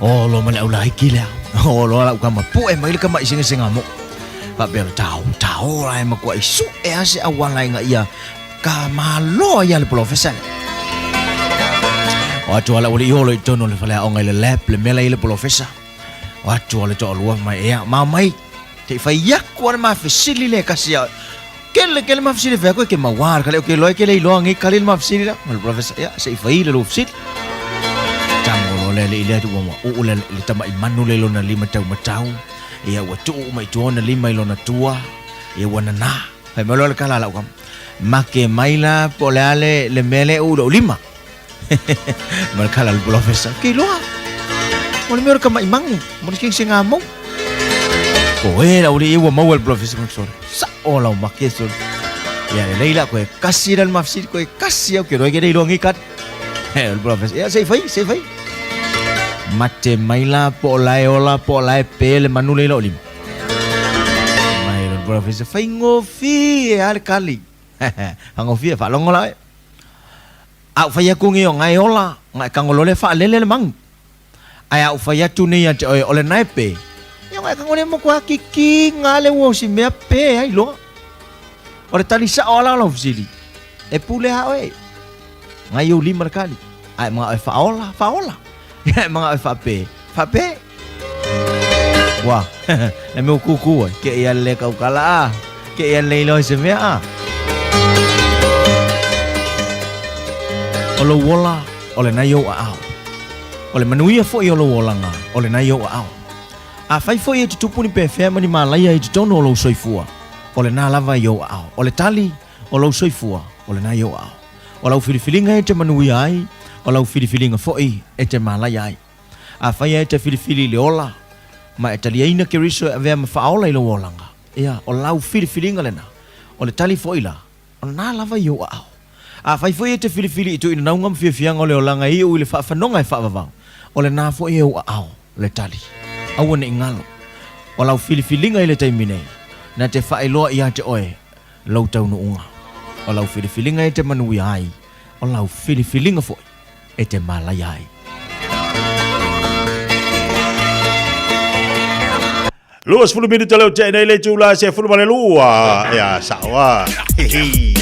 [SPEAKER 12] O lo ma le au laiki lea. O lo ala uka mapu e mai le kama i singa singa mo. Pa pea tau tau la e makua i su e ase au ala inga ia ka malo ia le profesa lea. O atu ala uli iolo i tonu le whalea onga i le lab le mela i le profesa. O atu ala toa lua mai ea mau mai. Te i whai aku ana mawhesili le kasi au. Kele kele mawhesili whea koe ke mawar kale o ke loe kele i loa ngi kali le mawhesili la. Ma le professor ia se i whai le lo whesili. Tango lo le le ile atu ua uu le le tama i manu le lona lima tau matau. Ia ua tuu mai tuona lima i lona tua. Ia ua nana. Fai mai loa le kala lau kam. Make mai la po le ale le mele u lo lima. Ma le kala le professor. Ke loa. Mo le mea o le kama i mangu. Mo le se ngā mau. Ko e la uri i ua mau le professor mo sore. Sa o lau make sore. Ia le leila koe kasi le mafsiri koe kasi au ke roe ke rei roa ngi kat. He le professor. Ia sei fai, sei fai. Mate mai la po la e ola po la e pe le manu leila o lima. Mai le professor fai ngofi e ale kali. Fangofie whaalongo la e. A ou fai aku ngi o ngai ola, ngai kangolole whaalele le mangu. Ae a ou fai atu nei ia te oe, o le nae pe, ia ngai kangole mo kua kiki ngā le ua o si mea pe ai loa. O le tali sao ala lau fesili, e pule ha oe, ngai ou lima le kali, ae mga oe whaola, whaola, ae mga oe whape, whape. Wa, le mea kuku ai, ke ia le kaukala a, ke ia le iloa se mea a. O lou ola, o lena i ou aao. O le manuia foi o lou olaga, o lena i ou aao. Afai foi e tutupu ni pefea ma ni malaia i totonu o lou soifua, o lena lava i ou aao. O le tali o lou soifua, o lena i ou aao. O lau filifiliga e te manuia ai, o lau filifiliga foi e te malaia ai. Afai e te filifili i le ola, ma e taliaina Keriso e avea ma faaola i lou olaga, ia, o lau filifiliga lena, o le tali foi la, o lena lava i ou aao. Afai foi e te filifili i tuuinanauga ma fiafiaga o le olaga e iu i le faafanoga e faavavau, o lena foi e ou aao le tali. Aua ne i galo, o lau filifiliga i le taimi nei, na te faailoa ia te oe lou taunuuga. O lau filifiliga e te manuia ai, o lau filifiliga foi e te malaia ai.
[SPEAKER 1] 20 minuta leo te nei le tula se fulu male lua. Ia, sao a. Hihi.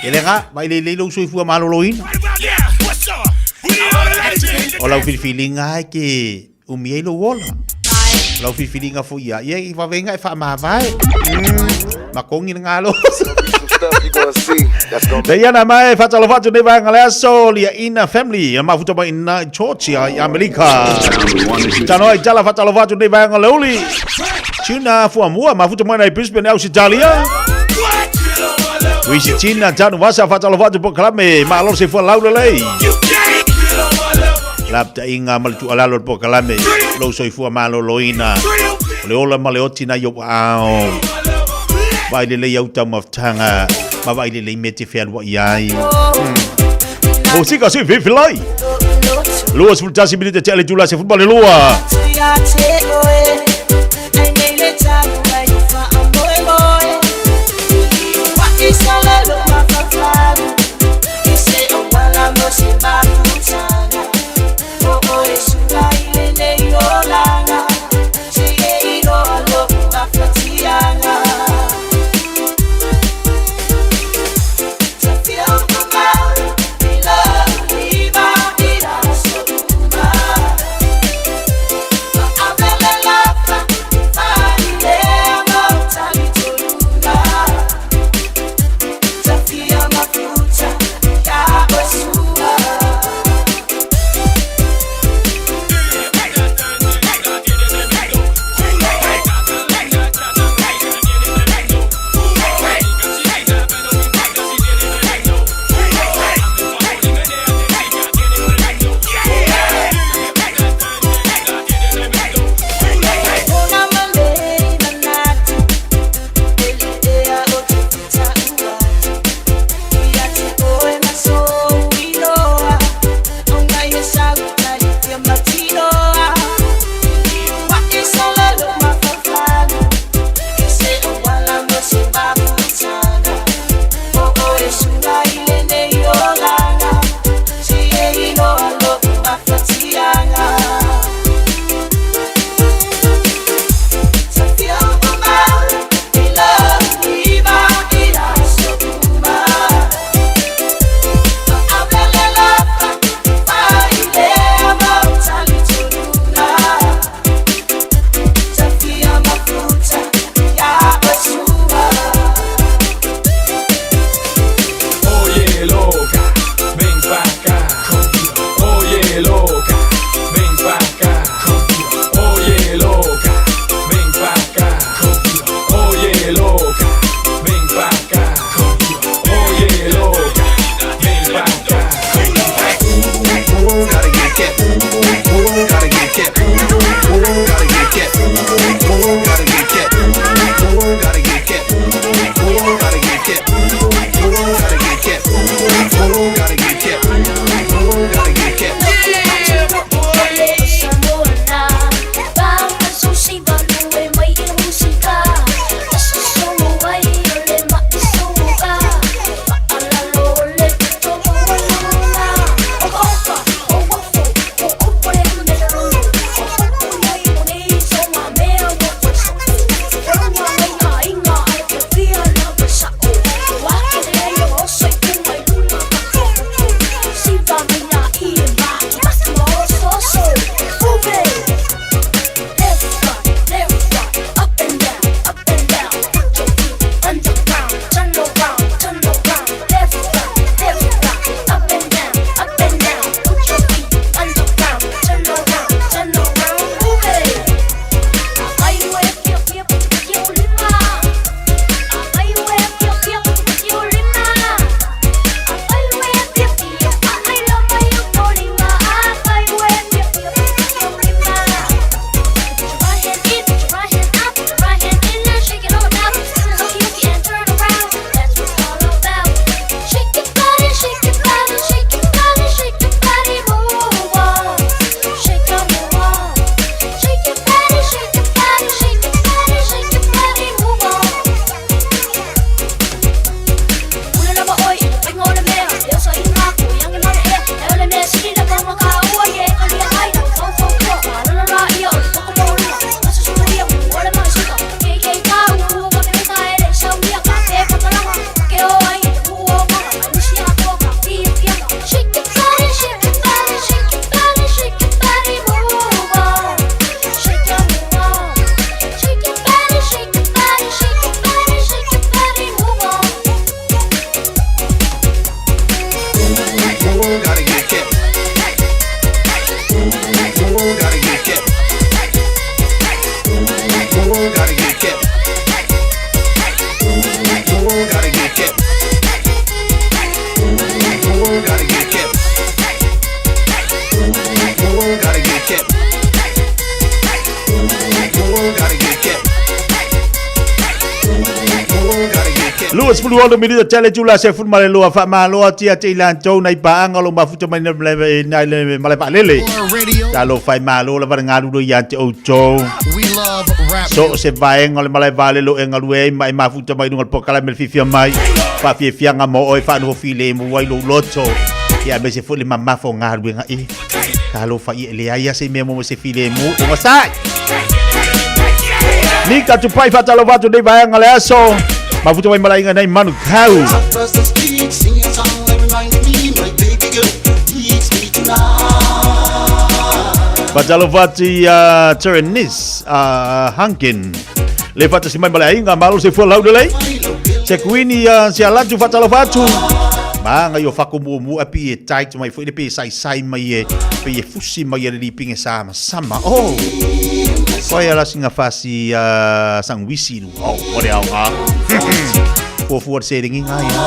[SPEAKER 1] E le ga, mai le le lou soifua maloloina. O lau filifiliga e ke umi ai lou ola. O lau filifiliga foi ia, ia i vavenga e faamavae. Makongi le galo. Lei ana mai faatalofa atu nei vaega le aso Liaina family mafuta mai ina i Georgia i Amerika. Tanoa i tala faatalofa atu nei vaega le uli. Tuna fuamua mafuta mai na i Brisbane Ausitalia. Wisi Tina tanu vasa faatalofa atu po kalame malo se fua laula lei. Laptainga ma le tuualalo le polokalame lou soifua maloloina. O le ola ma le oti na i ou aao. Vaai lelei au taumafataga ma vaai lelei mea e te fealuai ai. Musika si fifilai. 21 minute tea le itula 12. 26 minute tele tula se fun male lua fa malo ati ati lan tou nai paanga lo mafuta mai nai le male pa lele. Talo fai malo la vara ngalu lo ia te outou. So se vaenga o le malae vale lo e galue ai ma e mafuta mai luga o le polokalame le fiafia mai. Faafiafiaga mo oe faanofofile mo ai lou loto. Ia aemaise foi le mamafa o galuega e. Talofa ia e leai a se mea mo se filemu o gasai. Mika Tupai faatalofa atu nei vaega le aso. Mafuta mai malaiga nei manu kau. Faatalofa atu ia Terenis Hankin. Le faatasi mai ma le aiga, malo se fua lau lelei. Se kuini ia si alatu faatalofa atu. Maga i o fako muamua pi e tight mai foi le pe saisai mai e pe e fusi mai e le lipinge sa sama. Oh. Koe ala singa fasi sangwisi nu. Oh, o le ao ngā. Fuafua le serengi ngā ia.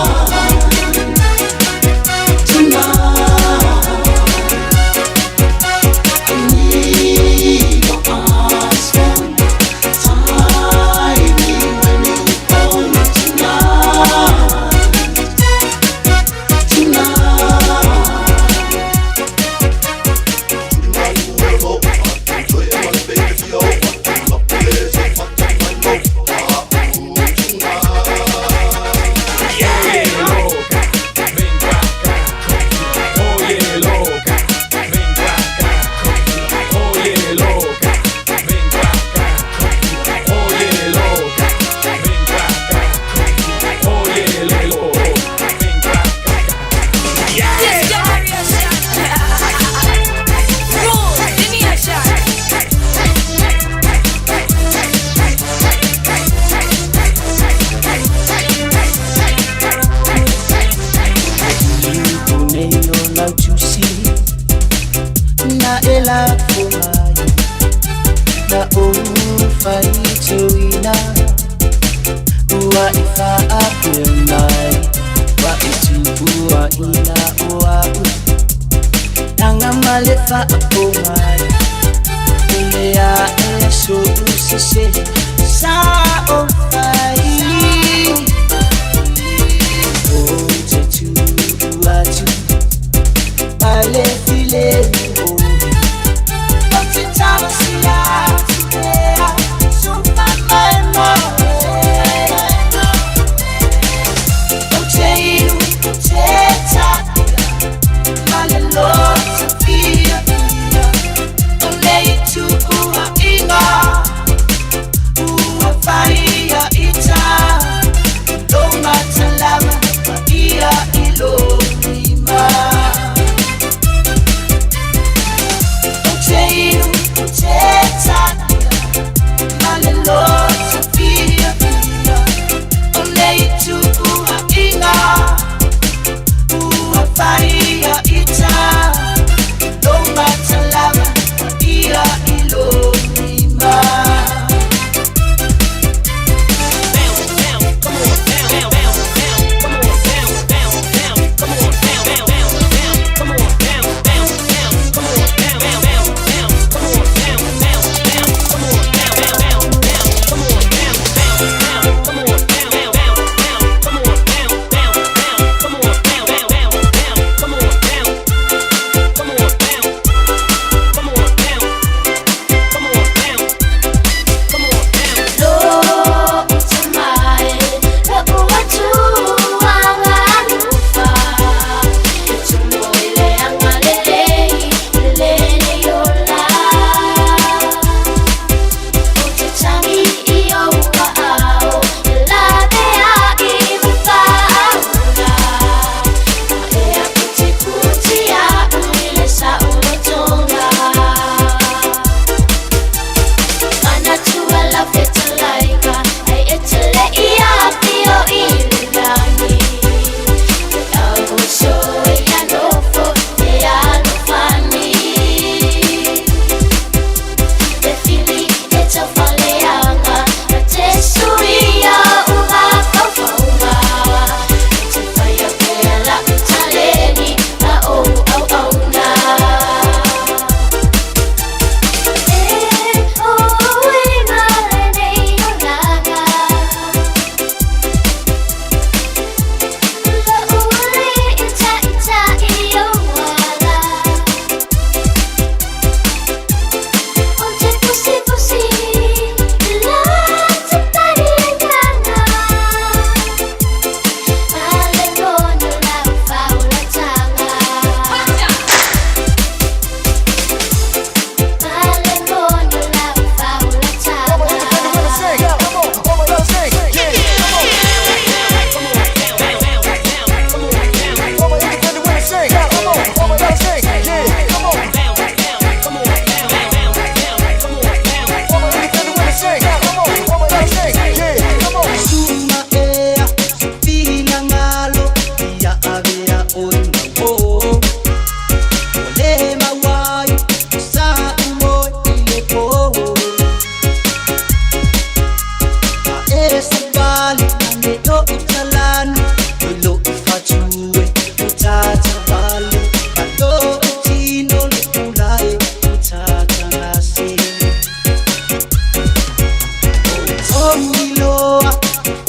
[SPEAKER 15] Lou iloa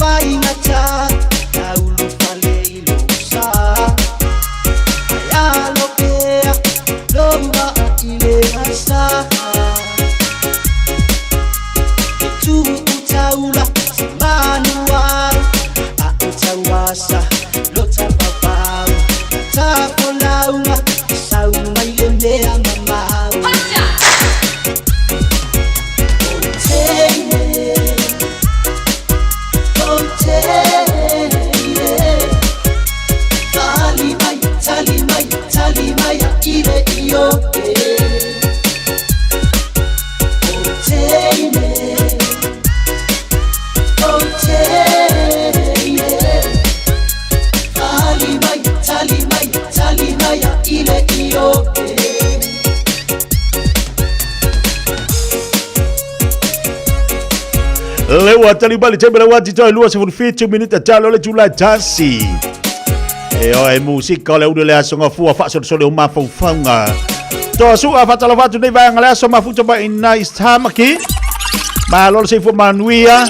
[SPEAKER 15] faigata taulufale i lou sa ae alo pea lou vaa i le gasa e tuu taula se manuau a'o tauasa lo tapaupau tafolauga sau mai le mea mamau Tali mai, tali mai, tali mai i le ioe. O teine, o teine. Tali mai, tali mai, tali mai i le ioe.
[SPEAKER 1] Le ua tali mai le taimi le ua tito e 27 minute talo le tula tasi. E o e musika o le ulu le aso ngafua faasolosolo o mafaufauga. Toa su'a faatalofa atu nei vaega le aso mafuta mai ina i Tamaki. Malo le soifua manuia.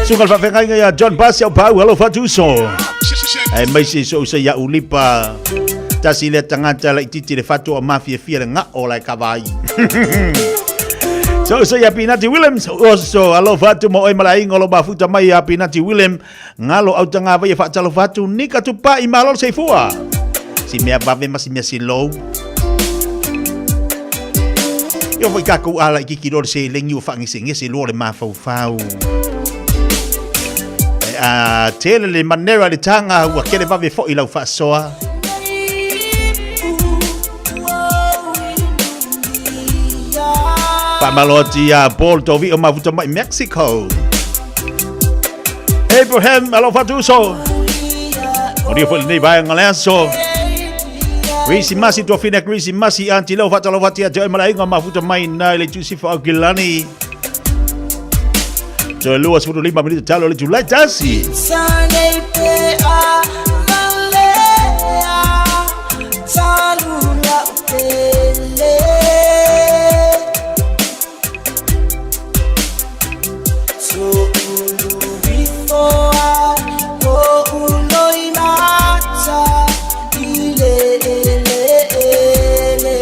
[SPEAKER 1] Suga le faafeagaiga ia John Basi au pau alofa atu uso. Ae maise so usa ia ulipa. Tasi lea tagata laititi le fatu o mafiafia le ga'o la e kava ai. So uso ia Pinati Williams, oso alofa atu mo oe ma le aiga o lo mafuta mai ia Pinati William, ngalo au tagava ia faatalofa atu nika tupa'i malo le soifua. Si mea vave ma si mea silou. Ia foi kākou ala i kiki loa le seleni ua faagesegese loa le mafaufau. E a tele le manera le taga ua kele vave foi lau faasoa. Faamalo atu ia Paul Tovi o mafuta mai Mexico. Abraham, alofa atu uso. O foi lenei vaega le aso. Krisi Masi, tuafina Krisi Masi, anti leo faatalofa atu ia te oe ma le aiga o mafuta mai na i le Tusifa o Kilani. Toe 25 minute talo le Julai tasi.
[SPEAKER 15] Sunday pe a valea talula pele To'ulu ifo a o uloi mata i le ele ele.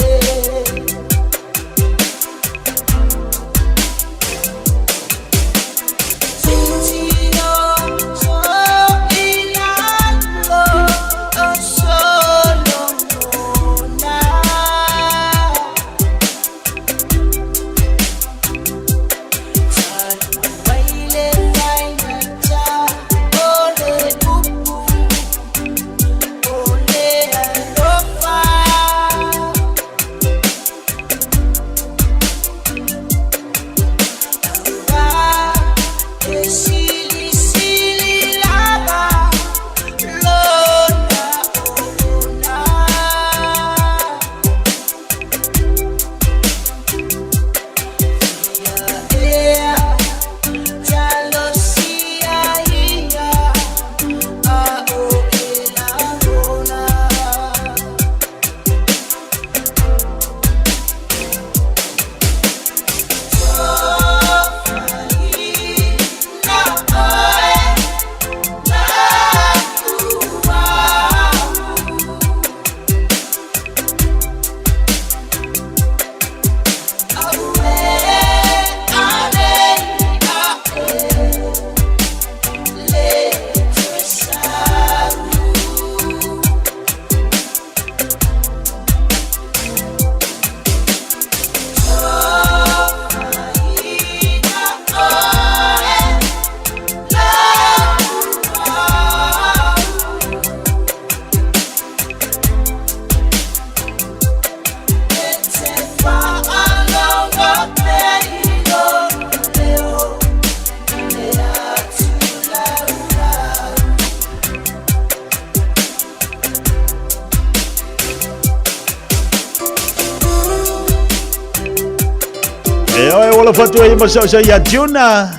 [SPEAKER 1] E oe wala fatu e ima sa ia Juna.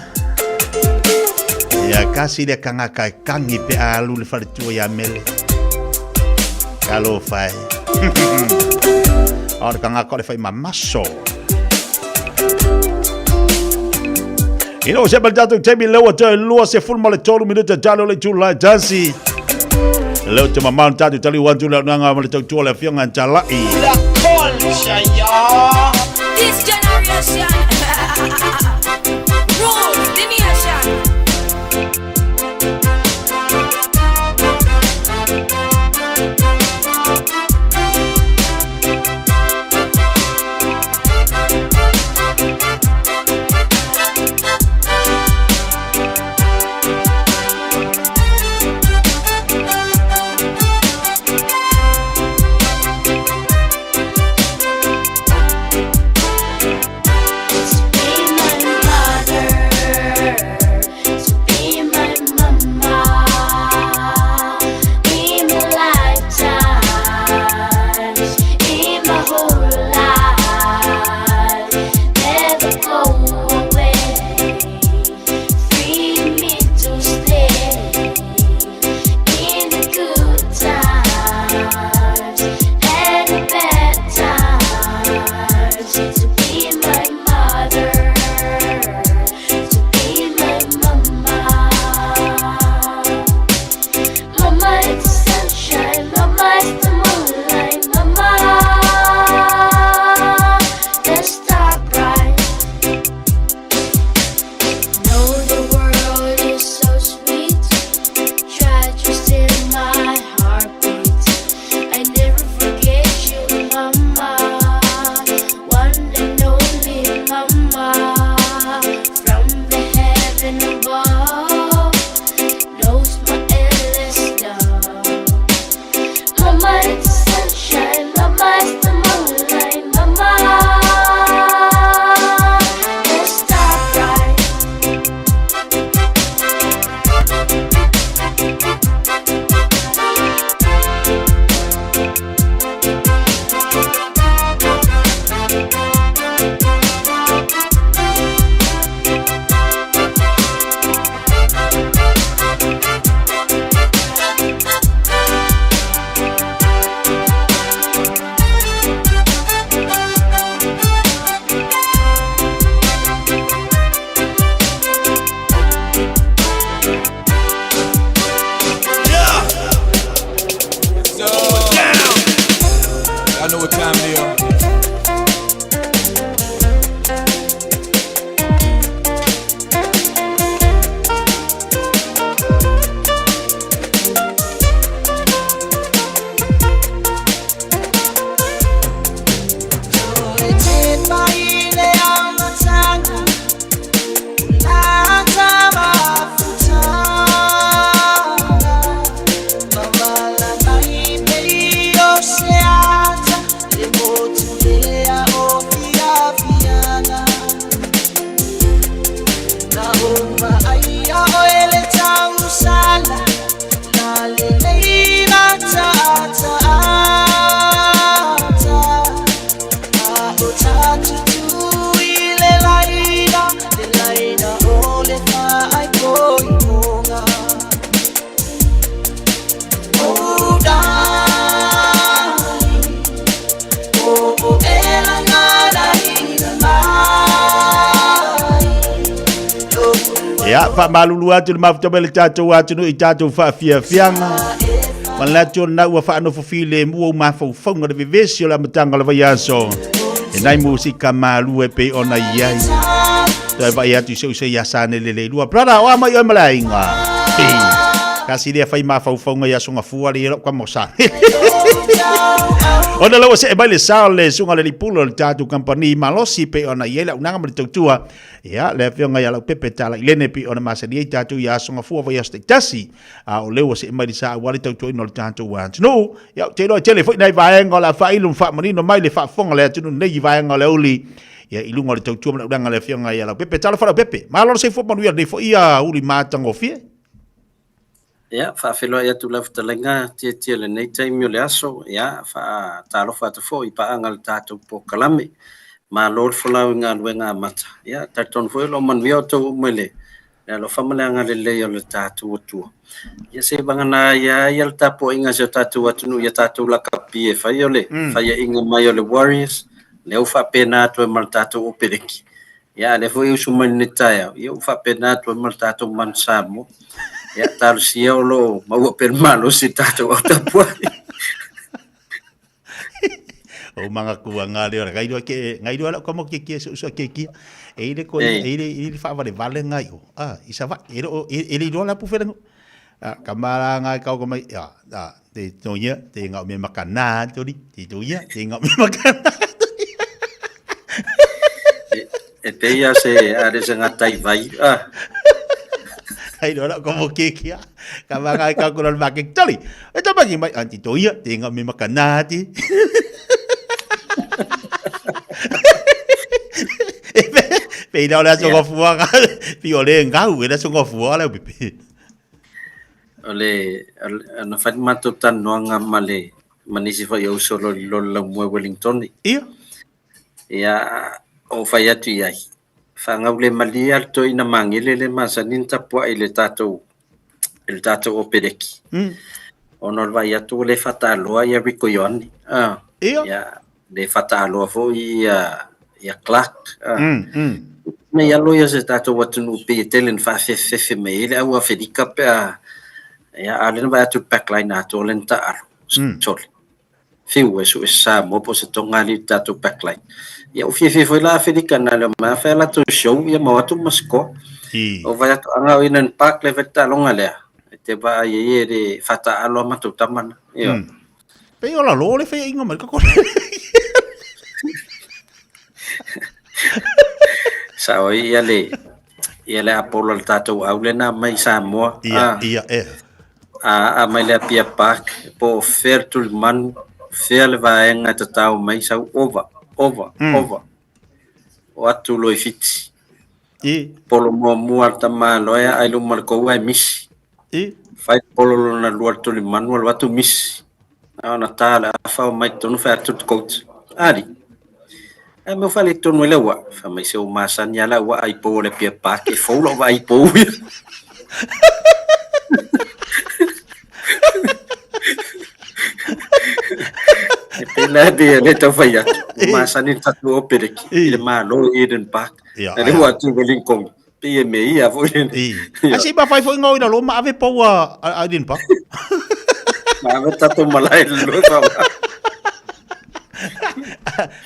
[SPEAKER 1] Ia kasi le kangaka e kangi pe alu le faletua ia mele. Talofa e. O le kangaka o le fai mamaso. Ina ua seʻe mai le tatou taimi lea ua toe 23 minute talo le itula e tasi. Leo te mamao na tatou taliu atu le aunaga ma le tautua le afioga i Tala'i.
[SPEAKER 16] Culture, y'all.
[SPEAKER 5] This generation rule the nation.
[SPEAKER 1] Ia, faamalulu atu le mafuta mai le tatou atunuu i tatou faafiafiaga. Manatu ona ua faanofo filemu ou mafaufauga le vevesi o le amataga o le vaiaso. E nai musika malu e pei ona i ai. Toe vaai atu i se uso ia Sanele Leilua. Brother, o a mai oe ma le aiga. Kasi lea fai mafaufauga i aso gafua le ia lau kama o Sanele. Ona lau see mai le sao le suga le lipula o le tatou kamupani malosi pei ona i ai le aunaga ma le tautua. Ia, le afioga ia Laupepe Talailene pei ona masani ai tatou i aso gafua vaiaso taitasi. A o lea ua see mai le sa aua le tautuaina o le tatou atunuu. Ia, ou te iloa e tele foi nai vaega o le a faailo ma faamanino mai le faafofoga a le atunuu nei i vaega o le auli. Ia, i luga o le tautua ma le aunaga a le afioga ia Laupepe. Talofa Laupepe, malo le soifua manuia lenei foi aoauli matagofie.
[SPEAKER 17] Ia, faafeiloai atu lau fetalaiga Tietie i lenei taimi o le aso. Ia, faatalofa atu foi i paaga o le tatou polokalame. Malo le folau i galuega amata. Ia, talitonu foi o lo o manuia outou uma i le alofa ma le agalelei o le tatou Atua. Ia, se vagana ai lava ia le tapuaiga a si o tatou atunuu i a tatou lakapi e fai o le faiaina mai o le Warriors, lea ua faapena atu ai ma le tatou Opereki. Ia, a lea foi e usu mai lenei taeao, ia ua faapena atu ai ma le tatou Manu Samoa. Ia, talosia o lo o maua pea le malosi i le tatou au tapuai.
[SPEAKER 1] O manga kua ngā leo ngai roa ke ngai roa lau kamo ke kia su su ke kia e ile ko e ile ile fa vale vale ngai o a i sa va e ro e le roa la pu fele a kamara ngai kau ko mai a a te toia te ngau me makana tori te toia te ngau me makana
[SPEAKER 17] E pei a se a le se ngatai vai a.
[SPEAKER 1] Ai roa lau kamo ke kia ka manga ai kau ko la ma ke tali e ta maki mai anti toia te ngau me makana ti Pe ina o le aso ngofua pi o le ngau e le aso ngofua le upipi.
[SPEAKER 17] O le, na fai le matou talanoaga ma le ma nisi foi o uso loli loli laumua i Wellington.
[SPEAKER 1] Ia.
[SPEAKER 17] Ia, o fai atu i ai. Faagaulemalie lava le toeaina magele lea e masani ona tapuai i le tatou i le tatou Opereki. Ona o le vaai atu ua le faataaloa ia Rico Ioane. Ah.
[SPEAKER 1] Ia.
[SPEAKER 17] Ia, le faataaloa foi ia ia Clark. Ah. Nei alo ia se tatou atunuu pei e tele na faafefefefe mai ai le au Aferika pe a ia a o lea na vaai atu i le backline atoa lea na taalo. Sole. Fiu e sue se Samoa po o se Tonga alii i le tatou backline. Ia ua fiafia foi la Aferika na leo mai a fai a latou show ia ma o atu ma score. O vaai atu anga o Inland Park le fai le taaloga lea. E te vaai ai e le faataalo a matou tama na. Ioe.
[SPEAKER 1] Pei o lalo le faiainga mai ka
[SPEAKER 17] Sao ai ia le ia le Apollo le tatou au lena mai Samoa.
[SPEAKER 1] Ia, ia, e.
[SPEAKER 17] A, a mai le Apia Park, po o fea le tulimanu, fea le vaega e tatao mai, sau over, over, over. O atu loa i Fiti.
[SPEAKER 1] I.
[SPEAKER 17] Polo muamua a le tama loa e ae luma o le koua e misi.
[SPEAKER 1] I.
[SPEAKER 17] Fai polo lona lua le tulimanu alu atu misi. A ona ta le afa o mai totonu fai atu le coach. Ali. Ae mea ua faaletonu ai lau waa. Fai mai se ua masani lava lau waa i pou o le Apia Park e fou lau vaai i pou ia. E pei la pei e le tau fai atu. Ua masani le tatou Opereki i le Malo i Eden Park.
[SPEAKER 1] Ia,
[SPEAKER 17] A lea ua atu i Wellington. Pei e mea ia foi
[SPEAKER 1] lena. Ai se i mafai foi ngau i lalo ma ave pou a Eden Park.
[SPEAKER 17] Ma ave tatou malae le lua fa.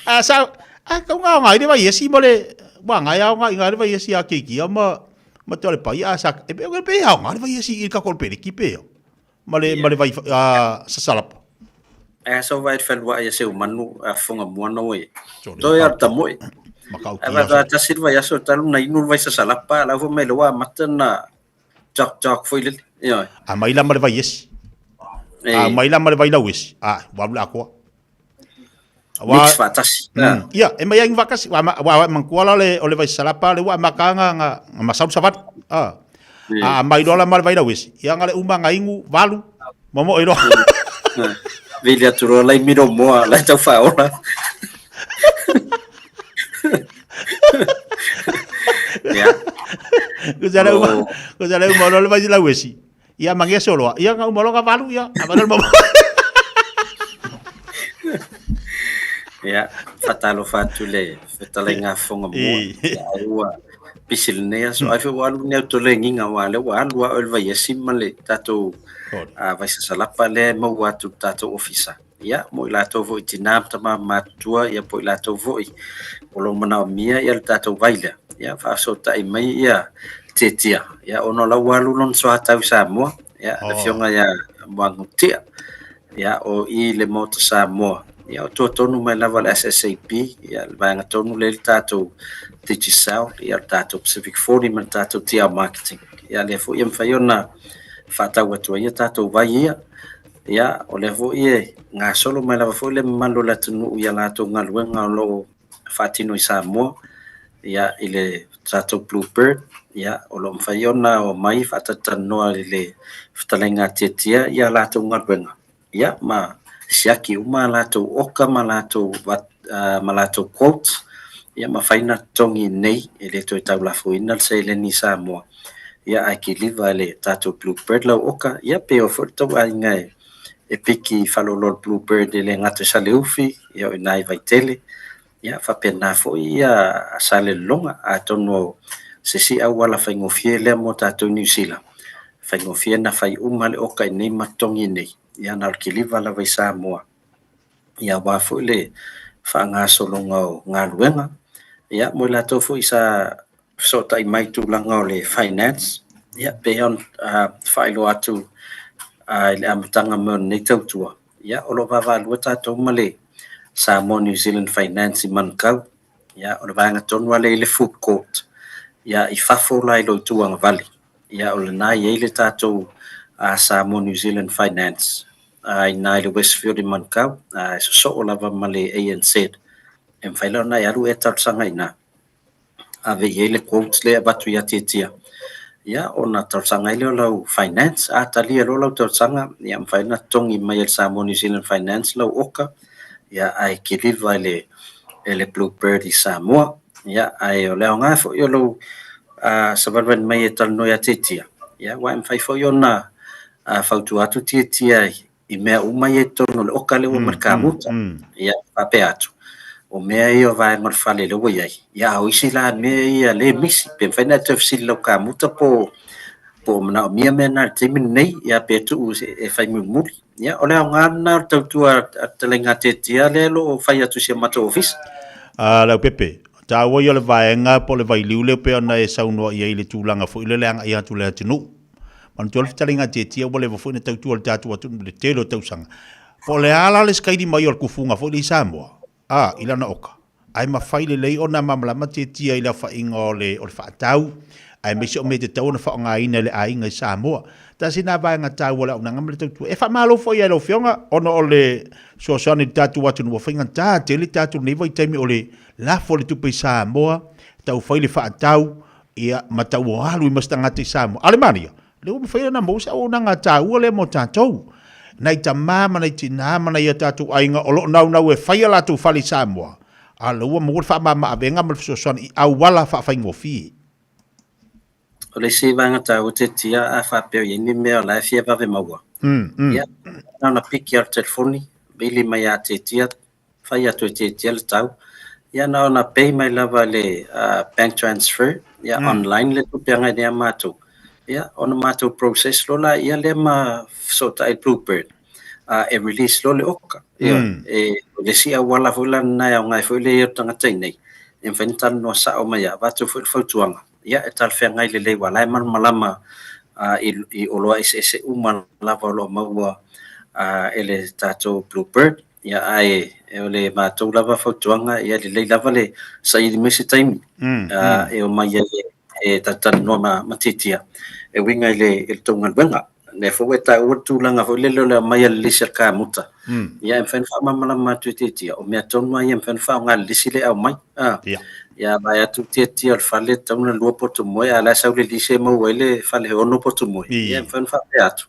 [SPEAKER 1] A sa a kau ngau ngai le vai esi mo le wa ngai au ngai ngai le vai esi a keiki a ma ma te ole pai a sa e pe pe au ngai le vai esi i ka kol pere ki pe ma le ma le vai a sasalapa.
[SPEAKER 17] Ae sa vai whenua ai se manu a whonga moana oe. Toi ar tamoe.
[SPEAKER 1] Makau
[SPEAKER 17] Ai va tasi le vai aso talu na inu le vai sasalapa la fo mai le wa mata na tok tok foi le. Ioe.
[SPEAKER 1] A mai la ma le vai esi. A mai la ma le vai lau esi. A wa la koa.
[SPEAKER 17] Mix faatasi.
[SPEAKER 1] Ia, e mai ai vakasi, wa wa mangkua la le o le vai salapa le wa makanga nga masau savat. A. A mai lola ma le vai lau esi. Ia nga le uma nga ingu valu momo i loa.
[SPEAKER 17] Vili atu loa lai miro moa lai tau whaola. Ia.
[SPEAKER 1] Ko sa le uma, ko sa le uma lola vai lau esi. Ia mangia soloa. Ia nga uma loa valu ia. A vai momo.
[SPEAKER 17] Ia, faatalofa atu le fetalaiga a Fofoga Mua. Ia, ai ua pisi lenei aso. Ai foi ua alu ni au tolegiga aua lea ua alu lava oe i le vaiesi ma le tatou vaisasalapa lea e maua atu i le tatou ofisa. Ia, mo i latou foi i tina ma tama matutua, ia po o i latou foi o lo o manaomia ia le tatou vai lea. Ia, faafesootai mai ia Tietia, ia, ona o la ua alu lona soatau i Samoa, ia, le afioga ia Moagutia. Ia, o i le Maota Samoa, ia, o tua tonu mai lava le SSAP, ia, le vaega tonu lea i le tatou Digicel, ia, le tatou Pacific 40 ma le tatou TL Marketing. Ia, lea foi e mafai ona faatau atu ai ia tatou vai ia. Ia, o lea foi e gasolo mai lava foi le mamalu o le atunuu i a latou galuega o lo o faatino i Samoa, ia, i le tatou Blue Bird, ia, o lo o mafai ona omai faatalatalanoa i le fetalaiga a Tietia i a latou galuega, ia, ma siaki uma a latou oka ma latou, ma latou quotes, ia, ma fai na totogi nei, e le toe tau lafoina le seleni i Samoa, ia, ae kiliva e le tatou Blue Bird lau oka, ia, pe oo foi le tou aiga e e piki i faleoloa o le Blue Bird e le gata i Saleufi, ia o i ina i Vaitele. Ia, faapena foi ia Salelologa, atonu o se isi auala faigofie lea mo tatou i Niu Sila, faigofie ona fai uma le oka i inei ma totogi i inei, ia na o le kiliva lava i Samoa, ia aua foi le faagasologa o galuega. Ia mo i latou foi sa fesootai mai i tulaga o le finance, ia pei ona faailoa atu i le amataga mai o lenei tautua, ia o lo o vaavaalua tatou ma le Samoa New Zealand Finance i Manukau. Ia o le vaega tonu lava lea i le food court, ia i fafo la i lo itu agavale. Ia o lena e i ai le tatou Samoa New Zealand Finance i ina i le Westfield i Manukau, e sosoo lava ma le ANZ. E mafai la ona e alu e talosaga i ina. ave i ai le quote lea e avatu ia Tiatia, ia ona talosaga ai lea o lau finance. A talia loa lau talosaga, ia mafai ona totogi mai e le Samoa New Zealand Finance lau oka, ia ae kiliva e le, e le Blue Bird i Samoa. Ia, ae o le aoga foi o lou savalivali mai e talanoa ia Tiatia, ia aua e mafai foi ona fautua atu Tiatia i mea uma ia i totonu o le oka lea ua ma le kamuta. Ia, faapea atu, o mea ia o vaega o le fale lea ua i ai, ia a o isi la mea ia lea e misi, pe mafai ona e toe fesili i lau kamuta po o manaomia mea na i le taimi lenei, ia pe tuu e fai mulimuli. Ia, o le aoga lena o le tautua a le Fetalaiga Tiatia lea o lo o fai atu i si o matou ofisa.
[SPEAKER 1] A Leaupepe, taua ia o le vaega po o le vailiu lea pei ona e saunoa i ai i le tulaga foi lea o le agai atu i le atunuu. Manatua le fetalaiga tietie ua leva foi ona tautua le tatou atunuu i le tele o tausaga. Po o le a la le sikaili mai o le tufuga foi lea i Samoa, a, i lana oka, ae mafai lelei ona malamalama tietie i le aofaiga o le, o le faatau, aemaise o mea e tatau ona faaaogaina e le aiga i Samoa. Tasi lena vaega taua o le auaunaga ma le tautua. E faamalo foi i lau Afioga ona o le fesoasoani i le tatou atunuu ua faigata tele tatou i lenei vaitaimi o le lafo o le tupe i Samoa, taufai le faatau, Ia, ma taualu i ma se tagata i Samoa. A o le manaia, lea ua mafai ona maua se auaunaga taua lea mo tatou. Nai tama ma nai tinā ma nai a tatou aiga o lo o naunau e fai a latou fale i Samoa, a o lea ua maua le faamama-avega ma le fesoasoani i auala faafaigofie.
[SPEAKER 17] O le isi vaega taua tiatia a faapea o i ai ni mea o la e fia vave maua, ia, na ona piki lava o le telefoni, vili mai ia tiatia fai atu e tiatia le tau, ia na ona pay mai lava i le bank transfer, ia online le tupe agai nei a matou, ia ona matou process loa laia lea ma fesootai i le Bluebird, e release loa le oka. Ioe, e o le isi auala foi la lena e aoga ai foi le i ai o le tagata i inei, e mafai ona talanoa sao mai lava, avatu foi le fautuaga, ia e talafeagai lelei aua o la e malamalama i oloa eseese uma lava o lo o maua e le tatou Bluebird. Ia, ae o le matou lava fautuaga, ia lelei lava le saili mai se taimi e omai ai e talatalanoa ma, ma tiatia e uiga i le, i le tou galuega. Lea foi ua e taua le tulaga foi lele o le aumai o le lisi a le kamuta. Ia, e mafai ona faamalamalama atu e tiatia, o mea tonu lava ia e mafai ona faaaoga le lisi lea e aumai. Ia, vaai atu tiatia o le fale e tatau ona lua potumoe, a o la e sau le lisi e maua ai le fale e ono potumoe. Ia, e mafai ona faapea atu.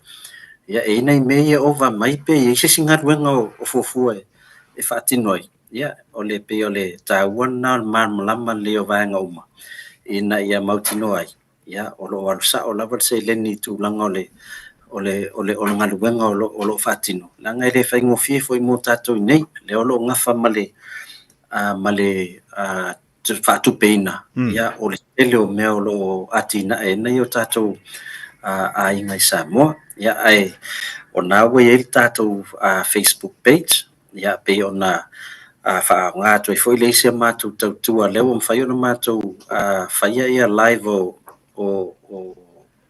[SPEAKER 17] Ia, e i ai nai mea ia e ova mai pe i ai se isi galuega o fuafua e faatino ai. Ia, o le pei o le taua lena o le malamalama lelei o vaega uma ina ia mautinoa ai, ia, o lo o alu sao lava le seleni i tulaga o le o le o le o le galuega o lo o lo o faatino, leaga e le faigofie foi mo tatou i inei, lea o lo o gafa ma le ma le faatupeina, ia, o le tele o mea o lo o atinae ai nai o tatou aiga i Samoa. Ia, ae o lena ua i ai le tatou Facebook page, ia, pei ona faaaoga atu ai foi le isi a matou tautua lea ua mafai ona matou faia ia live o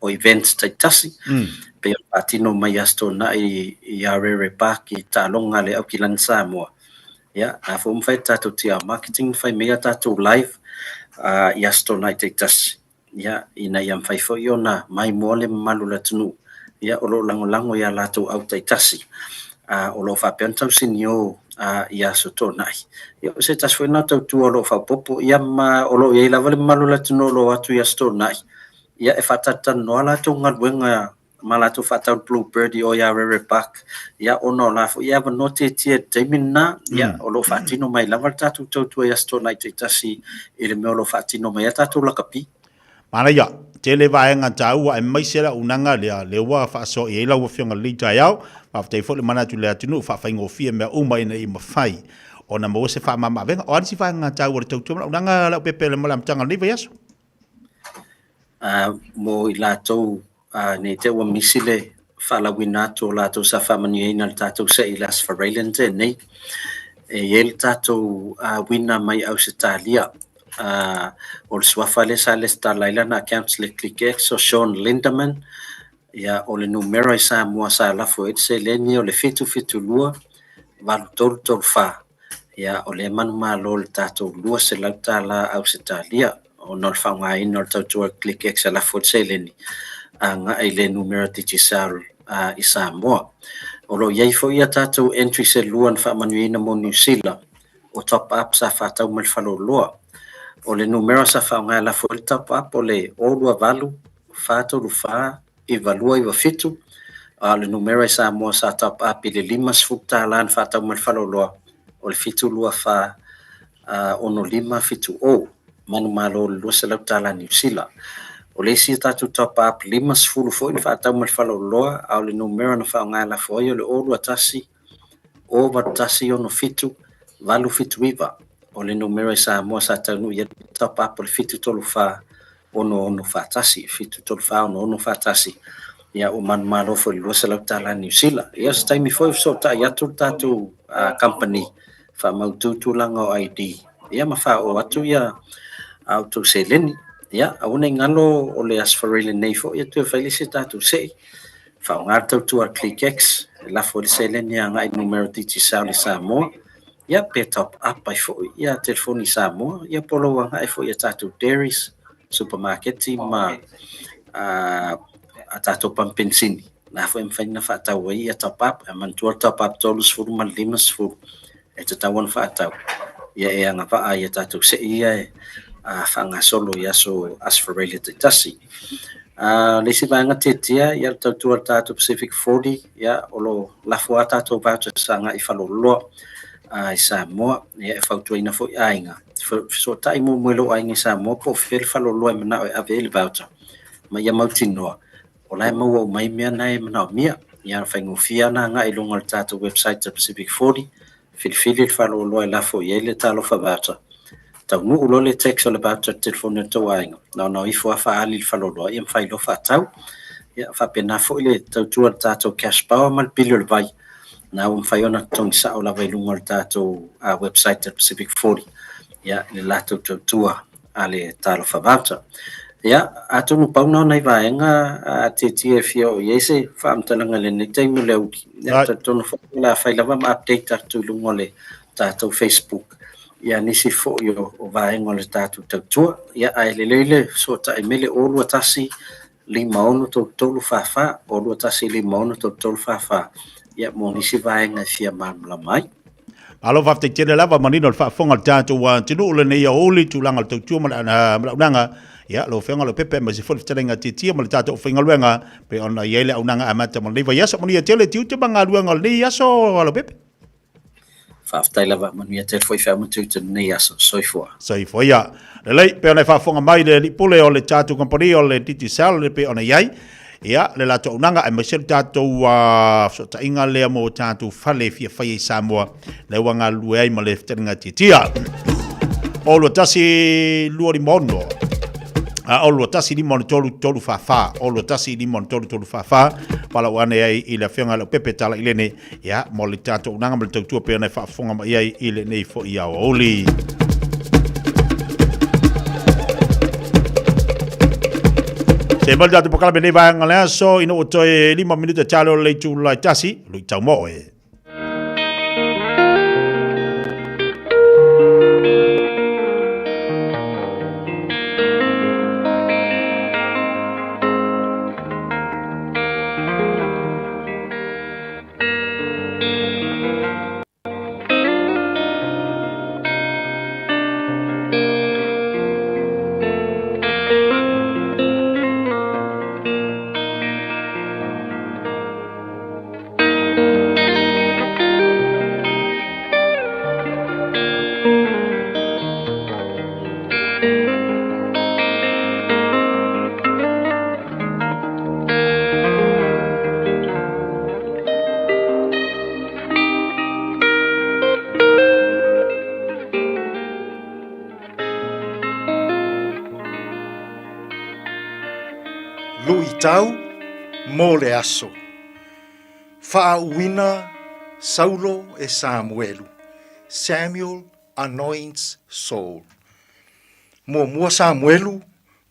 [SPEAKER 17] o events taitasi, pei ona faatino mai i Aso Toonai i Arere Park i taaloga a le Aukilani Samoa. Ia, a foi ua mafai e le tatou TR Marketing ona fai mai a tatou live i Aso Toonai taitasi, ia, ina ia mafai foi ona maimoa le mamalu o le atunuu, ia, o lo o lagolago i a latou au taitasi o lo o faapea ona tausinio i Aso Toonai. Ia, o se tasi foi lena o tautua o lo o faaopoopo, ia ma o lo o i ai lava le mamalu o le atunuu o lo o o atu i Aso Toonai, Ia, e faatalatalanoa latou galuega ma latou faatau Blue Bird i o i Arere Park, ia, ona o la foi e avanoa tietie i le taimi lena, ia, o lo o faatino mai lava le tatou tautua i Aso Toonai taitasi i le mea o lo o faatino mai ai tatou lakapi.
[SPEAKER 1] Manaia, tele vaega taua aemaise le auaunaga lea, lea ua faasoa i ai lau Afioga i lenei taeao. Faafetai foi le manatu i le atunuu, faafaigofie mea uma ina ia mafai. ona maua se faamamaavega. O a nisi vaega taua o le tautua ma le auaunaga Leaupepe ma le amataga o lenei vaiaso?
[SPEAKER 17] Mo i latou ne i te i ua misi le faalauina atu o latou sa faamanuiaina i le tatou se'i i le Aso Faraile na tea nei. E i ai le tatou winner mai Ausetalia, o le suafa lea sa resitala ai lana account i le ClickX o Sean Lindeman. Ia, o le numera i Samoa sa lafo i ai le seleni o le 772 8334. Ia, o lea e manumalo i le tatou $200 Ausetalia ona o le faaaogaina o le tautua ClickX e lafo ai le seleni agai i le numera Digicel i Samoa. O lo o i ai foi a tatou entries e lua na faamanuiaina mo Niu Sila, o top up sa faatau mai le faleoloa. O le numera sa faaaoga e lafo ai le top up o le 028 434 9297, a o le numera i Samoa sa top up i le $50 na faatau mai le faleoloa o le 724 6570, manumalo i le $200 Niu Sila. O le isi tatou top up 50 foi na faatau mai le faleoloa, a o le numera na faaaoga e lafo ai o le 021 081 67 879. O le numera i Samoa sa taunuu i ai le top up o le 734 66 734 66 ia ua manumalo foi i le $200 Niu Sila. Ia o se taimi foi fesootai atu le tatou company faamautu tulaga o ID ia ma faaoo atu ia a outou seleni. Ia aua ne i galo o le Aso Faraile nei foi e toe fai le isi tatou sei faaaoga le tautua a le ClickX e lafo ai le seleni agai i numera Digicel i Samoa. Ia pe top up ai foi ia telefoni i Samoa, ia po o lou agai foi i a tatou dairies, supamaketi ma a tatou pamu penisini. Na foi e mafai ona faatau ai ia top up. Ae manatua le top up 30 ma le 50 e tatau ona faatau ia e agavaa i a tatou sei ia e faagasolo i aso Aso Faraile taitasi. Le isi vaega tiatia, ia le tautua a le tatou Pacific 40, ia o lo o lafo lava tatou vouchers agai i faleoloa i Samoa. Ia e fautuaina foi aiga, fesootai muamua i lou aiga i Samoa po o fea le faleoloa e manao e ave ai le voucher, ma ia mautinoa o la e maua uma ai mea na e manaomia. Ia faigofie lava ona agai i luga o le tatou website a Pacific 40, filifili le faleoloa e lafo i ai le talofa voucher, taunuu loa le text o le voucher i le telefoni o le tou aiga, na ona o ifo lava faaali i le faleoloa ia ma fai loa faatau. Ia faapena foi le tautua i le tatou cash power ma le pili o le vai, na ua mafai ona totogi sao lava i luga o le tatou website a le Pacific 40, ia i le latou tautua a le talofa voucher. Ia, atonu pau na o nai vaega a tietie e fia oo i ai se faamatalaga i lenei taimi o le aoauli. Ia, talitonu foi o le a fai lava ma update atu i luga o le tatou Facebook ia nisi foi o vaega o le tatou tautua. Ia, ae lelei le fesootai mai le 021 56 33 44, 021 56 33 44, ia, mo nisi vaega e fia malamalama ai.
[SPEAKER 1] Malo faafetai tele lava manino le faafofoga a le tatou atunuu lenei aoauli tulaga o le tautua ma le auaunaga. Ia, lau Afioga Leaupepe aemaise foi le fetalaiga Tietie ma le tatou aufaigaluega pei ona i ai le auaunaga amata mo lenei vaiaso. Manuia tele tiute ma galuega o lenei aso Leaupepe.
[SPEAKER 17] Faafetai lava, manuia tele foi feau ma tiute o lenei aso. Soifua.
[SPEAKER 1] Soifua ia. Lelei, pei ona e faafofoga mai le alii pule o le tatou kamupani o le Digicel e pei ona i ai. Ia, le latou auaunaga aemaise le tatou fesootaiga lea mo tatou fale e fia faia i Samoa, lea ua galulue ai ma le fetalaiga tiatia. O 21 256, a o 21 5 6 3 4 4, o 21 5 6 3 3 4 4, palau ane ai i le afioga i Leaupepe Talailene, ia, mo le tatou auaunaga ma le tautua pei ona e faafofoga mai ai i lenei foi aoauli. Se mai le tatou polokalame nei vaega le aso, ina ua toe 5 minuta tale o le itula e tasi, luitau mo oe.
[SPEAKER 6] Luitau mo le aso. Faauuina Saulo e Samuelu, Samuel anoints Saul. Muamua Samuelu,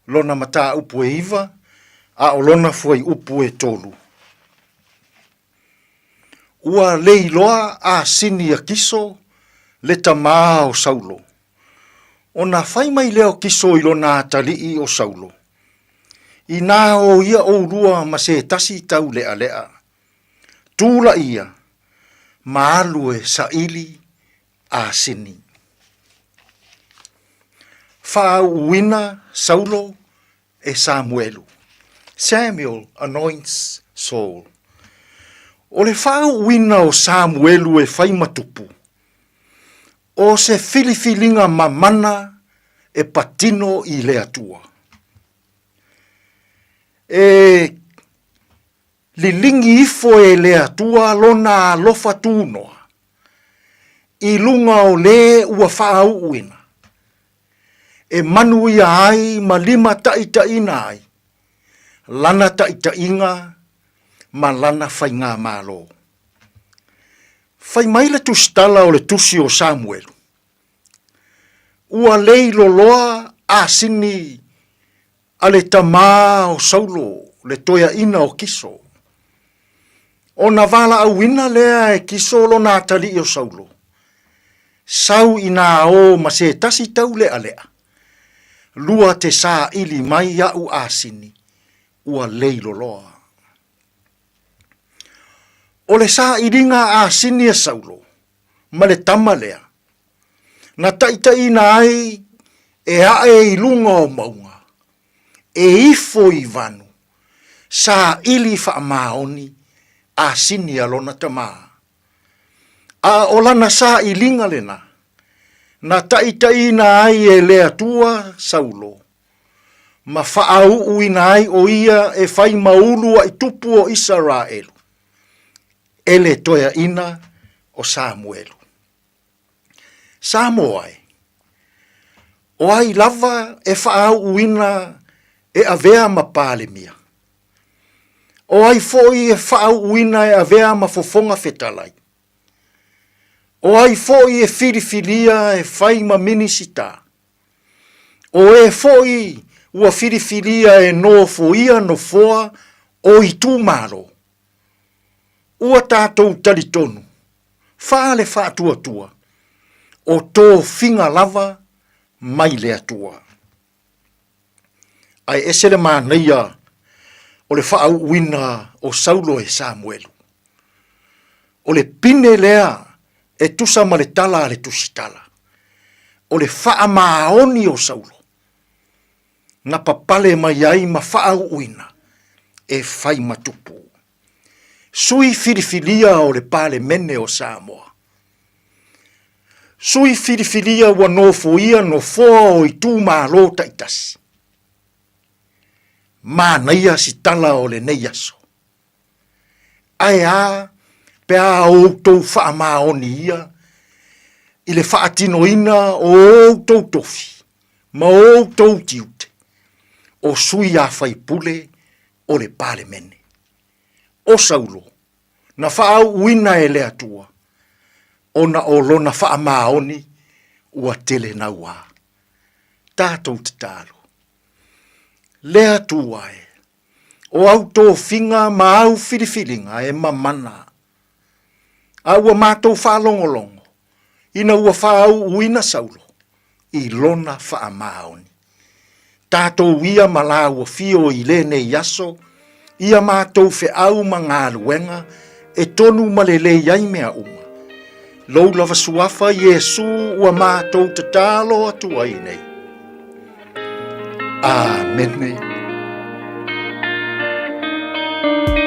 [SPEAKER 6] lona mataupu e iva, a o lona fuaiupu e tolu. Ua leiloa a sini a Kiso le tamā o Saulo. Ona fai mai lea o Kiso i lona atalii o Saulo, Inā o ia ʻolua ma se tasi tauleʻaleʻa, tulaʻi ia, ma alu e saʻili a sini. Faauuina Saulo e Samuelu. Samuel anoints Saul. ʻO le faauuina o Samuelu e fai ma tupu, ʻo se filifiliga mamana e patino i le Atua. E liligi ifo e le Atua lona alofa tunoa i luga o le ua faauuina, e manuia ai ma limataitaiina ai lana taitaiga ma lana faigamalo. Fai mai le tusitala o le tusi o Samuelu, Ua leiloloa asini a le tamā o Saulo le toeaina o Kiso. Ona valaauina lea e Kiso lona atalii o Saulo, sau inā o ma se tasi tauleʻaleʻa, lua te saili mai aʻu asini, ua leiloloa. O le sailiga asini a Saulo ma le tama lea, na taitaiina ai e aʻe i luga o mauga, e ifo i vanu, saili faamaoni asini a lona tamā. A ʻo lana sailiga lena, na taitaiina ai e le Atua Saulo, ma faauuina ai ʻo ia e fai ma uluaʻi tupu o ʻIseraʻelu, e le toeaʻina o Samuelu. Samoa e, o ai lava e faauuina e avea ma Palemia? O ai foi e faauuina e avea ma Fofoga Fetalai? O ai foi e filifilia e fai ma Minisita? O e foi ua filifilia e nofoia nofoa o itumalo? Ua tatou talitonu, fa le faatuatua, o tofiga lava mai le Atua. Ae ese le manaia o le faauuina o Saulo e Samuelu. O le pine lea e tusa ma le tala a le Tusitala, o le faamaoni o Saulo, na papale mai ai ma faauuina e fai ma tupu. Sui filifilia o le Palemene o Samoa. Sui filifilia ua nofoia nofoa o itumalo taitasi. Manaia si tala o lenei aso. Ae a pe a outou faamaoni ia i le faatinoina o outou tofi ma outou tiute o sui a faipule o le Palemene. O Saulo, na faaauuina e le Atua, ona o lona faamaoni ua tele nauā. Tatou tatalo. Le Atua e, o au tofiga ma au filifiliga e mamana, a ua matou faalogologo ina ua faaauuina Saulo i lona faamaoni. Tatou ia ma lāua fio i lenei aso, ia matou feau ma galuega e tonu ma lelei ai mea uma. Lou lava suafa Iesu ua matou tatalo atu ai nei. Amene.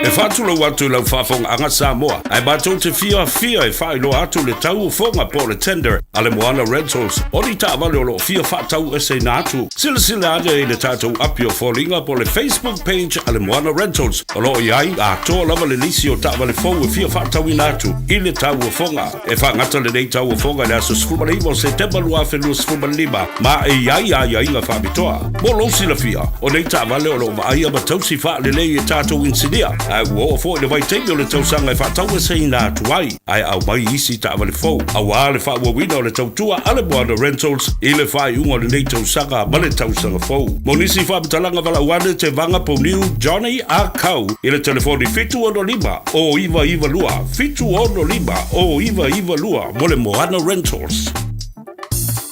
[SPEAKER 11] E faatulou atu i lau faafogaaga Samoa, ae matou te fiafia e faailoa atu le tau o foga po o le tender a le Moana Rentals o ni taavale o lo o fia faataueseina atu. Silasila ane i le tatou api o foliga po o le Facebook page a le Moana Rentals o lo o i ai atoa lava le lisi o taavale fou e fia faatauina atu i le tau o foga. E faagata lenei tau o foga i le aso 19 o Setema 2025 ma e i ai aiaiga faapitoa. Mo lou silafia, o nei taavale o lo o vaaia ma tausi faalelei e tatou inisinia, ae ua oo foi le vaitaimi o le tausaga e faataueseina atu ai, ae aumai isi taavale fou aua le faaauauina o le tautua a le Moana Rentals i le faaiuga o lenei tausaga ma le tausaga fou. Mo nisi faamatalaga valaau ane Tevaga Pouniu Johnny Ah Kau i le telefoni 765 0992 765 0992 mo le Moana Rentals.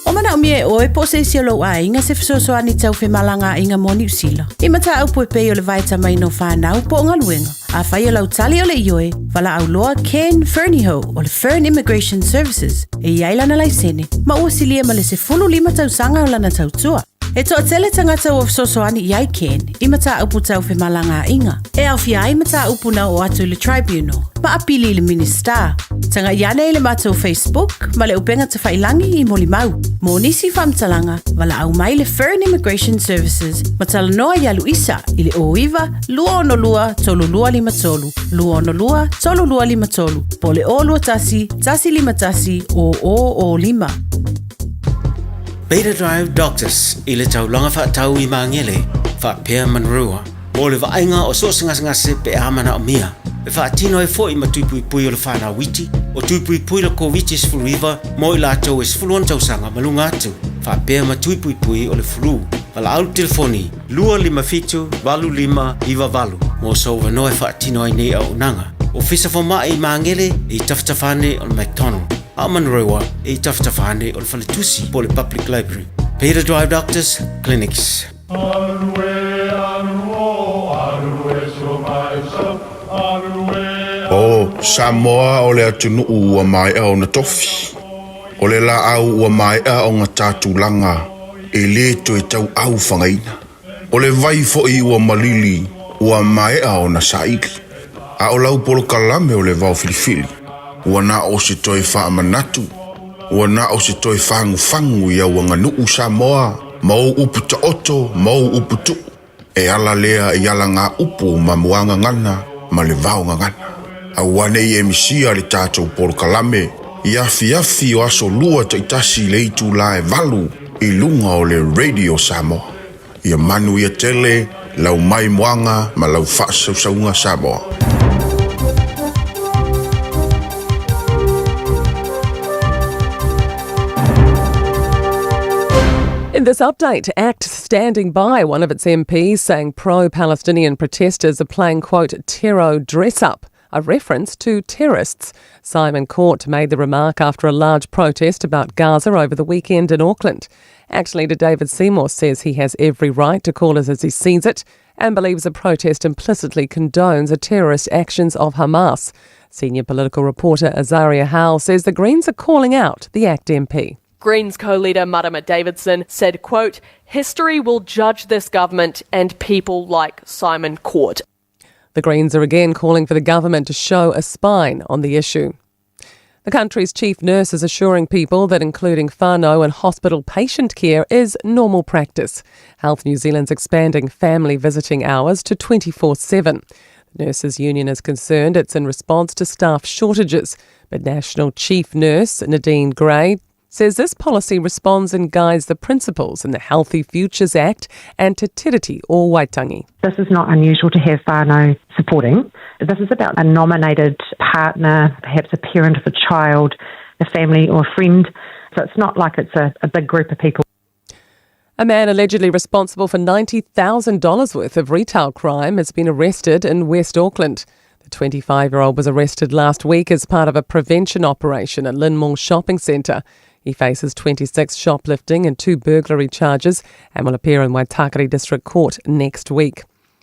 [SPEAKER 7] O manaomia e oe po o se isi o lou aiga se fesoasoani tau femalagaaiga mo Niu Sila. I mataupu e pei o le vaetamaina o fanau po o galuega. Afai o lau tali o le ioe, valaau loa Ken Fernihough o le Fern Immigration Services e i ai lana laisene ma ua silia ma le 15 tausaga o lana tautua. E toatele tagata ua fesoasoani i ai Ken i mataupu tau femalagaaiga, e aofia ai mataupu na oo atu i le Tribunal ma apili i le Minisita. Tagai ane i le matou Facebook ma le upega tafailangi i molimau. Mo nisi faamatalaga, valaau mai le Fern Immigration Services ma talanoa iā Luisa i le 09 262 3253, 262 3253 po o le 021 151 0005.
[SPEAKER 19] Beta Drive Doctors i le taulaga faatau i Magele, faapea Manurewa, mo le vaaiga o so o se gasegase pe a manaomia. E faatino ai foi ma tui puipui o le whanau iti, o tui puipui le Koviti-19 mo i latou e 16 tausaga ma luga atu, faapea ma tui puipui o le flu. Valaau le telefoni 257 8598 mo sou avanoa e faatino ai nei auaunaga. Ofisa Fomai i Magele i tafatafa ane o le McDonald. A o Manurewa e i tafatafa ane o le faletusi po o le Public Library. Beta Drive Doctors Clinics.
[SPEAKER 10] O Samoa o le atunuu ua maea ona tofi. O le laau ua maea ona ta tulaga e le toe tauau fagaina. O le vai foi ua malili ua maea ona saili. A o lau polokalame o le vao filifili, ua na o se toe faamanatu, ua na o se toe fagufagu i au aganuu Samoa ma ou upu taoto ma ou upu tuu, e ala lea i alagaupu ma muagagana ma le vaogagana. Aua ne i e misia le tatou polokalame i afiafi o aso lua taitasi i le itula e valu i luga o le Radio Samoa. Ia manuia tele lau maimoaga ma lau faasausauga Samoa.
[SPEAKER 20] In this update, ACT standing by one of its MPs saying pro Palestinian protesters are playing, quote, terror dress up a reference to terrorists. Simon Court made the remark after a large protest about Gaza over the weekend in Auckland. ACT leader David Seymour says he has every right to call it as he sees it and believes the protest implicitly condones the terrorist actions of Hamas. Senior political reporter Azaria Howell says the Greens are calling out the ACT MP.
[SPEAKER 23] Greens co-leader Marama Davidson said, quote, History will judge this government and people like Simon Court.
[SPEAKER 20] The Greens are again calling for the government to show a spine on the issue. The country's chief nurse is assuring people that including whānau and hospital patient care is normal practice. Health New Zealand's expanding family visiting hours to 24 7. The Nurses Union is concerned it's in response to staff shortages, but National Chief Nurse Nadine Gray says this policy responds and guides the principles in the Healthy Futures Act and Te Tiriti o Waitangi.
[SPEAKER 24] This is not unusual to have whānau supporting. This is about a nominated partner, perhaps a parent of a child, a family or a friend. So it's not like it's a, a big group of people.
[SPEAKER 20] A man allegedly responsible for $90,000 worth of retail crime has been arrested in West Auckland. The 25 year old was arrested last week as part of a prevention operation at Linmore Shopping Centre. He faces 26 shoplifting and two burglary charges and will appear in Waitakere District Court next week.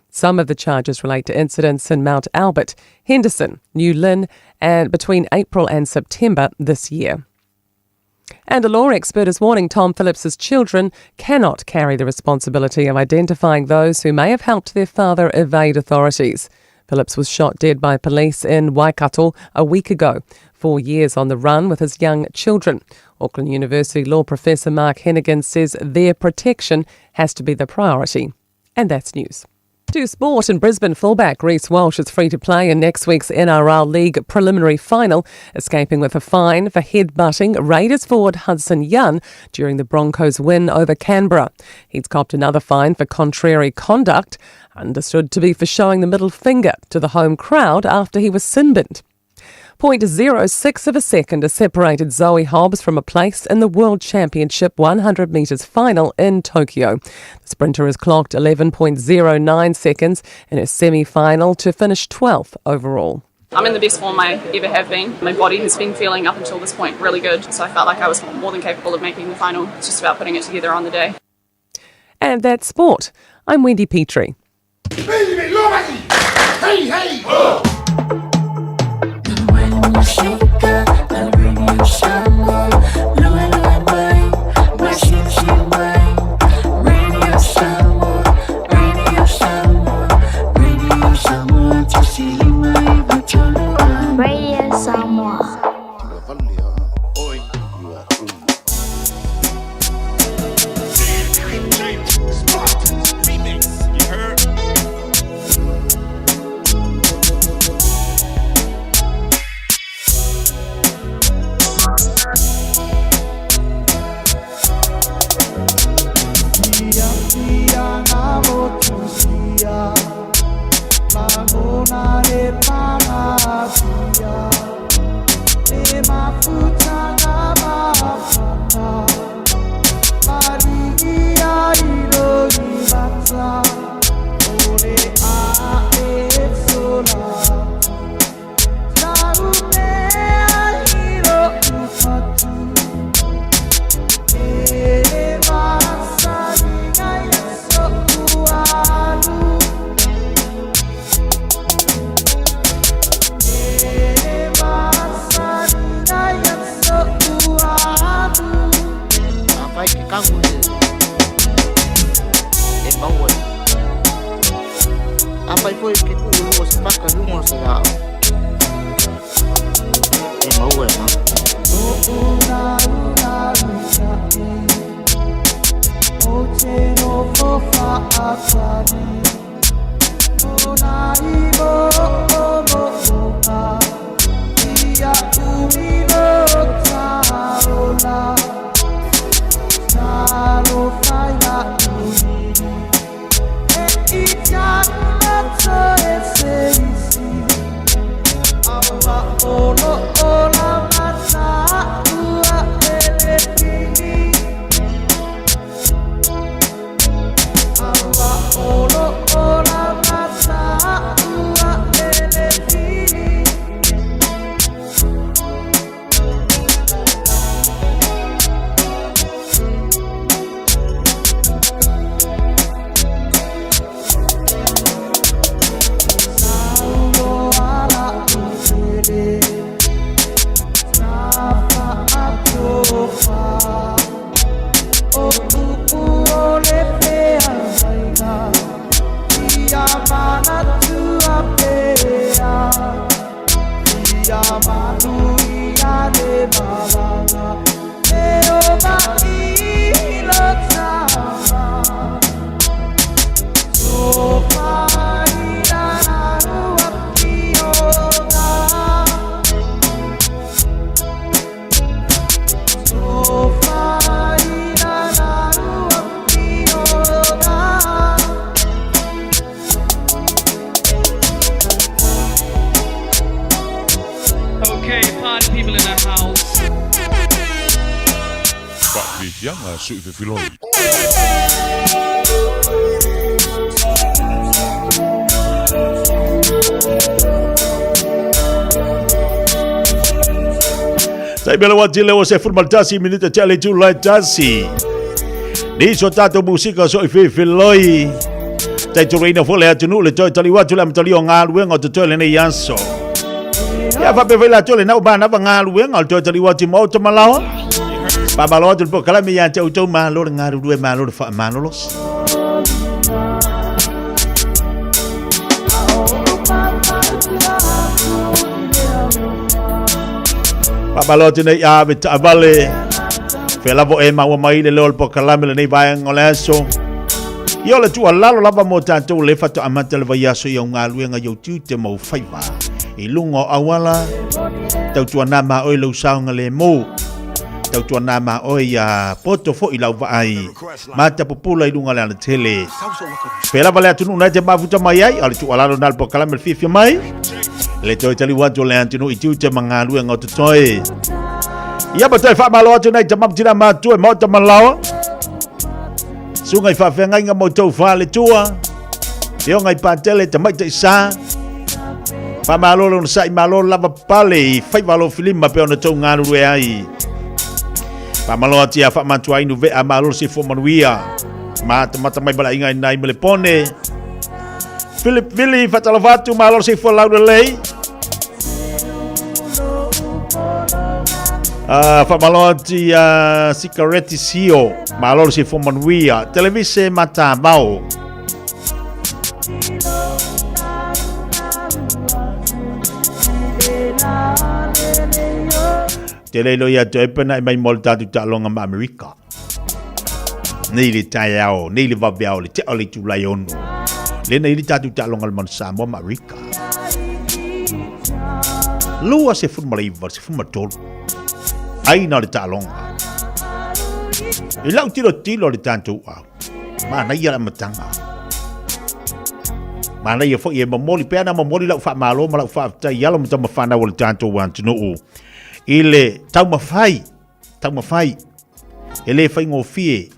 [SPEAKER 20] Some of the charges relate to incidents in Mount Albert, Henderson, New Lynn, and between April and September this year. And a law expert is warning Tom Phillips's children cannot carry the responsibility of identifying those who may have helped their father evade authorities. Phillips was shot dead by police in Waikato a week ago, four years on the run with his young children. Auckland University law professor Mark Hennigan says their protection has to be the priority. And that's news. To sport in Brisbane fullback Reece Walsh is free to play in next week's NRL League preliminary final, escaping with a fine for headbutting Raiders forward Hudson Young during the Broncos' win over Canberra. He's copped another fine for contrary conduct, understood to be for showing the middle finger to the home crowd after he was sin-binned. 0.06 of a second has separated Zoe Hobbs from a place in the World Championship 100 metres final in Tokyo. The sprinter has clocked 11.09 seconds in her semi-final to finish 12th overall.
[SPEAKER 4] I'm in the best form I ever have been. My body has been feeling up until this point really good, so I felt like I was more than capable of making the final. It's just about putting it together on the day.
[SPEAKER 20] And that's sport. I'm Wendy Petrie.
[SPEAKER 9] Hey, hey!
[SPEAKER 18] Radio Samoa.
[SPEAKER 10] Faakelesiaga Sui Fefiloi.
[SPEAKER 1] Tai mele wa tile o se fulu tasi minute te ale tu lai tasi. Ni so tato musika so i fefiloi. Tai tureina fo le atunu le toi tali watu le amtali o ngā luenga o te toi lenei aso. Ia faapea foi latou lena ua manava galuega o le toe taliua atu i maota ma laoa. Faamalo atu le polokalame ia te outou malo le galulue malo le faamalolosi. Faamalo atu nei ave taavale. Fea lava o e maua mai le leo o le polokalame lenei vaega o le aso. Ia o le tuualalo lava mo tatou le faatoa amata le vaiaso i au galuega i ou tiute ma ou faiva. I luga o auala, tautuana ma oe lou saogalemu. Tautuana ma oe ia poto foi lau vaai. Matapupula i luga o le alatele. Fea lava le atunuu na e te mafuta mai ai, o le tuualalo na le polokalame le fiafia mai. Le toe taliu atu o le atunuu i tiute ma galuega o totoe. Ia ma toe faamalo atu nei tama ma tina matua e maota ma laoa. Suga i faafeagaiga ma outou faletua. Afioga i Patele, Tamaitai Sa. Faamalo le onosai, malo lava pale i faiva alofilima pe ona tou galulue ai. Faamalo atu ia faamatuainu vea, malo le soifua manuia. Matamata mai malaiga i nai ma le pone. Philip Vili, faatalofa atu, malo le soifua laulelei. Faamalo atu ia Sikareti Sio, malo le soifua manuia. Televise Matavao. Tele ilo ia te pena i mai mo le tātou taaloga ma Amerika. Nei le taeao, nei le vaveao, le tea o le itulai ono. Le nei le tātou taaloga le Manu Samoa ma Amerika. 29, 13. Aina o le taaloga. I lau tilotilo le tātou au. Manaia le amataga. Manaia foi e momoli pea na momoli lau faamalo ma lau faafetai i alo ma tama whanau o le tātou atunuu. I le taumafai, taumafai, e le faigofie,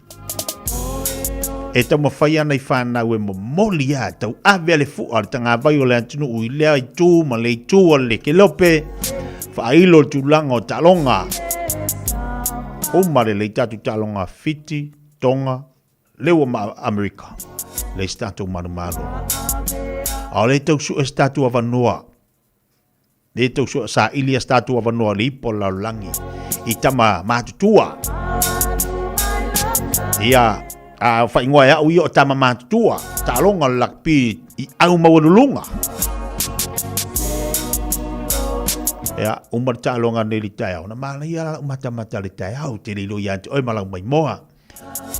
[SPEAKER 1] e taumafai ana i whanau e momoli a tau ave a le fua o le tagavai o le atunuu i lea itu ma le itu o le kelope, faailo le tulaga o taaloga. Uma lelei tatou taaloga Fiti, Tonga, Leua ma Amerika, leai se tatou manumalo. Aole e tau sue se tatou avanoa, le tau sue saili se tatou avanoa le ipo o le lalolagi i tama matutua. Ia, a faingoa e au ia o tama matutua, taaloga o le lakpi i au maualuluga. Ia, uma le taaloga nei le taeao, na manaia la lau matamata le taeao, te le iloa ia te oe ma lau maimoa.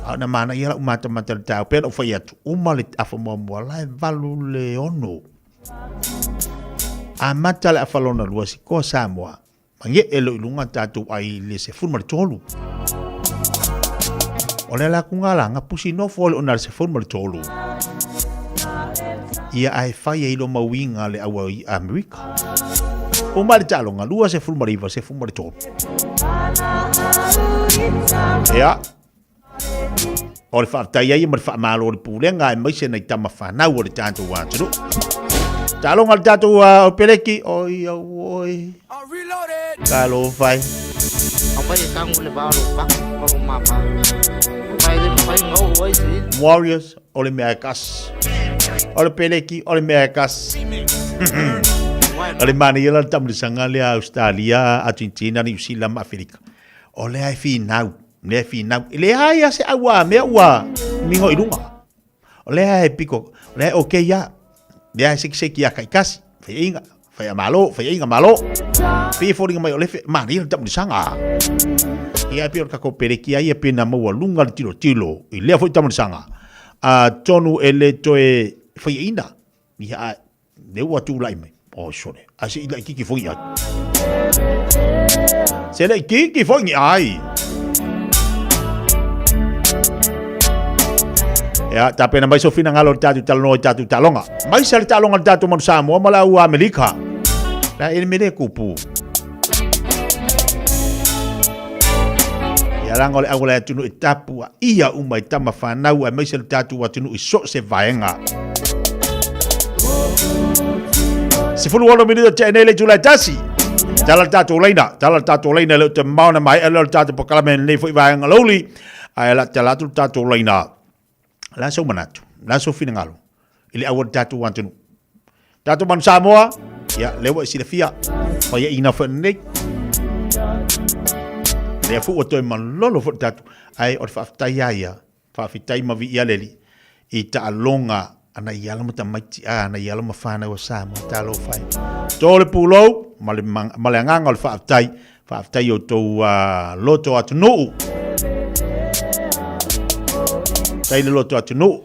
[SPEAKER 1] A na manaia lau matamata le taeao, pea na ou fai atu, uma le afa muamua, la e 8 le 6. Amata le afa lona lua, sikoa Samoa, Mage'e loa i luga tatou ai i le 13. O le ala atu la, gapusi nofo le ona le 13. Ia ae fai ai lo mauiga le aua i Amerika. Uma le taaloga, 29, 13. Ia, O le faafetai ai ma le faamalo o le pulega aemaise nai tama fanau o le tatou atunuu. Taaloga le tatou o Peleki, oi au oi. Talofa e. Warriors o le mea e kasi. O le Peleki o le mea e kasi. O le manaia la le taamilisaga lea a Australia, Argentina, Niu Sila ma Aferika. O lea e finau Lea e finau. E leai a se aua mea ua mingo i luga. O lea e piko, o lea e okay ia. Lea e sekiseki ia kaikasi. Faiaiga, faia malo, faiaiga malo. Pei e foliga mai o le fe, manaia le tamulisaga. Ia e pei o le tatou peleki a ia pei na maualuga le tilotilo i lea foi tamulisaga. Atonu e le toe faiaina. Ia a lea ua tulai mai. Oh, sole. A se i laititi foi ai. Se laititi foi ni ai. Ia, tapena mai so finagalo le tatou talanoa i tatou taaloga. Mai sa le taaloga le tatou manu Samoa ma la ua Amerika. La e le mele kupu. Ia langa o le auala e atunuu e tapu a ia uma i tama whanau aemaise le tatou atunuu i so se vaega. 16 minuta tea nei le itula e tasi. Tala le tatou laina, tala le tatou laina le o te maona mai ele o le tatou polokalame lenei foi vaega louli. Ae la tala atu le tatou laina. La sou manatu, la sou finagalo i le aua le tatou atunuu. Tatou manu Samoa, ia, lea ua e silafia, faiaina foi lenei. Lea foi ua toe malolo foi le tatou, ae o le faafetai a ia, faafetai ma viia le Alii i taaloga a nai alo ma tamaiti, a nai alo ma fanau a Samoa, talofa e. To le pulou ma le, ma le agaga o le faafetai, Faafetai i outou loto atunuu. Faafetai le loto atunuu.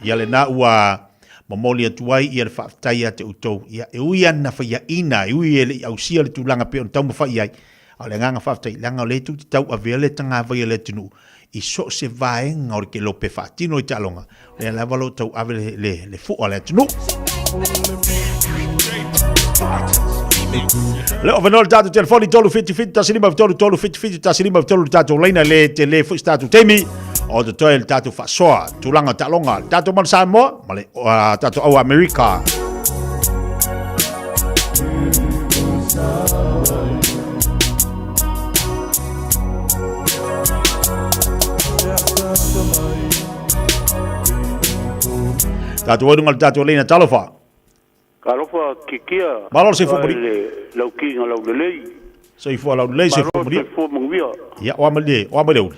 [SPEAKER 1] Ia lena ua momoli atu ai ia le faafetai ia te outou. Ia e ui lava ina faiaina, e ui e le i ausia le tulaga pei ona taumafai i ai, a o le agaga faafetai, leaga o lea tou te tauavea le tagavai a le atunuu i so o se vaega o le kelope e faatino i taaloga, o lea lava o lo o tauave le, le, le fua a le atunuu. Le o venoa le tatou telefoni 377 15 3 377 15 3 le tatou laina le tele foi se tatou taimi o totoe le tatou faasoa tulaga o taaloga le tatou Manu Samoa ma le uh, tatou au Amerika. Tatou ai lunga le tatou leina talofa.
[SPEAKER 2] Talofa kikia.
[SPEAKER 1] Malo le soifua manuia.
[SPEAKER 2] Le laukiga laulelei.
[SPEAKER 1] Soifua laulelei, soifua manuia.
[SPEAKER 2] Malo soifua manuia.
[SPEAKER 1] Ia, o a mai o a mai le uli.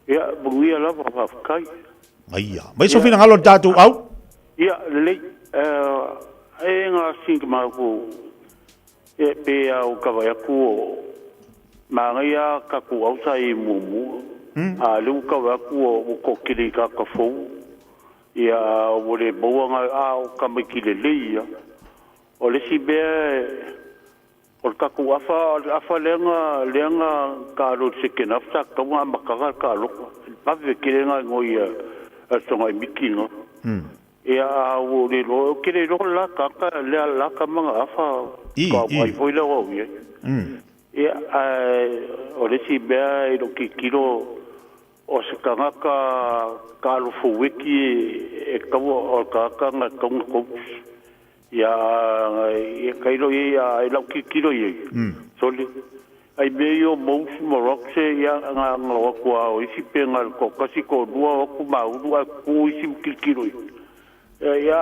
[SPEAKER 2] Ia, manuia lava, faafetai.
[SPEAKER 1] Aia. Mai so finagalo le tatou au.
[SPEAKER 2] Ia, lelei. E nga singa ma ku e pe au ka vai aku o manaia ka ku au sa i mumu. A le u ka vai aku o ko kili ka ka fou. Ia ua le maua nga a o ka maiki lelei ia. O le isi mea o le tatou afa, o le afa lea na lea na taalo i le second half sa tatau ona amataga le taaloga. Vave tele na inoi a le Toga i miti na. Ia a ua le iloa, ou te le iloa le la tagata lea la tama na afa ka vaai foi lea o au i ai. Ia ae o le isi mea i lou tilotilo O se tagata taalo foueti e tatau o le tagata na tatau ona coach ia ia tailo i ai a e lau tilotilo i ai sole ai mea ia o Mous ma Rocks ia na na o atu a o isi pe na o le toatasi toalua o atu maulu ae tutu isi ma tilotilo i ai ia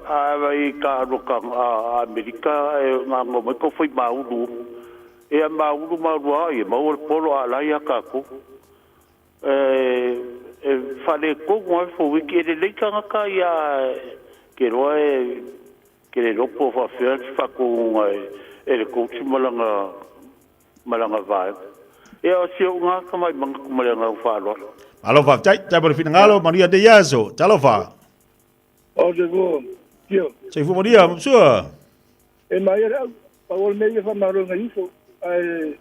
[SPEAKER 2] a a i taalo ka a Amerika e na na omai taufai maulu Ia maulu maulu a ia maua le polo a la ia tatou. E e faaletonu lava le forward e lelei tagata ia ke loa e ke le iloa po o faapefea se faatonuga e le coach ma lana ma lana vaega. Ia o si ou na tamai manatu ma le agaga faaaloalo.
[SPEAKER 1] Malo faafetai, faafetai mo le finagalo, manuia lenei aso. Talofa.
[SPEAKER 9] O te ko, tio.
[SPEAKER 1] Soifua manuia, Msua.
[SPEAKER 9] E maia le au, pau o le mea ia faamalo i nai uso, ae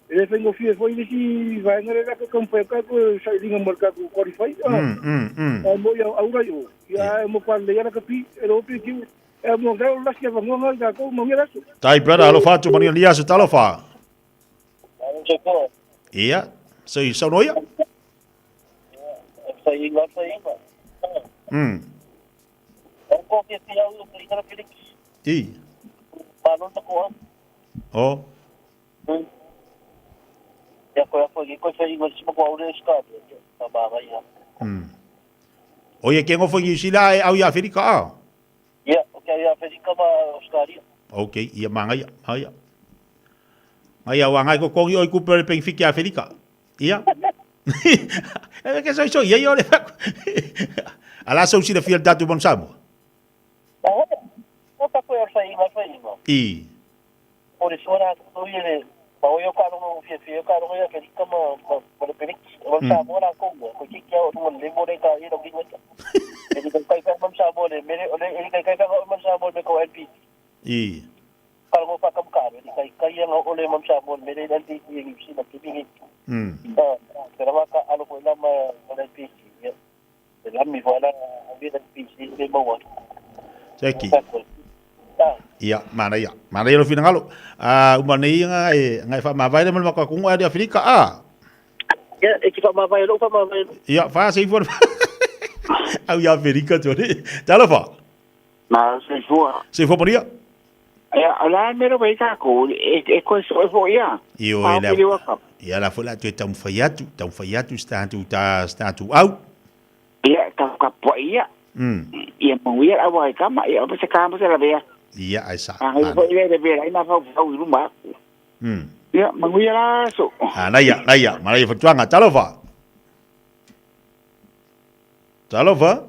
[SPEAKER 9] e le faigofie foi le isi vaega lea tatou taumafai atu tatou sailiga mo le tatou qualify. Ae mo i au aura i o, ia ae mo palelei ala kapi, e lo pe kiu, e mo kai o lasi avanoa ngai tatou, manuia le aso.
[SPEAKER 1] Tai brother, alofa atu manuia lenei aso, talofa. Ia, so saunoa ia. I. O. O ia ke ngofo i Sila e au i Awherika a? Ok, ia mangaia, mangaia. Ngai au angai ko kongi oi kupe o le pengifiki Awherika. Ia. E ke soi soi ia ole. Ala sou sila fia le tatou manu Samoa. I. I. Seki. Ia, manaia. Manaia lo finagalo. Ah, uma nei nga e ngai fa mavae le mo makakungu a Afrika a.
[SPEAKER 21] Ia, e ki whaamavae lou whaamavae lou.
[SPEAKER 1] Ia, fa se ifo. Au ia Afrika tole. Talofa.
[SPEAKER 22] Ma soifua.
[SPEAKER 1] Soifua manuia.
[SPEAKER 22] Ia, o le a le mea lava i takou, e toe soe foi ia.
[SPEAKER 1] Ioe, le a, ia la foi la toe taumafai atu, taumafai atu si tatou, ta, si tatou au.
[SPEAKER 22] Ia, tapuai ia. Ia manuia le au aekama, ia aua se ka ma se lavea.
[SPEAKER 1] Ia, ae sa.
[SPEAKER 22] A foi le lavea ai mafaufau i luma aku. Ia, manuia la aso.
[SPEAKER 1] A, naia, naia, manaia fautuaga, talofa. Talofa.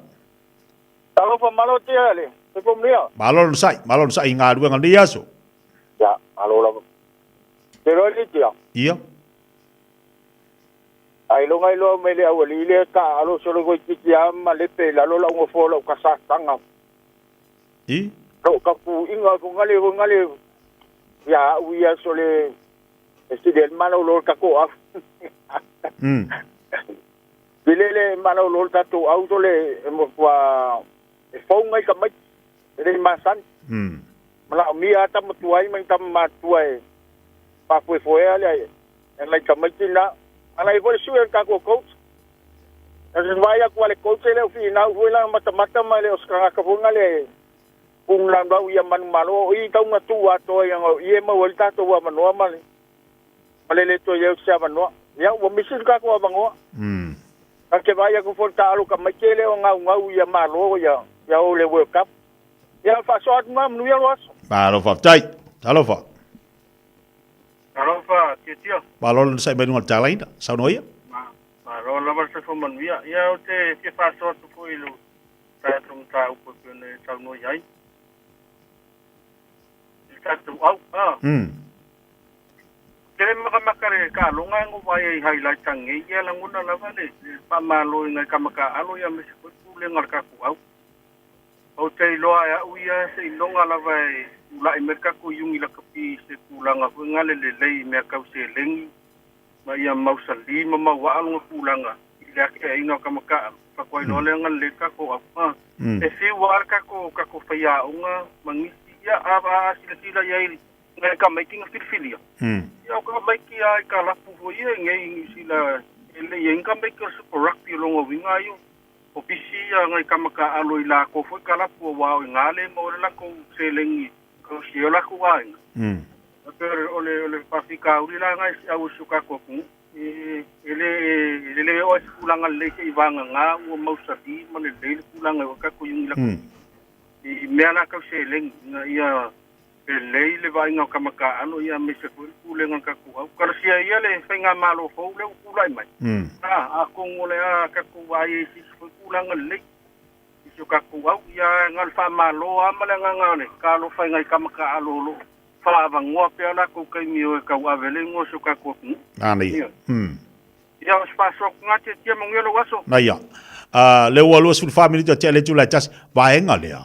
[SPEAKER 25] Talofa malo tia le soifua manuia.
[SPEAKER 1] Malo le onosai, malo le onosai i galuega o lenei aso.
[SPEAKER 25] Ia, malo lava. Te iloa le tia.
[SPEAKER 1] Ia.
[SPEAKER 25] Ailoga iloa mai le aualii lea taaalo solo toeitiiti lava malepe i lalo lau nofoa o lau kasataga.
[SPEAKER 1] I.
[SPEAKER 25] Lou tapuiga foi foi le ia au ia sole e sili ai le malolo o le tatou au. Sili le malolo o le tatou au sole e matua e fou nai tamaiti e le i masani. Manaomia lava tama tuai ma ni tama matutua e faafoefoea le nai tamaiti na. A na i ai foi le sui o le tatou coach. Na te vaai atu a le coach e le o finau foi lana matamata ma e le o se tagata foi na le pugulaulau ia manumalo. O i tau na tuu atoa ia o i e maua ai le tatou avanoa ma le ma le le toe i ai o se avanoa. Ia ua misi le tatou avanoa. Na te vaai atu foi i le taaalo tamaiti e le o gaugau ia malo ia ia o le World Cup. Ia faasoa atu na manuia lo aso.
[SPEAKER 1] Malo faafetai. Talofa.
[SPEAKER 3] Talofa Tiatia.
[SPEAKER 1] Malo le onosai mai luga o le talaina. Saunoa ia.
[SPEAKER 3] Malo lava le soifua manuia. Ia ou te fia faasoa atu foi i lo tatou mataupu e pei ona e saunoa i ai. I le tatou au, a. Tele makamaka le taaloga e vaai ai i highlights anei ia lagona lava le faamalo i nai tama taaalo ia aemaise foi le pulega o le tatou au. Ou te iloa e au ia seiloga lava e tulai mai le tatou Iuni Lakapi i se tulaga foi na le lelei i mea tau seleni ma ia mausali ma mauaa lona tulaga i le atiaeina o tama taaalo, faatoa iloa lea na lelei le tatou au. A, e fiu lava le tatou tatou faiaoga ma nisi, ia a, a silasila i ai nai tamaiti na filifilia, ia o tamaiti lava i kalapu foi ia i nei i Niu Sila e le i ai ni tamaiti o le Super Rugby o lona uiga ai o O pisi ia nai tama taaalo i lakou foi kalapu aua o iga le maua ai le lakou seleni e tausi ai o lakou aiga. E pei o le o le faafitauli la na i au i si o tatou atunuu. E e le e le oo lava i se tulaga lelei seia vagana ua mausali ma lelei le tulaga i o tatou iuni lakapi i mea la tau seleni ina ia Lelei le vaaiga o tama taaalo ia aemaise foi le pulega o le tatou au. Talosia ia le faigamalo fou lea ua tulai mai. A, atonu o le a tatou vaai ai i se isi foi tulaga lelei i si o tatou au. Ia na o le faamalo lava ma le agaga o le talofa i nai tama taaalo o lo o faaavanoa pea latou taimi e o e tauave le igoa o si o tatou atunuu.
[SPEAKER 1] Manaia.
[SPEAKER 3] Ia, o se faasoa atu na, tiatia manuia lou aso.
[SPEAKER 1] Na ia. Uh, le ua 24 minute o tea le itula e tasi. Vaega lea,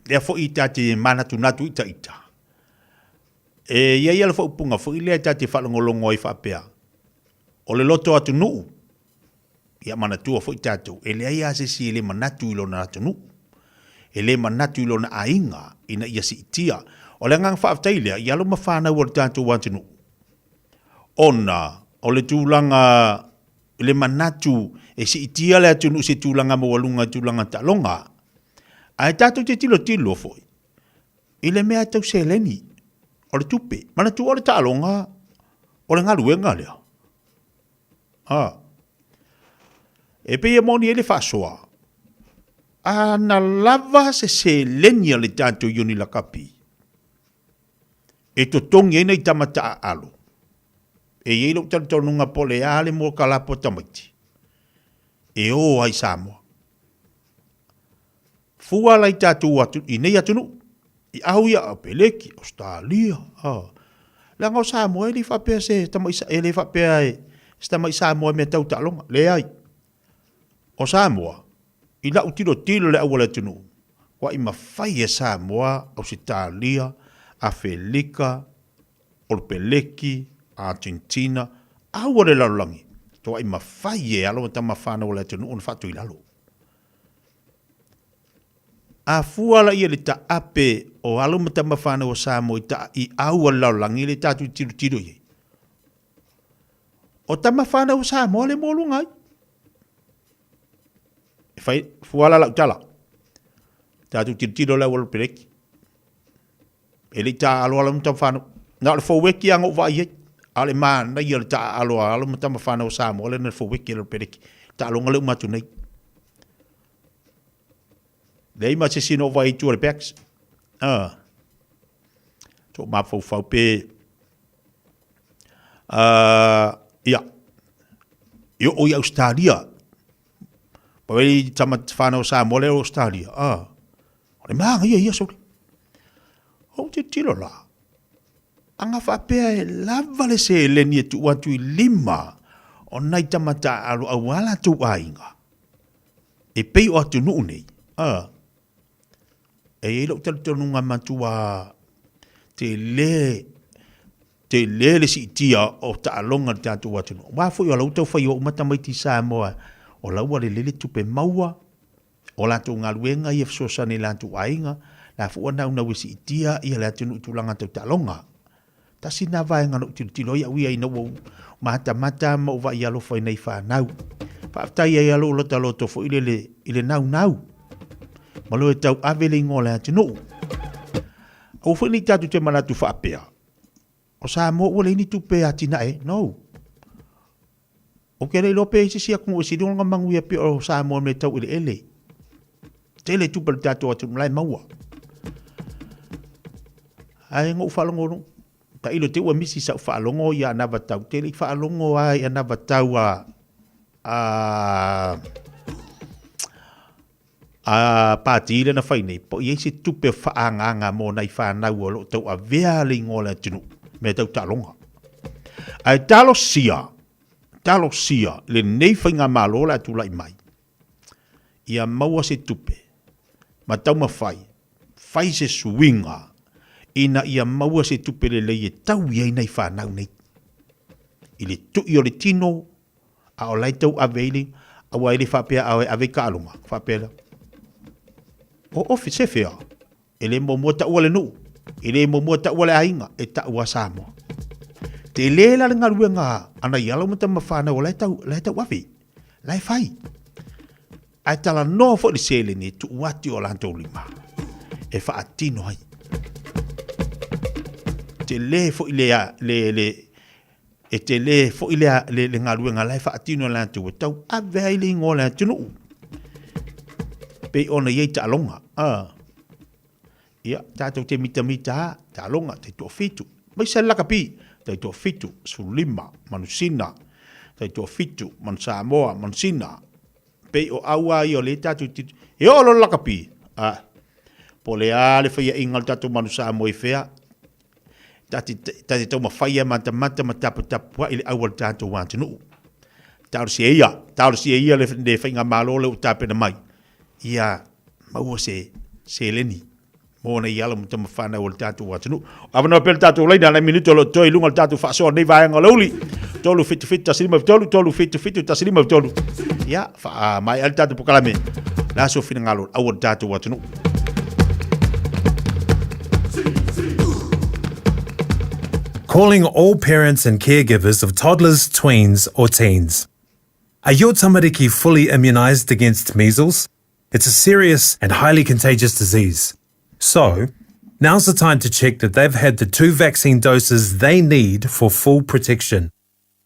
[SPEAKER 1] lea foi ta te manatunatu ita ita. E ia ia le faaupuga foi lea ta te faalogologo ai faapea. O le loto atunuu, ia manatua foi tatou, e leai lava se isi e le manatu i lona atunuu. E le manatu i lona aiga ina ia siitia. O le agaga faafetai lea i alo ma fanau o le tatou atunuu. Ona o le tulaga i le manatu e siitia le atunuu i se tulaga maualuga i tulaga taaloga, ae tatou te tilotilo foi i le mea tau seleni, o le tupe. Manatua o le taaloga o le galuega lea. A. E pei e moni ai le faasoa, a na lava se seleni a le tatou Iuni Lakapi, e totogi ai nai tama taaalo. E i ai lou talitonuga po o le a le mua kalapu a tamaiti e o ai i Samoa. Fua la i tatou atu, i nei atunuu, i au ia, o Peleki, Australia, a. Leaga o Samoa e le faapea se tamai, e le faapea e se tamai Samoa i mea tau taaloga. Leai. O Samoa, i lau tilotilo i le au o le atunuu, ua i mafai e Samoa, Ausetalia, Afelika, Olopeleki, Argentina, au o le lalolagi, toai mafai e alo ma tama fanau o le atunuu ona faatu i lalo. A fua la ia le taape o alo ma tama fanau o Samoa i ta i au a le lalolagi le tatou tilotilo i ai. O tama fanau o Samoa le moluga ai. E fai fua la lau tala. Tatou tilotilo le au o le peleki. E le i taaalo alo ma tama fanau. Na o le foueki lava na ou vaai ai. A o le manaia o le taaalo a alo ma tama fanau o Samoa lea na le foueki a le peleki. Taaloga lea uma atu nei. Leai ma se isi na ou vaai i tua o le backs. Ah. To mafaufau pe ia, i oo i Ausetalia, pa wei tama whanau o Samoa lea o Australia, o le manaia ia sole. Ou te tilo la, Aga faapea e lava le seleni e tuu atu i lima o nai tama taaalo aua latou aiga, e pei o atunuu nei, a, e i ai lou talitonuga matua tele, tele le siitia o taaloga i le tatou atunuu. Aua foi o la ua taufai o uma tamaiti i Samoa, o la ua lelei le tupe maua, O latou galuega ia fesoasoani i latou aiga, la foi ua naunau e siitia ia le atunuu i tulaga tau taaloga. Tasi lena vaega na ou tilotilo ai au ia ina ua ou matamata ma ou vaai alofa i nai fanau. Faafetai ai lou lotaloto foi lele i le naunau ma lo e tau ave le igoa o le atunuu. Aua foi ne i tatou te manatu faapea, o Samoa ua leai ni tupe e atinae. No. Ou te le iloa pe i ai se isi atunuu e sili ona manuia pei o Samoa i mea tau eleele. Tele tupe a le tatou atunuu la e maua. Ae na ou faalogo, tailo te ua misi sau faalogo ia anava tau. Te le i faalogo lava i anava tau a, a, a pati lea na fai nei, po o i ai se tupe faaagaaga mo nai fanau o lo o tauavea le igoa o le atunuu, mea tau taaloga. Ae talosia, talosia lenei faigamalo o le a tulai mai, ia maua se tupe ma taumafai, fai se suiga ina ia maua se tupe lelei e taui ai nai fanau nei i le tui o le tino, a o la e tau ave ai le, aua e le faapea a e ave i taaloga, faapea lea, o ofi, se fea? E le muamua taua le nuu, e le muamua taua le aiga, e taua Samoa. Tele la le galuega a nai alo ma tama fanau o la e tau, la e tau ave, la e fai. Ae talanoa foi le seleni e tuu atu i o latou lima e faatino ai. Tele foi le, le, le, e tele foi le, le, le galuega la e faatino e latou e tau ave ai le igoa o le atunuu. Pei ona i ai taaloga. Ah. Ia, tatou te mitamita a, taaloga, taitoafitu. Mai se lakapi, taitoafitu, 15, Manusina, taitoafitu, Manusamoa, Manusina. Pei o au a ia o le tatou te... E oo loa le lakapi, ah, po o le a le faiaʻiga o le tatou Manusamoa i fea, Ta te taumafai e matamata ma taputapuai le au a le tatou atunuu. Talosia ia, talosia ia le, le faigamalo lea ua tapena mai, ia maua se seleni mo nei alo ma tama fanau o le tatou atunuu. Avanoa pea le tatou laina, nai minute o lo o totoe i luga o le tatou faasoa o lenei vaega o le uli. 3 7 7 1 5 3 3 7 7 1 5 3. Ia, faamaea le tatou polokalame. Le aso finagalo au o le tatou atunuu.
[SPEAKER 8] Calling all parents and caregivers of toddlers, tweens, or teens. Are your tamariki fully immunised against measles? It's a serious and highly contagious disease. So, now's the time to check that they've had the two vaccine doses they need for full protection.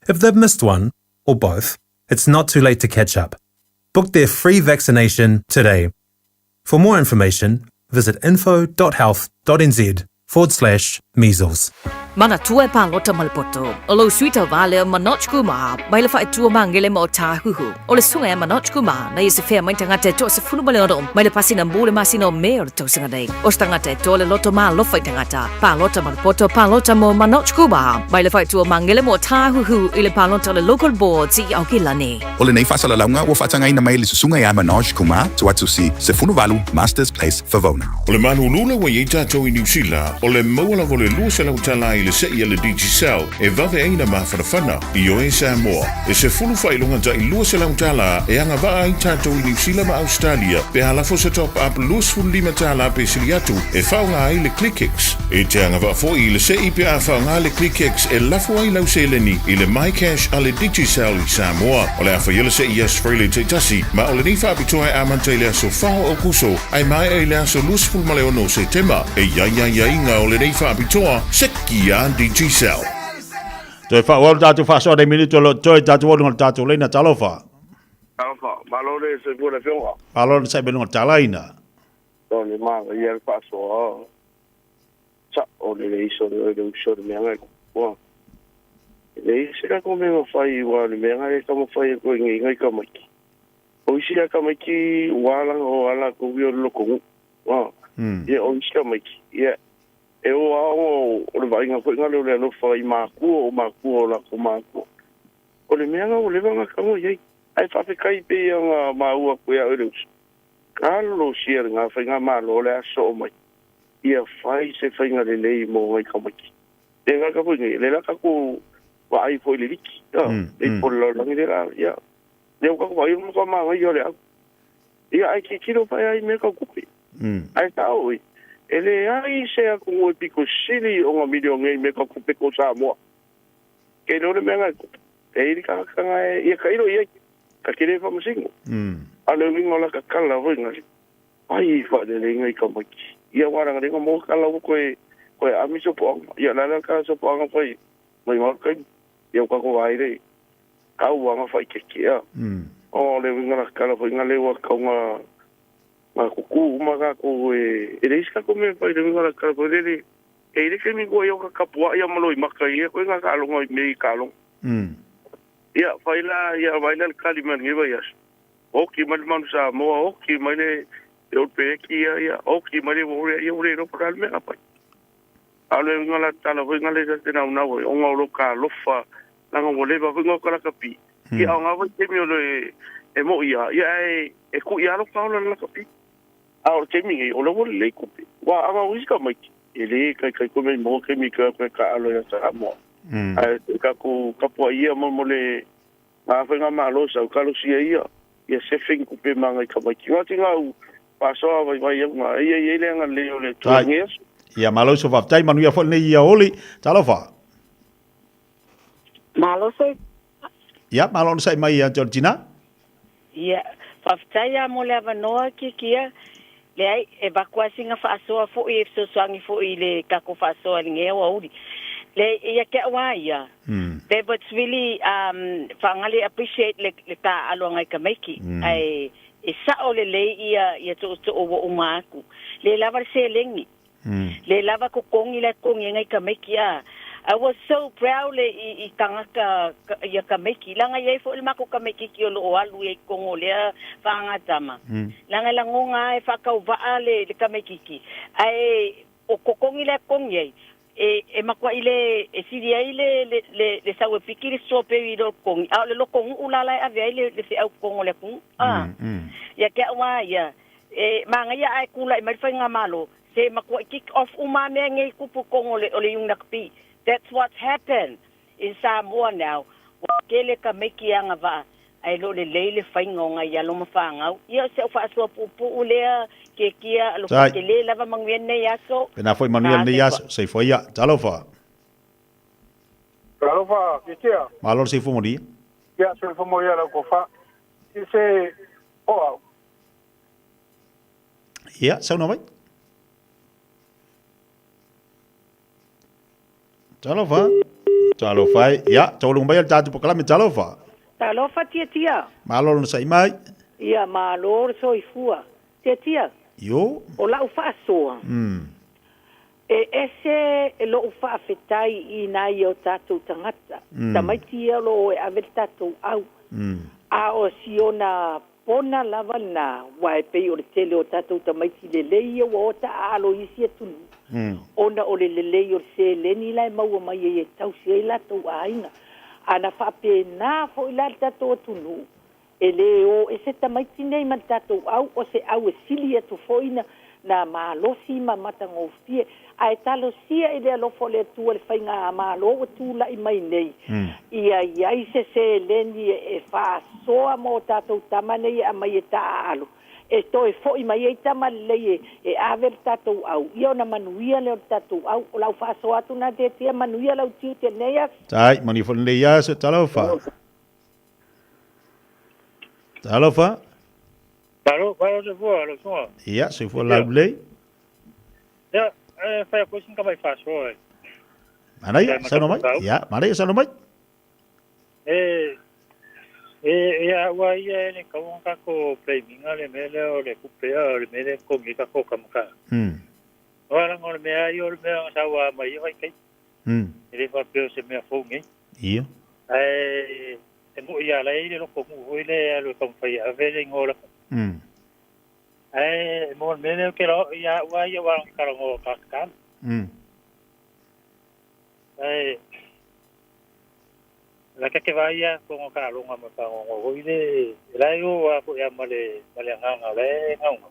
[SPEAKER 8] If they've missed one, or both, it's not too late to catch up. Book their free vaccination today. For more information, visit info.health.nz forward slash measles.
[SPEAKER 5] Manatua e palota ma le poto. O lou sui tauva lea Manoj Kumar, mai le faaitua magele ma Otāhuhu. O le susuga ia Manoj Kumar, na ia se fea mai tagata e 16 mai le pasina mo le masina o Me o le tausaga nei. O se tagata e toa le loto ma alofa i tagata. Palota ma le poto, palota mo Manoj Kumar, mai le faaitua magele ma Otāhuhu i le palota o le Local Boards i Aokelani.
[SPEAKER 12] O lenei faasalalauga ua faatagaina mai e le Susuga ia Manoj Kumar, Tuatusi, 18, Masters Place, Favona.
[SPEAKER 10] O le malulu lea ua i ai tatou i Niu Sila, o le maua lava o le 200 tala i le se'i a le Digicel e vave ai na mafanafana. Ioe Samoa, e sefulu faailoga ta'i 200 tala e agavaa ai tatou i Niu Sila ma Ausetalia pe a lafo se top up 25 tala pe sili atu e faaaoga ai le ClickX. E te agavaa foi i le se'i pe a faaaoga le ClickX e lafo ai lau seleni i le MyCash a le Digicel i Samoa. O le a faia le se'i i Australia taitasi, ma o lenei faapitoa e amata i le aso 4 o Aokuso ae maea i le aso 26 o Setema. E i ai aiaiga o lenei faapitoa, seki a Digicel.
[SPEAKER 1] Toe faaauau le tatou faasoa nei minute o lo o totoe tatou o luga o le tatou laina. Talofa.
[SPEAKER 13] Talofa. Malo le soifua le afioga.
[SPEAKER 1] Malo le sai mai luga o le talaina.
[SPEAKER 13] O le manaia le faasoa. Sa'o le leai se o le uso le mea na ua. E leai se latou mea mafai aua o le mea na e taumafai atu ai nei nai tamaiti. O isi lava tamaiti ua ala o a latou ia o le lotonuu. Ia o isi tamaiti, ia. E o a o o le vaaiga foi gale o le alofa i makua o makua o latou makua. O le mea ga ua leva ona tago i ai. Ae faafetai pei ona maua atu e au e le uso. Talosia lena faigamalo o le a soo mai ia fai se faiga lelei mo nai tamaiti. Le gata foi nei, le la tatou vaai foi i le liki, le po le lalolagi le la, ia, lea ua tatou vaai o le matua manaia o le au. Ia, ae tilotilo faia ai mea tau tupe. Ae sao oi, e leai se atunuu e pito sili ona milionea i mea tau tupe ko Samoa. Ke le o le mea na e tupu. E i ai le tagata na e, ia tailo i ai, ta te le faamasino. A o le uiga o lata tala foi na, Ai faalelei i tamaiti. Ia aua leaga lea na maua tala ua toe toe aami sopoaga. Ia o le a la le tala sopoaga fai mai ma le taimi. Ia ua tatou vaai le tauaga faaitiatia. O le uiga la tala foi na lea ua tatau na na tutu uma tatou e e leai se tatou mea e fai i le uiga la tala foi lele e i ai le taimi ua ia tapuai ia ma loimata i ia koe na taaloga i mea i taaloga. Ia fai la ia vaai la le tali mai lenei vaiaso. Oki mai le Manu Samoa, oki mai le Old Peleki ia, ia, oki mai le Warrior, ia ua le iloa po o le a le mea na fai. A o le uiga la tatala foi na le ta te naunau ai, ona o lo ta alofa, leaga ua leva foi na ota lakapi. Ia a o na vaitaimi o le e mo'i lava, ia ae e ku'i lava lo ta ola i le lakapi. A o le taimi nei, o lea ua lelei tupe. Aua a na o isi tamaiti, e le taitai koe mai maua taimi e toe atu ai e taaalo ia Samoa. Ae tatou tapuai ia mo mo le Ngā Faigamalo sau talosia ia, ia sefe ni kupe ma ngai tamaiti. Ngā ti ngā u faasoa vaivai au ngā ia i ai le agalelei o le Atua i
[SPEAKER 1] lenei aso. Ia malo uso faafetai manuia foi lenei ia oli. Talofa.
[SPEAKER 6] Malo se.
[SPEAKER 1] Ia malo ona sai mai ia Georgina.
[SPEAKER 6] Ia, faafetai lava mo le avanoa Kikia. Leai, e avatu lava sina faasoa foi e fesoasoani foi i le tatou faasoa i lenei aoauli. Leai, ia te au lava ia, that was really um, faagale appreciate le, le taaalo a nai tamaiti, ae e sao lelei ia, ia tootoo ua uma atu. Le lava le seleni, Le lava totogi la e totogi ai nai tamaiti a. I was so proud le i, i tagata ia tamaiti. Leaga e i ai foi le matou tamaititi o lo o alu i ai i totonu o lea faagatama. Leaga e lagona lava e faatauvaa le, le tamaititi. Ae o totogi la e totogi ai, e, e matuai le, e sili ai le, le, le, le sau e piki le strawberry i lo le totogi, a o le lotonuu la la e ave ai le, le feau i totonu o le atunuu. A. Ia te au lava ia, E manaia ae tulai mai le faigamalo, se matuai kick off uma a mea nei tupu tonu o le o le UNACP. That's what's happened in Samoa now. Ua tele tamaiti e agavaa ae le o lelei le faiga o nai alo ma fanau. Ia o si au faasoa puupuu lea Kekia alofa
[SPEAKER 1] Tai.
[SPEAKER 6] tele lava manuia lenei aso.
[SPEAKER 1] Pena foi manuia lenei aso. Soifua ia. Talofa.
[SPEAKER 9] Talofa, Kekia.
[SPEAKER 1] Malo le soifua manuia.
[SPEAKER 9] Ia, soifua manuia lau tofa. I se o au.
[SPEAKER 1] Ia, saunoa mai. Talofa. Talofa e. Ia, taulunga mai le tatou polokalame talofa.
[SPEAKER 14] Talofa Tiatia.
[SPEAKER 1] Malo lona sa'i mai.
[SPEAKER 14] Ia, malo le soifua. Tiatia.
[SPEAKER 1] Io.
[SPEAKER 14] O la'u faasoa. E ese lo'u faafetai i nai o tatou tagata, tamaiti ia o lo o e ave le tatou au. A o si ona pona lava lena, aua e pei o le tele o tatou tamaiti lelei ia ua o taaalo i isi atunuu, ona o le lelei o le seleni la e maua mai ai e tausi ai latou aiga. A na faapena foi la le tatou atunuu, E lē o ese tamaiti nei ma le tatou au, o se au e sili atu foi na, na malosi ma matagofie. Ae talosia i le alofa o le Atua le faigamalo ua tulai mai nei, ia i ai se seleni e faasoa mo tatou tama nei e aumai e taaalo, e toe foi mai ai tama lelei e, e ave le tatou au, ia ona manuia lea o le tatou au. O lau faasoa atu na Tiatia, manuia lau tiute i lenei aso.
[SPEAKER 1] Tai, manuia foi lenei aso, talofa. Talofa.
[SPEAKER 15] Talofa, lau soifua, lau susuga.
[SPEAKER 1] Ia, soifua laulelei.
[SPEAKER 15] Ia, e fai atu ai sina tamai faasoa e.
[SPEAKER 1] Manaia, saunoa mai. Ia, manaia, saunoa mai.
[SPEAKER 15] E, e, e a ua ia e le tau ona tatou blaming-a le mea lea o le tupe a o le mea lea e totogi ai tatou kamaka. Aua leaga o le mea lava ia o le mea na sau lava mai ia vaitaimi. E le faapea o se mea fou nei.
[SPEAKER 1] Ia.
[SPEAKER 15] Ae e moni lava la e i ai le lotonuu foi lea e alu e taumafai e ave le igoa o le atunuu. Ae mo le mea lea ou te iloa ia au lava ia aua na talanoa ta tatalo. Ae la ka ke vaai a ko ka longa ma pa ngo hoi le la yo a ko ya ma le ma le nganga le ngaunga.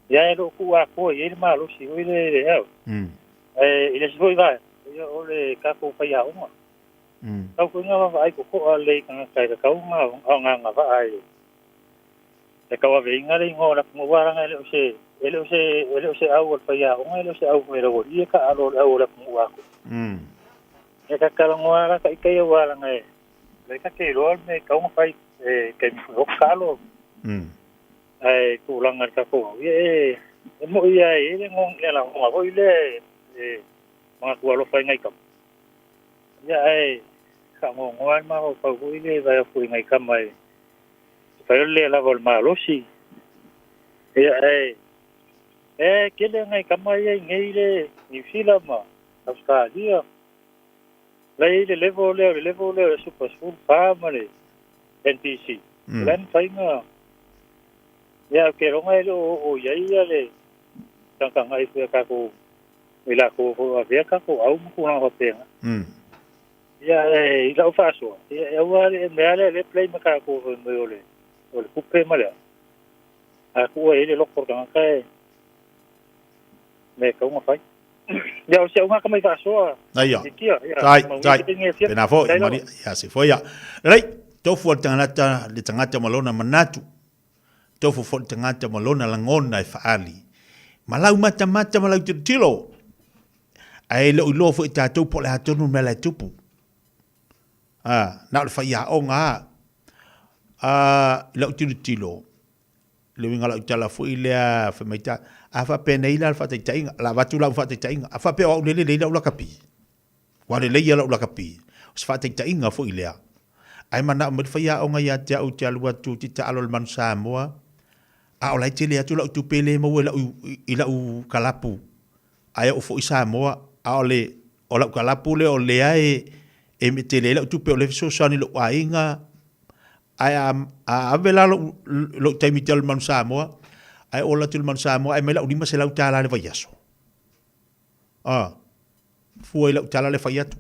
[SPEAKER 15] Ia e lo ku a ko i le malosi hoi le le au. E i le si hoi vai ia o le ka ko pa ia unga. Kau ko nga va ai ko ko a le ka ka ka kau nga nga nga va ai. E kau ave inga le ingo la mo wa ranga le o se e le o se e le o se au o pa ia unga e le o se au me ro i ka alo le au la mo wa ko. E ka ka ngoa la ka i wa ranga e. Le ka ke ro me kau nga fai e ke mi o kalo. Ai ku langa ka ko e e mo ia e le ngong le la ngo ho ile e mga ku alo fai ngai kam. Ia e ka ngo ngo ai ma ho pa ho ile va fu ngai kam mai. Fai le la vol malosi. Ia e e ke le ngai kam mai ai ngai le New Zealand ma Australia. La ile level le level le super school pa ma le NPC. Lan fai nga ia ke ronga e o o ia ia le tanga ngai fu ka ko i la ko ko a vea ka ko au mo ku na papenga. Ia e i lau faasoa. Ia e aua le mea le le play ma ka ko me o le o le kupe ma le. A ku e le loko ka ka e me ka unga fai. Ia o se unga ka mai faasoa.
[SPEAKER 1] Aia.
[SPEAKER 15] I kia, ia.
[SPEAKER 1] Tai,
[SPEAKER 15] Ma
[SPEAKER 1] tai.
[SPEAKER 15] ui te nge fia.
[SPEAKER 1] Pena foi,
[SPEAKER 15] Tai lava.
[SPEAKER 1] Maria, ia se foi ia. Lelei, tofu o le tagata, le tagata ma lona manatu. Tofu foi le tagata ma lona lagona e faaali. Ma lau matamata ma lau tilotilo. Ae le o iloa foi e tatou po o le a tonu le mea la e tupu. A, na o le faiaoga lava. A, i lau tilotilo, le uiga o lau tala foi lea fai mai ta, a faapenei la le faataitaiga, o le a avatu lau faataitaiga, a faapea o au lea e lelei lau lakapi, ua lelei ia lau lakapi, o se faataitaiga foi lea. Ae manao mai le faiaoga ia te au ou te alu atu ou te taalo i le Manu Samoa, a o la e tele atu lau tupe e le maua i lau, i lau kalapu, Ae oo foi Samoa, a o le, o lau kalapu lea o lea e, e tele ai lau tupe o lea e fesoasoani i lou aiga, ae a, a ave la lou, lou taimi tele i le Manu Samoa, ae oo atu i le Manu Samoa ae aumai lau $500 i le vaiaso. A, fua i lau tala lea e fai atu.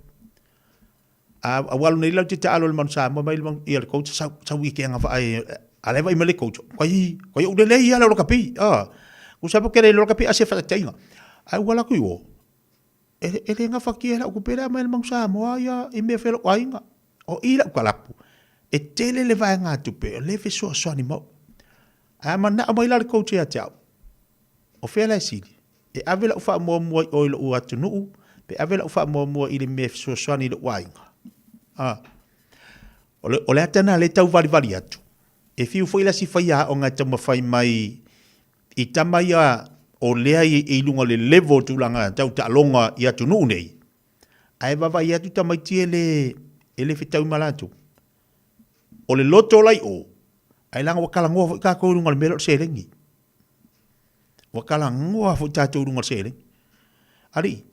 [SPEAKER 1] A, a ua alu nei la ou te taalo i le Manu Samoa mai le manu, ia le coach, sau, sau i ke agavaa e, a la e vaai mai le coach, kai, kai ou lelei ia le lakapi, a. Ku sa ke le lakapi a se whakatainga. Ai ua laku i o, e, e le ngawhaki e lau kupe lea mai le Manu Samoa ia i mea whea lau aiga. O i lau kalapu, e tele le vaega tupe, o le fesoasoani mau. Ae manao mai la le coach ia te au. O fea la e sili? E ave lau faamuamua i o i lou atunuu, pe ave lau faamuamua i le mea e fesoasoani i lou aiga? A. O le, o le ata lena lea e tauvalivali atu. E fiu foi la si faiaoga e taumafai mai i tama ia o lea i, i luga o le level o tulaga tau taaloga i atunuu nei, ae vaavaai atu tamaiti e le, e le fetaui ma latou. O le loto la i o, ae leaga ua talanoa foi tatou i luga o le mea lea o le seleni. Ua talanoa foi tatou i luga o le seleni. Alii,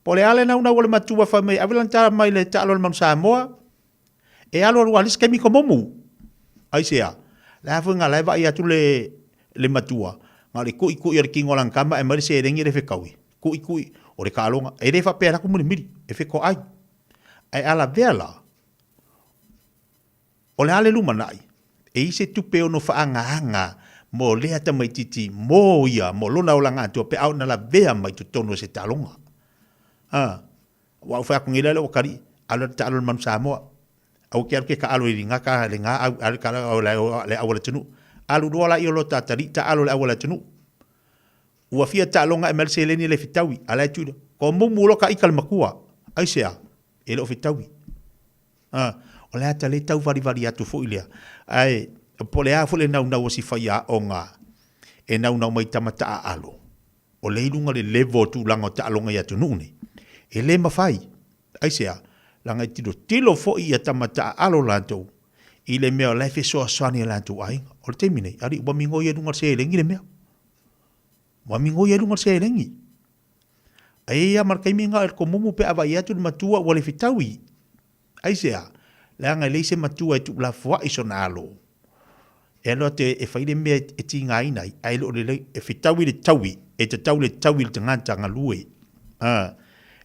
[SPEAKER 1] po o le a le naunau o le matua fai mai, ave lana tala mai le taalo a le Manu Samoa, e alu alu a le isi taimi komomu. Aisea? Le a foi nga la e vaai atu le, le matua, na o le kuʻikuʻi o le kino o lana tama e aumai le seleni e le fetaui. Kuʻikuʻi, o le taaloga. E le faapea e alu atu mulimuli, e fetoai. Ae a lavea la, O le a le lumanai? E i se tupe ono faaagaaga mo lea tamaititi mo ia, mo lona olaga atoa pe a ona lavea mai totonu o se taaloga. A, ua ou fai atu nei la lea ua kali, alu le taalo i le Manu Samoa. Aua ke alu ke taalo i nga ka le nga au, alu taalo o le le au o le atunuu. Alu loa la i o lo tatali, taalo le au o le atunuu. Ua fia taaloga e mai le seleni le fetaui, a la e tui ko mumu lo ka ika le makua. Aisea? E le o fetaui. A, o le ata le tauvalivali atu foi lea. Ae, po o le a foi le naunau o si faiaoga e naunau mai tama taaalo, o lea i luga le level o tulaga o taaloga i atunuu nei, e le mafai. Aisea? Leaga e tilotilo foi ia tama taaalo latou i le mea o la e fesoasoani i latou aiga. O le taimi nei, alii, ua migoi ai luga o le seleni le mea. Ua migoi ai luga o le seleni. Ae i ai lava ma le taimi lena o le komumu pe a vaai atu le matua ua le fetaui. Aisea? Leaga e leai se matua e tuulafoai sona alo. E alu atu e fai le mea e tigaina ai, ae le o lelei. E fetaui le taui, e tatau le taui i le tagata galue. A.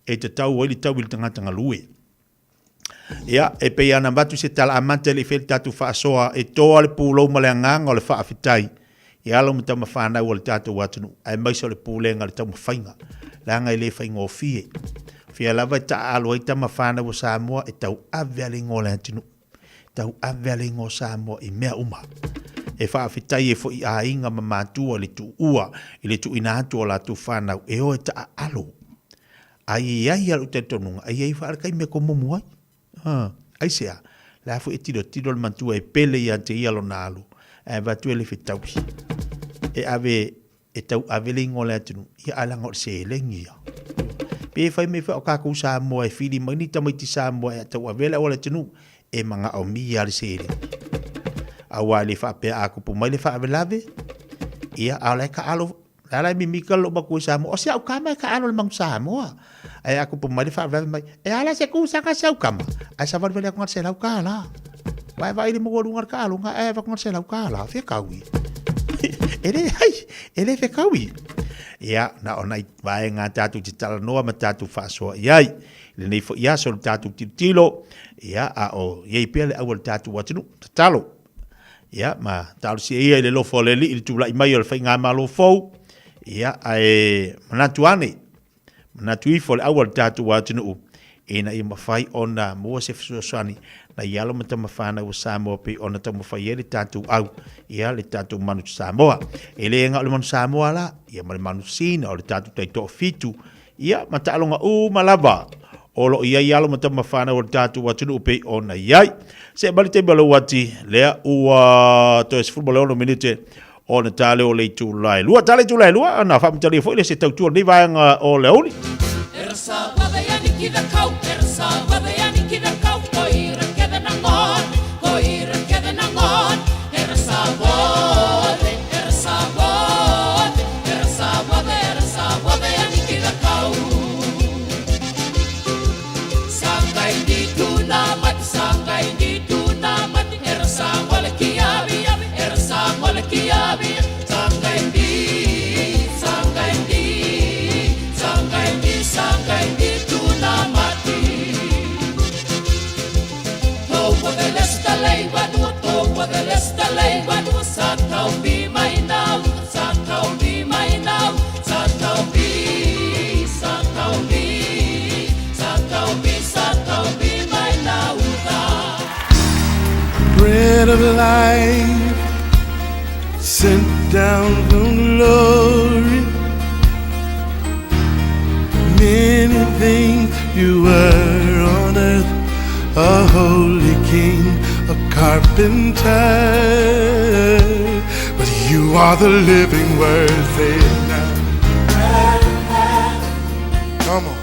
[SPEAKER 1] E tatau ai le tau i le tagata galue. Ia, e pei lava ona avatu se tala amata e le i faia le tatou faasoa, e toa le pulou ma le agaga o le faafetai i alo ma tama fanau a le tatou atunuu, aemaise o le pulega o le taumafaiga, leaga e le faigofie. Fia lava e taaalo ai tama fanau a Samoa e tauave a le igoa o le atunuu, tauave a le igoa o Samoa i mea uma. E faafetai ai foi i aiga ma matua i le tuua i le tuuina atu o latou fanau e o e taaalo. A i ai lou talitonuga, e i ai foi lava le taimi e tomumu ai. Ha, aisea? Le a foi e tilotilo le matua e pele ia te ia lona alu, ae avatu e le fetaui. E ave, e tauave le igoa o le atunuu, ia ae leaga o le seleni ia. Pe fai mai foi o tatou Samoa e fili mai ni tamaiti Samoa e tauavea le auala atunuu, e manaomia le seleni. Aua e le faapea a tupu mai le faalavelave, ia a o la e taalo Le a la e mimita lou matua i Samoa, o si au tama e taalo i le manu Samoa. Ae a tupu mai le faalavelave mai, e a la se tusaga si au tama, ae savalivali atu na o le $100. Aua e vaai i le maualuga o le taaloga ae avatu na o le $100, fetaui. E leai, e le fetaui. Ia, na o nai vaega tatou te talanoa ma tatou faasoa i ai. I lenei foi aso le tatou tilotilo, ia, a o i ai pea le au a le tatou atunuu. Tatalo, Ia, ma talosia ia i le alofa o le Alii i le tulai mai o le faigamalo fou, ia, ae manatu ane, manatu ifo le aua le tatou atunuu, ina ia mafai ona maua se fesoasoani nai alo ma tama fanau a Samoa pei ona taumafai ai le tatou au, ia, le tatou manu Samoa. E le na o le manu Samoa la, ia ma le manu Sina o le tatou taitoafitu, Ia, ma taaloga uma lava o lo o i ai alo ma tama fanau o le tatou atunuu pei ona i ai. Se'e mai le taimi o lou ati, lea ua toe 16 minute ona ta lea o le itula e lua. Ta le itula e lua, ona faamatalia foi lea se tautua o lenei vaega o le aoauli.
[SPEAKER 7] Bread of life sent down from glory. Many things you were on earth, a holy king, a carpenter. But you are the living word, say it now. Come on.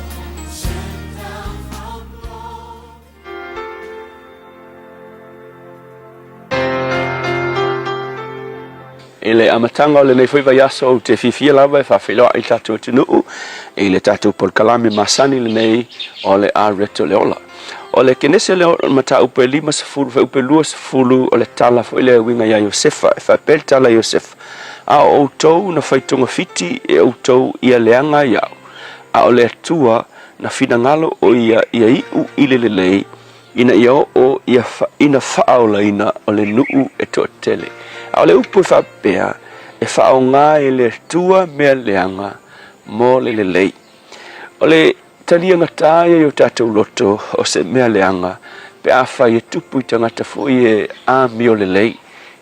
[SPEAKER 11] I le amataga o lenei foi vaiaso ou te fiafia lava e faafeiloai i le tatou atunuu i le tatou polokalame masani lenei o le Areto o le Ola. O le Kenese lea o le mataupu e 50 fuaiupu e 20 o le tala foi lea e uiga ia Iosefa, e faapea le tala a Iosefa, A o outou na fai togafiti e outou ia leaga ai au, a o le Atua na finagalo o ia ia iu i le lelei, ina ia oo ia ina faaolaina o le nuu e toatele. A o le upu e faapea, e faaaoga e le Atua mea leaga mo le lelei. O le talia gata ia i o tatou loto o se mea leaga pe afai e tupu i tagata foi e amio lelei,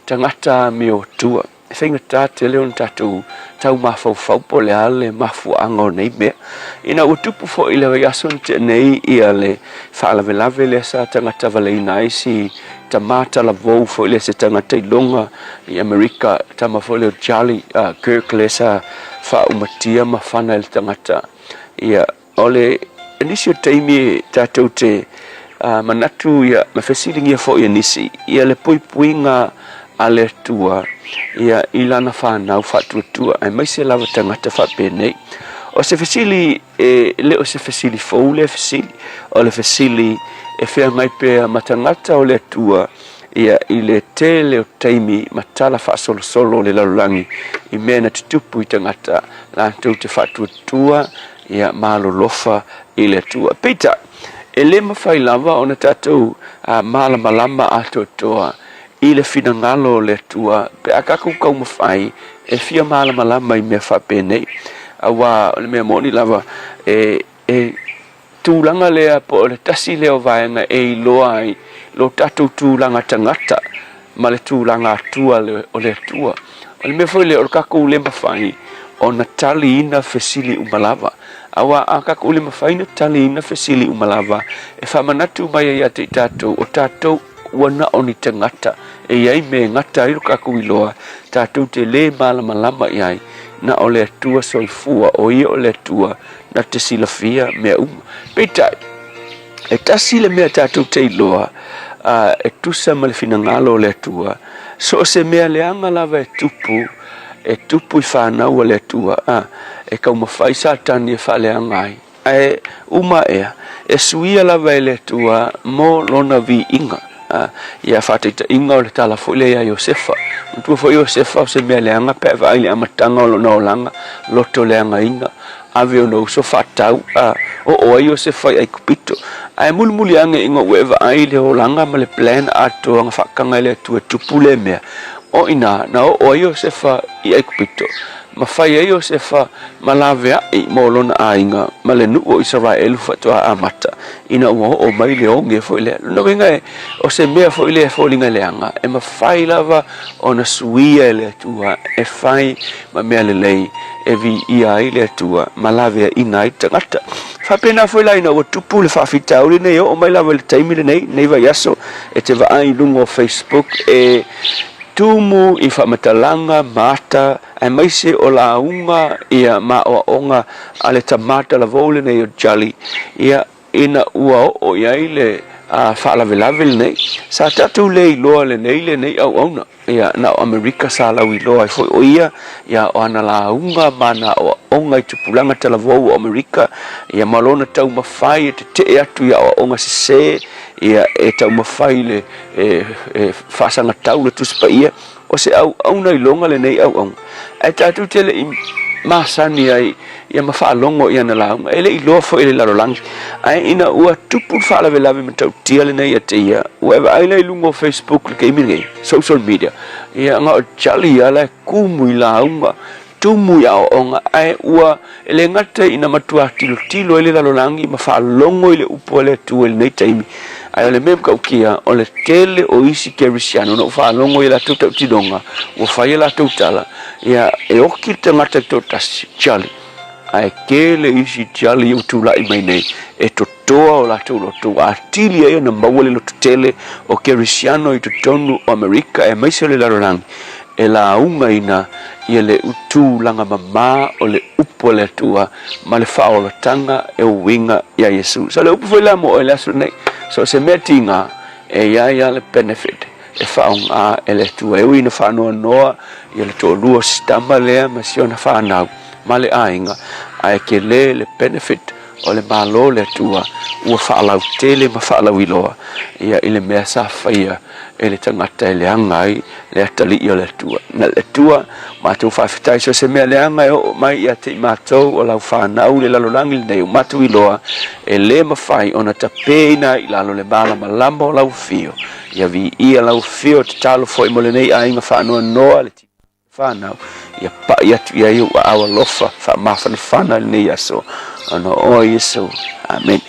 [SPEAKER 11] tagata amio tua. E faigata tele ona tatou tau mafaufau po o le a le mafuaaga o nei mea. Ina ua tupu foi i le vaiaso na tea nei ia le faalavelave lea sa tagata valeina ai si tama talavou foi lea se tagata iloga i Amerika, tama foi lea o Charlie Kirk lea sa faaumatia ma fana e le tagata. Ia, o le nisi o taimi tatou te manatu ia ma fesiligia foi e nisi ia le puipuiga a le Atua ia i lana fanau faatuatua aemaise lava tagata faapenei. O se fesili e le o se fesili fou lea fesili, o le fesili e feagai pea ma tagata o le Atua ia i le tele o taimi ma tala faasolosolo o le lalolagi i mea na tutupu i tagata latou te faatuatua. ia ma alolofa i le Atua. Peitai, e le mafai lava ona tatou malamalama atoatoa i le finagalo o le Atua pe a tatou taumafai e fia malamalama i mea faapenei. Aua o le mea moni lava, e, e tulaga lea po o le tasi lea o vaega e iloa ai lo tatou tulaga tagata ma le tulaga atua o le Atua. O le mea foi lea o le tatou le mafai ona taliina fesili uma lava. Aua a tatou le mafai ona taliina fesili uma lava, e faamanatu mai ai ia te i tatou, o tatou ua na o ni tagata e i ai mea e gata ai lo tatou iloa, tatou te le malamalama i ai, na o le Atua soifua, o Ia o le Atua na te silafia mea uma. Peitai, e tasi le mea tatou te iloa, e tusa ma le finagalo o le Atua, so o se mea leaga lava e tupu, e tupu i fanau a le Atua, e taumafai Satani e faaleaga ai. Ae uma ea, e suia lava e le Atua mo lona viiga. Ia faataitaiga o le tala foi lea ia Iosefa. Manatua foi Iosefa o se mea leaga pe a vaai i le amataga o lona olaga, loto leagaina, ave ona uso faatau, a oo ai Iosefa i Aikupito. Ae mulimuli ane ina ua e vaai i le olaga ma le plan atoa na faataga e le Atua e tupu lea mea, o i ina na oo ai Iosefa i Aikupito, ma fai ai Iosefa ma laveai mo lona aiga ma le nuu o Isaraelu faatoa amata ina ua oo mai le oge foi lea. Lona uiga e, o se mea foi lea e foliga leaga, e mafai lava ona suia e le Atua e fai ma mea lelei e viia ai le Atua ma laveaiina ai tagata. Faapena foi la ina ua tupu le faafitauli lenei, e oo mai lava i le taimi lenei, lenei vaiaso, e te vaai i luga o Facebook e tumu i faamatalaga ma ata aemaise o lauga ia ma aoaoga a le tama talavou lenei o Jali, ia, ina ua oo i ai le faalavelave lenei, sa tatou le iloa lenei lenei auauna, ia, na o Amerika sa lauiloa ai foi o ia, ia, o ana lauga ma ana aoaoga i tupulaga talavou o Amerika, ia, ma lona taumafai e tetee atu i aoaoga sese, ia, e taumafai le, e, e faasagatau le Tusi Paia. O se auauna iloga lenei auauna, ae tatou te le i masani ai ia ma faalogo i ana lauga, e le i iloa foi e le lalolagi. Ae ina ua tupu le faalavelave matautia lenei ia te ia, ua e vaai la i luga o Facebook i le taimi lenei, social media, ia na o Charlie lava la e tumu i lauga, tumu i aoaoga, ae ua e le gata ina matua tilotilo ai le lalolagi ma faalogo i le upu a le Atua i lenei taimi, ae o le mea matautia, o le tele o isi Kerisiano na ou faalogo i a latou tautinoga, ua fai a latou tala, ia, e oki le tagata e toatasi, Charlie, ae tele isi Charlie ua tulai mai nei e totoa o latou loto, ua atili ai ona maua le lototele o Kerisiano i totonu o Amerika aemaise o le lalolagi, e laugaina ia le tulaga mama o le upu a le Atua ma le faaolataga e uiga iā Iesu. So le upu foi lea mo oe i le aso lenei, so o se mea tiga, e i ai lava le benefit e faaaoga e le Atua. E ui ina faanoanoa ia le toalua o si tama lea ma si ona fanau ma le aiga, ae tele le benefit o le Malo o le Atua ua faalautele ma faalauiloa ia i le mea sa faia e le tagata e leaga ai le atalii o le Atua. Na le Atua, matou faafetai so se mea leaga e oo mai ia te i matou o lau fanau i le lalolagi lenei ua matou iloa e le mafai ona tapeina ai i lalo le malamalama o lau afio. Ia viia lau afio, tatalo foi mo lenei aiga faanoanoa le Whānau, ia paʻi atu i ai ou aao alofa faamafanafana i lenei aso, ona o oe Iesu. Amene.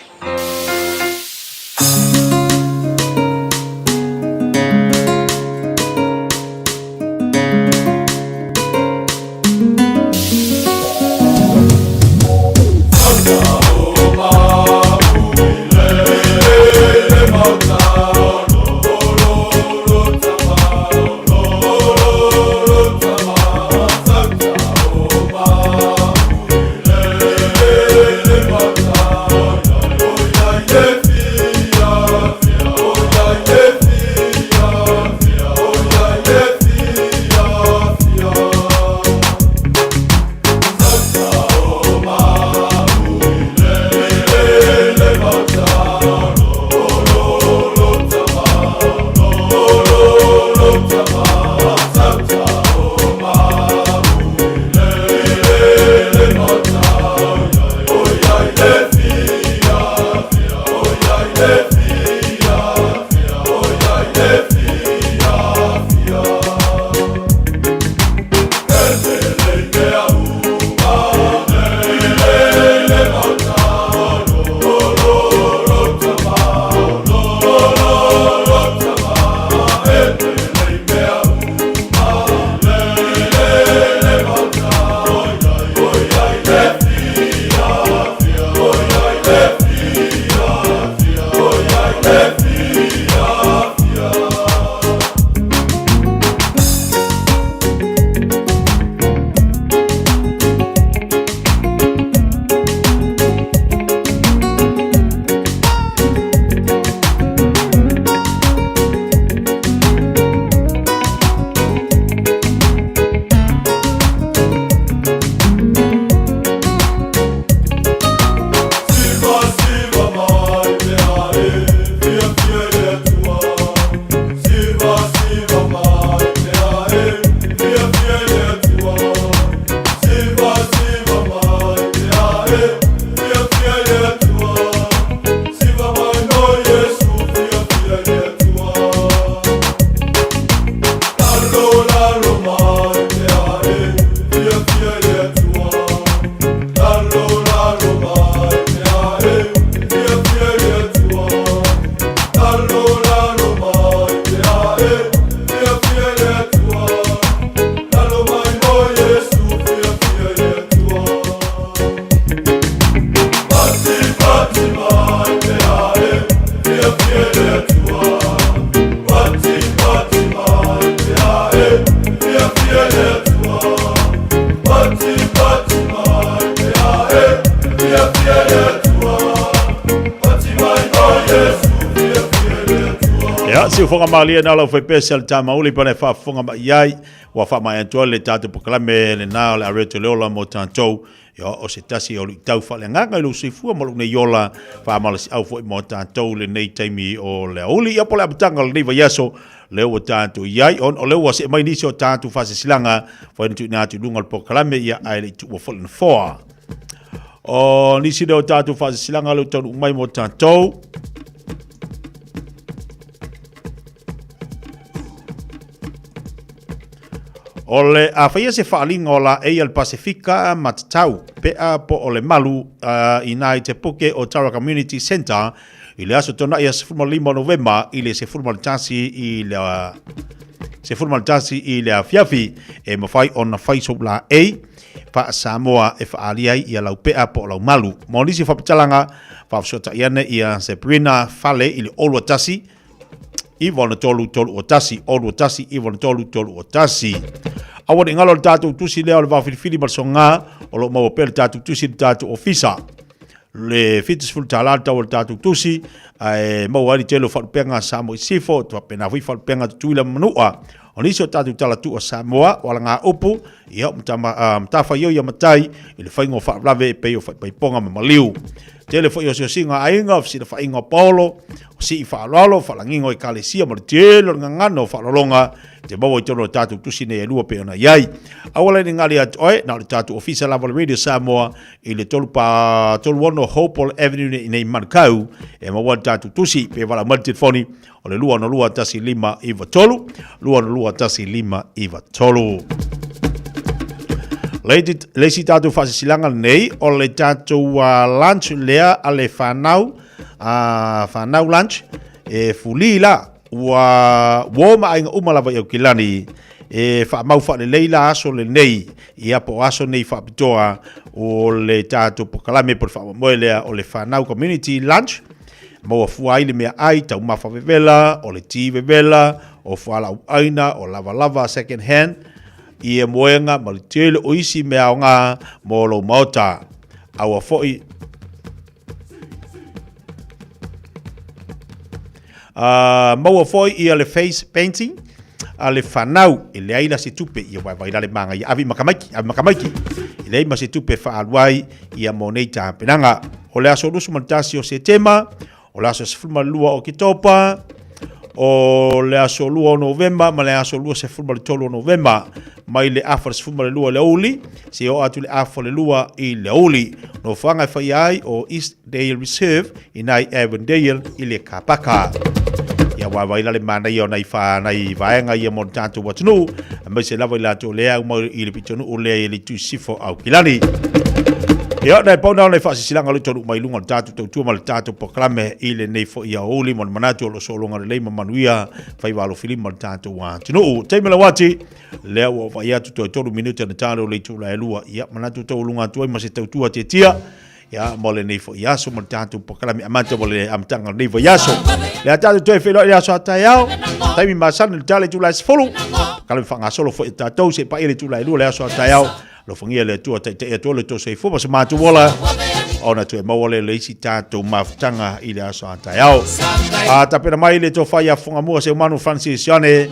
[SPEAKER 1] Siufoga malie na lau faipese a le tamauli pa le faafofoga mai ai. Ua faamaea atu ai le tatou polokalame lena o le Areto le Ola mo tatou. Ia, o se tasi o luitau faaleagaga i lou soifua ma lou nei ola, faamalosiau foi mo tatou lenei taimi o le aoauli. Ia, po o le amataga o lenei vaiaso lea ua tatou i ai, ona o lea ua see mai nisi o tatou faasilasilaga foi na tuuina atu i luga o le polokalame, ia, ae le i tuua foi le nofoa. O nisi lea o tatou faasilasilaga lea ua taunuu mai mo tatou. O le a faia se faaaliga o laei a le Pasefika matatau pea po o le malu i nā i te puke o Tara Community Centre i le aso Tonaʻi 15 o Novema i le 11 i le 11 i le afiafi e mafai ona fai sou laei faa-Samoa e faaali ai ia lau pea po o lau malu. Mo nisi faamatalaga, faafesootai ane ia Sabrina Fale i le 21 93 31 21 93 31. Aua ne i galo le tatou tusi lea o le vaofilifili ma le soga, o lo o maua pea le tatou tusi i le tatou ofisa. Le $70 le tau o le tatou tusi, ae maua ai le tele o faalupega a Samoa i Sisifo, faapena foi faalupega a Tutuila ma Manua. O nisi o tatou talatua Samoa, o alagaupu, ia, o matafaioi a matai i le faiga o faalavelave e pei o faipaipoga ma maliu. Tele foi osiosiga a aiga, o fesilafaiga o paolo, o sii faaaloalo, faalagiga o ekalesia ma le tele o le gagana o faaaloaloga te maua i totonu o tatou tusi nei e lua pei ona i ai. Aua la ne i gali ia te oe, na o le tatou ofisa lava o le Radio Samoa i le 3 36 Hopewell Avenue i nei Manukau e maua ai le tatou tusi pe valaau mai le telefoni o le 262 1593, 262 1593. Le isi tatou faasilasilaga lenei o le tatou lunch lea a le whanau, whanau lunch, e fuli la, ua uo ma aiga uma lava i Aukilani, e whaamau whaalelei la aso lenei, ia po o aso nei whaapitoa o le tatou pokalame po le whaamoemoe lea o le whanau community lunch, Maua fua ai le meaai, taumafa vevela, o le ti vevela, o fualaau aina, o lavalava second hand, ie moega ma le tele o isi mea aoga mo lou maota. Aua foi maua foi ia le face painting a le fanau e leai la se tupe ia vaivai la le manga ia ave i makamaiki, ave makamaiki. E leai ma se tupe e faaalu ai ia mo nei tapenaga. O le aso 21 o Setema, o le aso 12 o Oketopa, o le aso 2 o Novema ma le aso 23 o Novema, mai le afa le 12 i le aoauli, seia oo atu i le afa le 2 i le aoauli. Nofoaga e faia ai o East Dale Reserve i nai Avondale i le Kapaka. Ia vaivai la le manaia o nai wha, nai vaega ia mo le tātou atunuu, aemaise lava i latou lea au mai i le pitonuu lea i le itu sifo Aukilani. Ia, nai pau na o nai faasisilaga o le tonu mai lunga o le tātou tautua ma le tātou polokalame i lenei foi aoauli mo le manatu o lo sologa lelei ma manuia faiva alofilima o le tātou atunuu. Taimi lau ati, lea ua vaai atu toe 3 minute na talo le itula e lua. Ia, manatu taualuga atu ai ma se tautua tiatia. Ia, mo lenei foi aso ma le tatou polokalame amata mo le amataga o lenei vaiaso. Le a tatou toe feiloai i le aso a taeao, taimi masani le tala i itula e 10, polokalame faagasolo foi a tatou seia paia le itula e 2 le aso a taeao. Alofagia le Atua taitai atu ai le tou soifua ma so matou ola, ona toe maua lea o le isi tatou mafutaga i le aso a taeao. A tapena mai le tofa ia Fogamua Seumanu Francis Sione,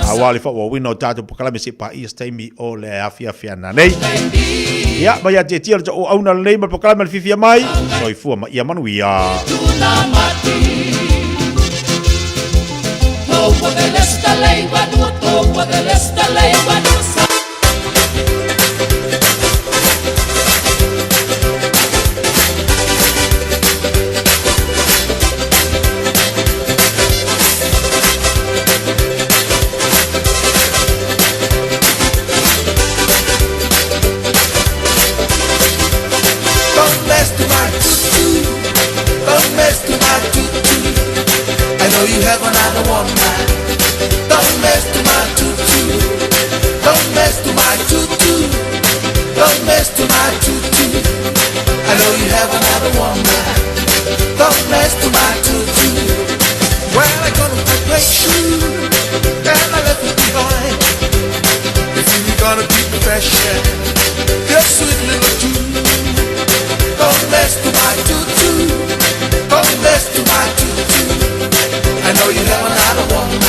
[SPEAKER 1] aua le faaauauina o tatou polokalame seia paia se taimi o le afiafi ana nei. Ia, mai ia tiatia le tauauna lenei ma le polokalame le fiafia mai, soifua ma ia manuia.
[SPEAKER 7] Don't mess to my tutu. Don't mess to my tutu. I know you have another woman. Don't mess to my tutu. Don't mess to my tutu. Don't mess to my tutu. I know you have another woman. Don't mess to my tutu. Well, I got a great shoe and I left it behind. If you're gonna keep the fashion, your sweet little tune. Don't mess to my tutu. Don't mess to my tutu. I know you have another woman.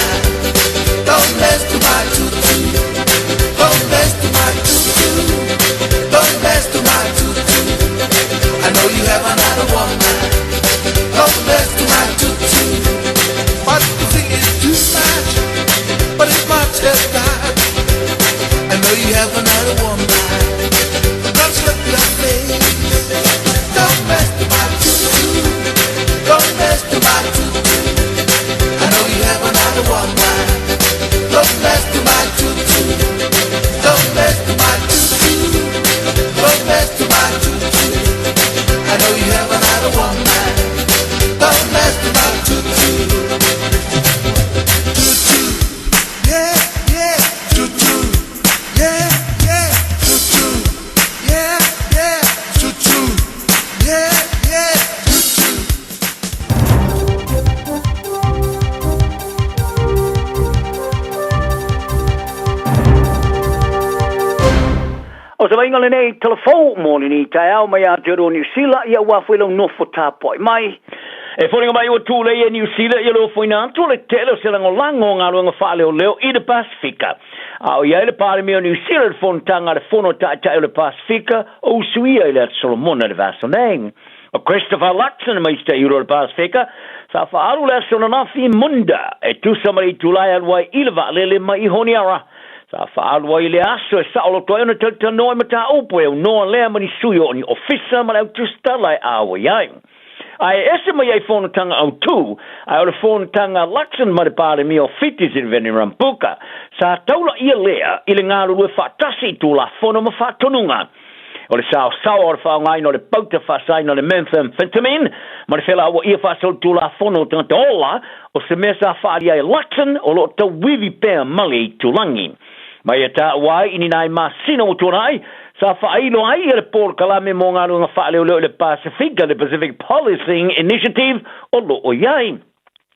[SPEAKER 16] vaivaiga lenei talafou mo lenei taeao mai Aotearoa Niu Sila, ia aua foi lau nofo tapuai mai. E foliga mai ua tulei e Niu Sila ia le ofoina atu o le tele o se lagolago o galuega faaleoleo i le Pasefika. A o i ai le Palemia o Niu Sila i le fonotaga a le Fono a Taitai o le Pasefika o Usuia i le Atu Solomona i le vaiaso nei. O Christopher Luxon ma isi taiulu o le Pasefika sa faaalu le aso ananafi i Munda e tusa ma le itula e alu ai i le vaalele mai i Honiara. Sa faaalu ai lea aso e saoloto ai ona talatalanoa i mataupu e aunoa lea ma ni sui o ni ofisa ma le au tusitala e ʻauai ai. A e ese mai ai fonotaga autū, ae o le fonotaga a Luxon ma le Palemia o Fiti Sitiveni Rambuka, sa taulaia lea i le galulue faatasi i Tulafono ma faatonuga. O le saosaoa o le faaaogaina o le pauta faasaina o le methamphetamine ma le felauaia faasolitulafono o tagata ola, o se mea sa faaalia ai e Luxon o lo o tauivi pea ma le itulagi. Ma ia taua ai i ni nai masina ua tuanai, sa faailo ai ia le polokalame mo galuega faaleoleo i le Pasefika, le Pacific Policing Initiative, o lo o i ai.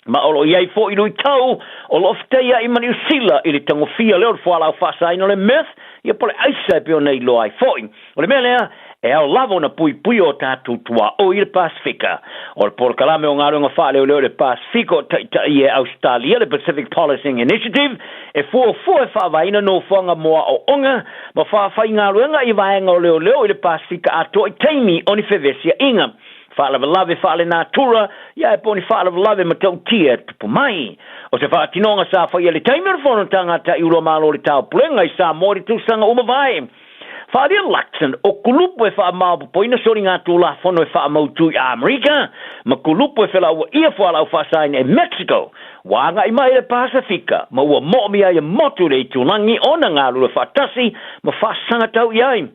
[SPEAKER 16] Ma o lo o i ai foi luitau o lo o fetaiaʻi ma Niu Sila i le tagofia lea o le fualaau faasaina o le meth, ia po o le aisa e pei ona iloa ai foi. O le mea lea, e ao lava ona puipuia o tatou tuaoi i le Pasefika. O le polokalame o galuega faaleoleo i le Pasefika o taitaia e Ausetalia, le Pacific Policing Initiative, e fuafua e faavaeina nofoaga mo aoaoga ma faafaigaluega i vaega o leoleo i le Pasefika atoa i taimi o ni fevesiaʻiga. Faalavelave faalenatura, ia ae po o ni faalavelave matautia e tupu mai. O se faatinoga sa faia i le taimi o le fonotaga a Taiulu Malo o le Taupulega i Samoa i le tausaga ua mavae. Faaalia Luxon, o kulupu e faamaopoopoina soligatulafono e faamautu i Amerika, ma kulupu e felauaia fualaau faasaina i Mexico, ua agai mai i le Pasefika, ma ua moomia ai e motu le itulagi ona galulue faatasi ma faasagatau i ai.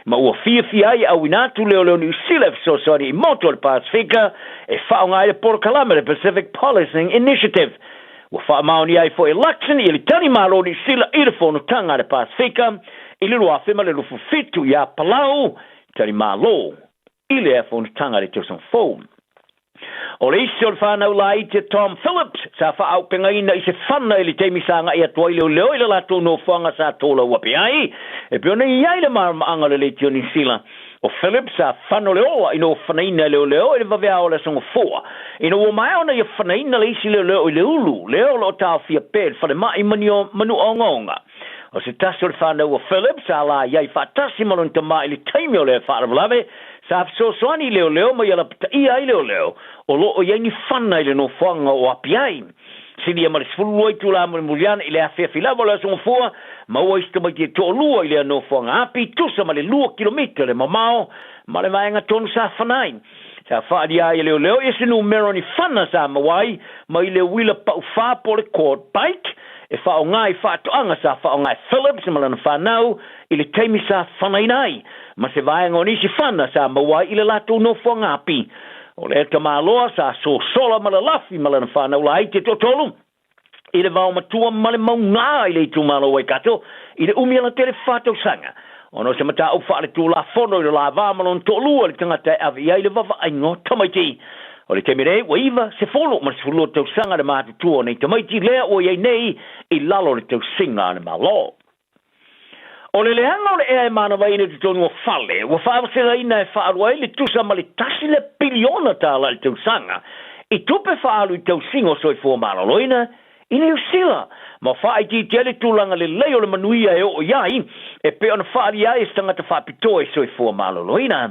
[SPEAKER 16] Ma ua fiafia ai e auina atu leoleo Niu Sila e fesoasoani i motu o le Pasefika e faaaoga ai le polokalame le Pacific Policing Initiative. Ua faamaonia ai foi e Luxon ia le tali malo o Niu Sila i le fonotaga a le Pasefika i le 2027 iā Palau, tali malo i lea fonotaga i le tausaga fou. O le isi o le whanau laiti a Tom Phillips sa faaaupegaina i se fana i le taimi sa agai atu ai leoleo i le latou nofoaga sa tolauape ai, e pei ona i ai le malamalamaaga o le leitio Niu Sila. O Phillips sa fano le ola ina ua fanaina e leoleo i le vaveao o le Aso Gafoa. Ina ua maea ona ia fanaina le isi leoleo i le ulu, lea o lo o taofia pea i le falemai ma ni manu'a ogaoga. O se tasi o le fanau a Phillips sa la i ai faatasi ma lona tama i le taimi o lea faalavelave, Sa fesoasoani i leoleo ma ia lapataia ai leoleo o lo o i ai ni fana i le nofoaga o Apiai. Silia ma le 12 itula mulimuli ane i le afiafi lava o le Aso Gafua, maua ai si tamaiti e toalua i lea nofoaga api, tusa ma le lua kilomita le mamao ma le vaega tonu sa fana ai. Sa faaalia ai e leoleo ia se numera o ni fana sa maua ai mai le uila paufa po o le quad bike e faaaoga i faatoaga sa faaaoga e Phillips ma lana fanau i le taimi sa fanaina ai ma se vaega o nisi fana sa maua ai i le latou nofoaga api. O lea tamaloa sa sosola ma lalafi ma lana fanau laiti e toatolu i le vaomatua ma le maugā i le itumalo o Waikato i le umi alatele fa tausaga ona o se mataupu faaletulafono i le lava ma lona toalua le tagata e ave i ai le vavaaiga o tamaiti. O le taimi nei, ua 90 ma le 12 tausaga le matutua o nei tamaiti lea ua i ai nei i lalo o le tausiga a le Malo. O le leaga o le ea e manavaina i totonu o fale, ua faavasegaina e faaalu ai le tusa ma le tasi le piliona tala i le tausaga i tupe faaalu i tausiga o soifua maloloina i Niu Sila, ma faaitiitia ai le tulaga lelei o le manuia e oo i ai e pei ona faaalia ai e se tagata faapitoa i soifua maloloina.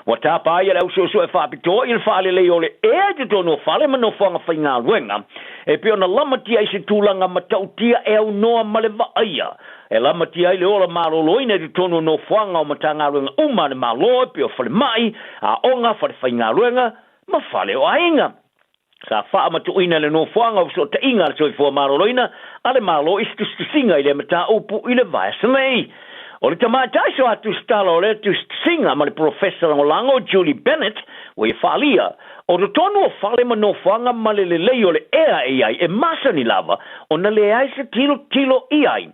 [SPEAKER 16] Ua tapa ai e le au suesue faapitoa i le faalelei o le ea i totonu o fale ma nofoaga faigaluega e pei ona lamatia ai se tulaga matautia e aunoa ma le vaaia e lamatia ai le ola maloloina i totonu o nofoaga o Matagaluega uma a le Malo e pei o falemai, aoga, fale faigaluega ma fale o aiga. Sa faamatuuina le nofoaga o fesootaiga a le Soifua Maloloina a le Malo i se tusitusiga i lea mataupu i le vaiaso nei. O le tamaitai soatusitala o lea tusitusiga ma le polofesa lagolago Julie Bennett ua ia faaalia, o totonu o fale ma nofoaga ma le lelei o le ea e i ai e masani lava ona leai se tilotilo i ai.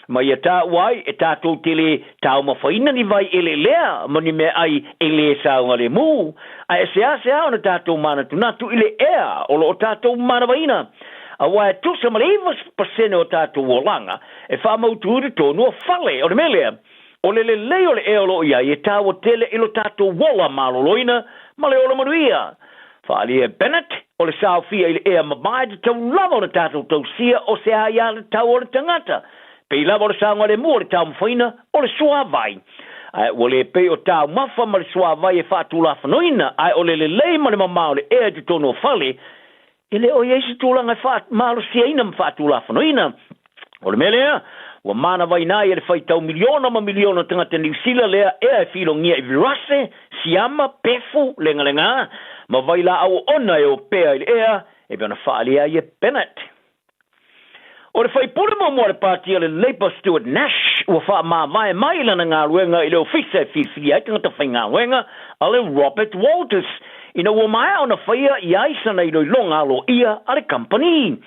[SPEAKER 16] Ma ia taua ai e tatou te le taumafaina ni vai eleelea ma ni meaai e lē saogalemu, ae e seasea ona tatou manatunatu i le ea o lo o tatou manavaina. Aua e tusa ma le 90% o tatou olaga e faamautu i totonu o fale. O le mea lea, O le lelei o le ea o lo o i ai e taua tele i lo tatou ola maloloina ma le ola manuia. Faaalia e Bennett, o le saofia i le ea mamae tatau lava ona tatou tausia o se aiatatau o le tagata. Pei lava o le saogalemu o le taumafaiina o le suavai. Ae ua le pei o taumafa ma le suavai e faatulafonoina, ae o le lelei ma le mama o le ea i totonu o fale, E le o i ai se tulaga e faamalosiaina ma faatulafonoina. O le mea lea, ua manavaina ai e le faitau miliona ma miliona tagata Niu Sila lea ea e filogia i virase, siama, pefu, legalega, ma vailaau oona e opea i le ea e pei ona faaalia ai e Bennett. O le faipule muamua a le pati a le Labour Stuart Nash ua faamavae mai i lana galuega i le ofisa e filifilia ai tagata faigaluega a le Robert Walters ina ua maea ona faia i ai sana iloiloga aloaia a le kamupani.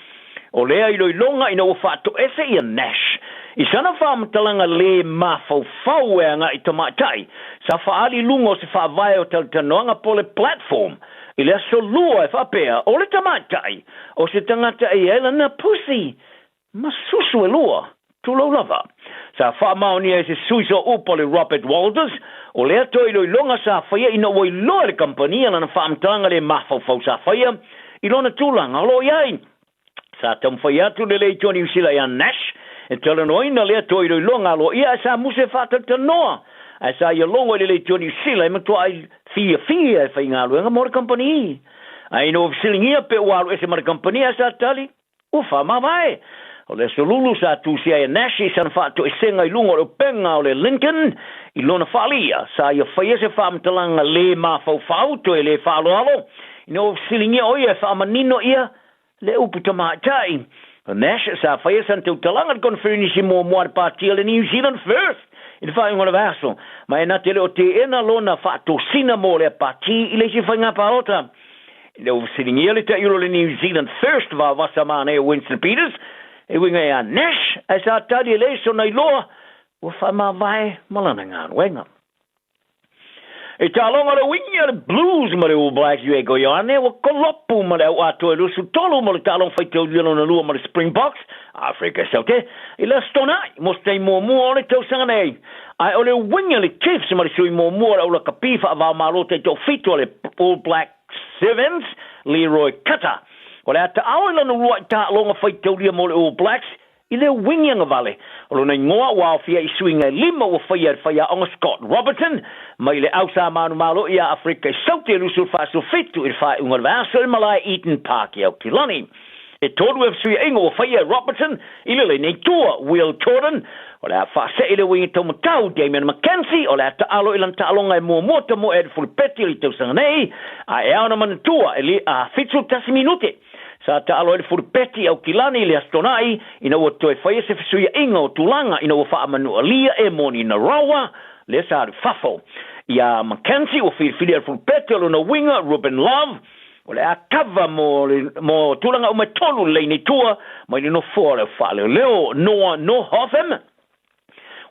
[SPEAKER 16] O lea iloiloga ina ua faatoese ia Nash i sana faamatalaga le mafaufau e agai tamaitai sa faaali i luga o se faavae o talatalanoaga po o le platform I le aso lua e faapea, o le tamaitai, o se tagata e i ai lana pusi ma susu e lua, tulou lava. Sa faamaonia e se sui sooupu a le Robert Walters, o lea toe iloiloga sa faia ina ua iloa e le kamupani lana faamatalaga le mafaufau sa faia i lona tulaga o lo o i ai. Sa taumafai atu le Leitio Niu Sila ia Nash e talanoaina lea toe iloiloga aloaia ae sa musu e faatalatalanoa. Ae sa ia logo i le Leitio Niu Sila e matuai fiafia e faigaluega mo le kamupani. Ae ina ua fesiligia pe ua alu ese ma le kamupani ae sa tali, ua faamavae. O le aso lulu sa tusia ai a Nash i sana faatoesega i luga o le upega o le Lincoln i lona faaalia. Sa ia faia se faamatalaga le mafaufau toe le faaaloalo ina ua fesiligia o ia e faamanino ia Le upu tamaitai, o Nash sa faia sana tautalaga i le koneferenisi muamua a le pati a le New Zealand First i le faaiuga o le vaiaso, ma e na te le o teena lona faatosina mo lea pati i le isi faiga palota. I le ua fesiligia le taiulu o le New Zealand First vaovasa manaia Winston Peters e uiga ia Nash, ae sa tali e leai sona iloa ua faamavae ma lana galuega. I taaloga le uigi a le Blues ma le All Blacks Diego Ioane ua kolopu ma le au atoa e 23 mo le taaloga faitaulia lona lua ma le Springboks, Afrika Saute, i le Aso Toonai mo se taimi muamua o le tausaga nei. Ae o le uigi a le Chiefs ma le sui muamua o le aulakapi faavaomalo taitoafitu a le All Black Sevens, Leroy Cutter, o le a taao i lana uluai taaloga faitaulia mo le All Blacks I le uiga agavale o lona igoa ua aofia i suiga e lima ua faia e le faiaoga Scott Robertson mai le au sa manumalo ia Afrika i Saute e 27 i le faaiuga o le vaiaso i le malae Eden Park i Aukilani. E tolu ea fesuiaiga ua faia e Robertson i le laina i tua, Will Jordan, o le a faasee i le uiga taumatau, Damian McKenzie, o le a taalo i lana taaloga e muamua tamoe ai le fulupeti o le tausaga nei, a e ao ona manatua e 71 minute Sa taalo ai le fulupeti i Aukilani i le Aso Toonai ina ua toe faia se fesuiaiga o tulaga ina ua faamanualia e Moni Narawa lea sa alu i fafo. Iā McKenzie ua filifilia le fulupeti o lona uiga Ruben Love o le a kava mo mo tulaga uma e tolu le laina i tua mai le nofoa o le au faaleoleo Noah Nohotham.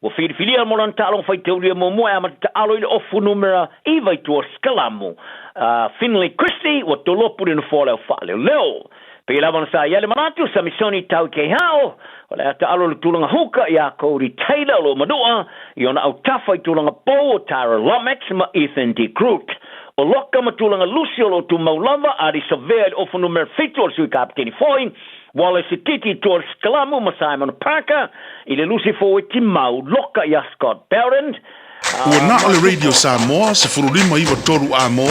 [SPEAKER 16] Ua filifilia mo lana taaloga faitaulia muamua e amata taalo i le ofu numera iva i tua o Sikalamu. A Finlay Christie ua tolopu le nofoa o le au faaleoleo. Pei lava ona sa i ai le manatu, Samisoni Tauikeihao, o le a taalo i le tulaga huka iā Cody Taylor o lo o manua i ona autafa i tulaga pou o Tara Lomax ma Ethan De Groot. O Loka ma tulaga lusi o lo o tumau lava, Ardie Savea i le ofu numera fitu o le sui kapiteni foi, Wallace Titi, George Kalamu ma Simon Parker i le lusi forward mau loka iā Scott Bowden.
[SPEAKER 10] Ua na o le Radio Samoa 15 9 3 A mo.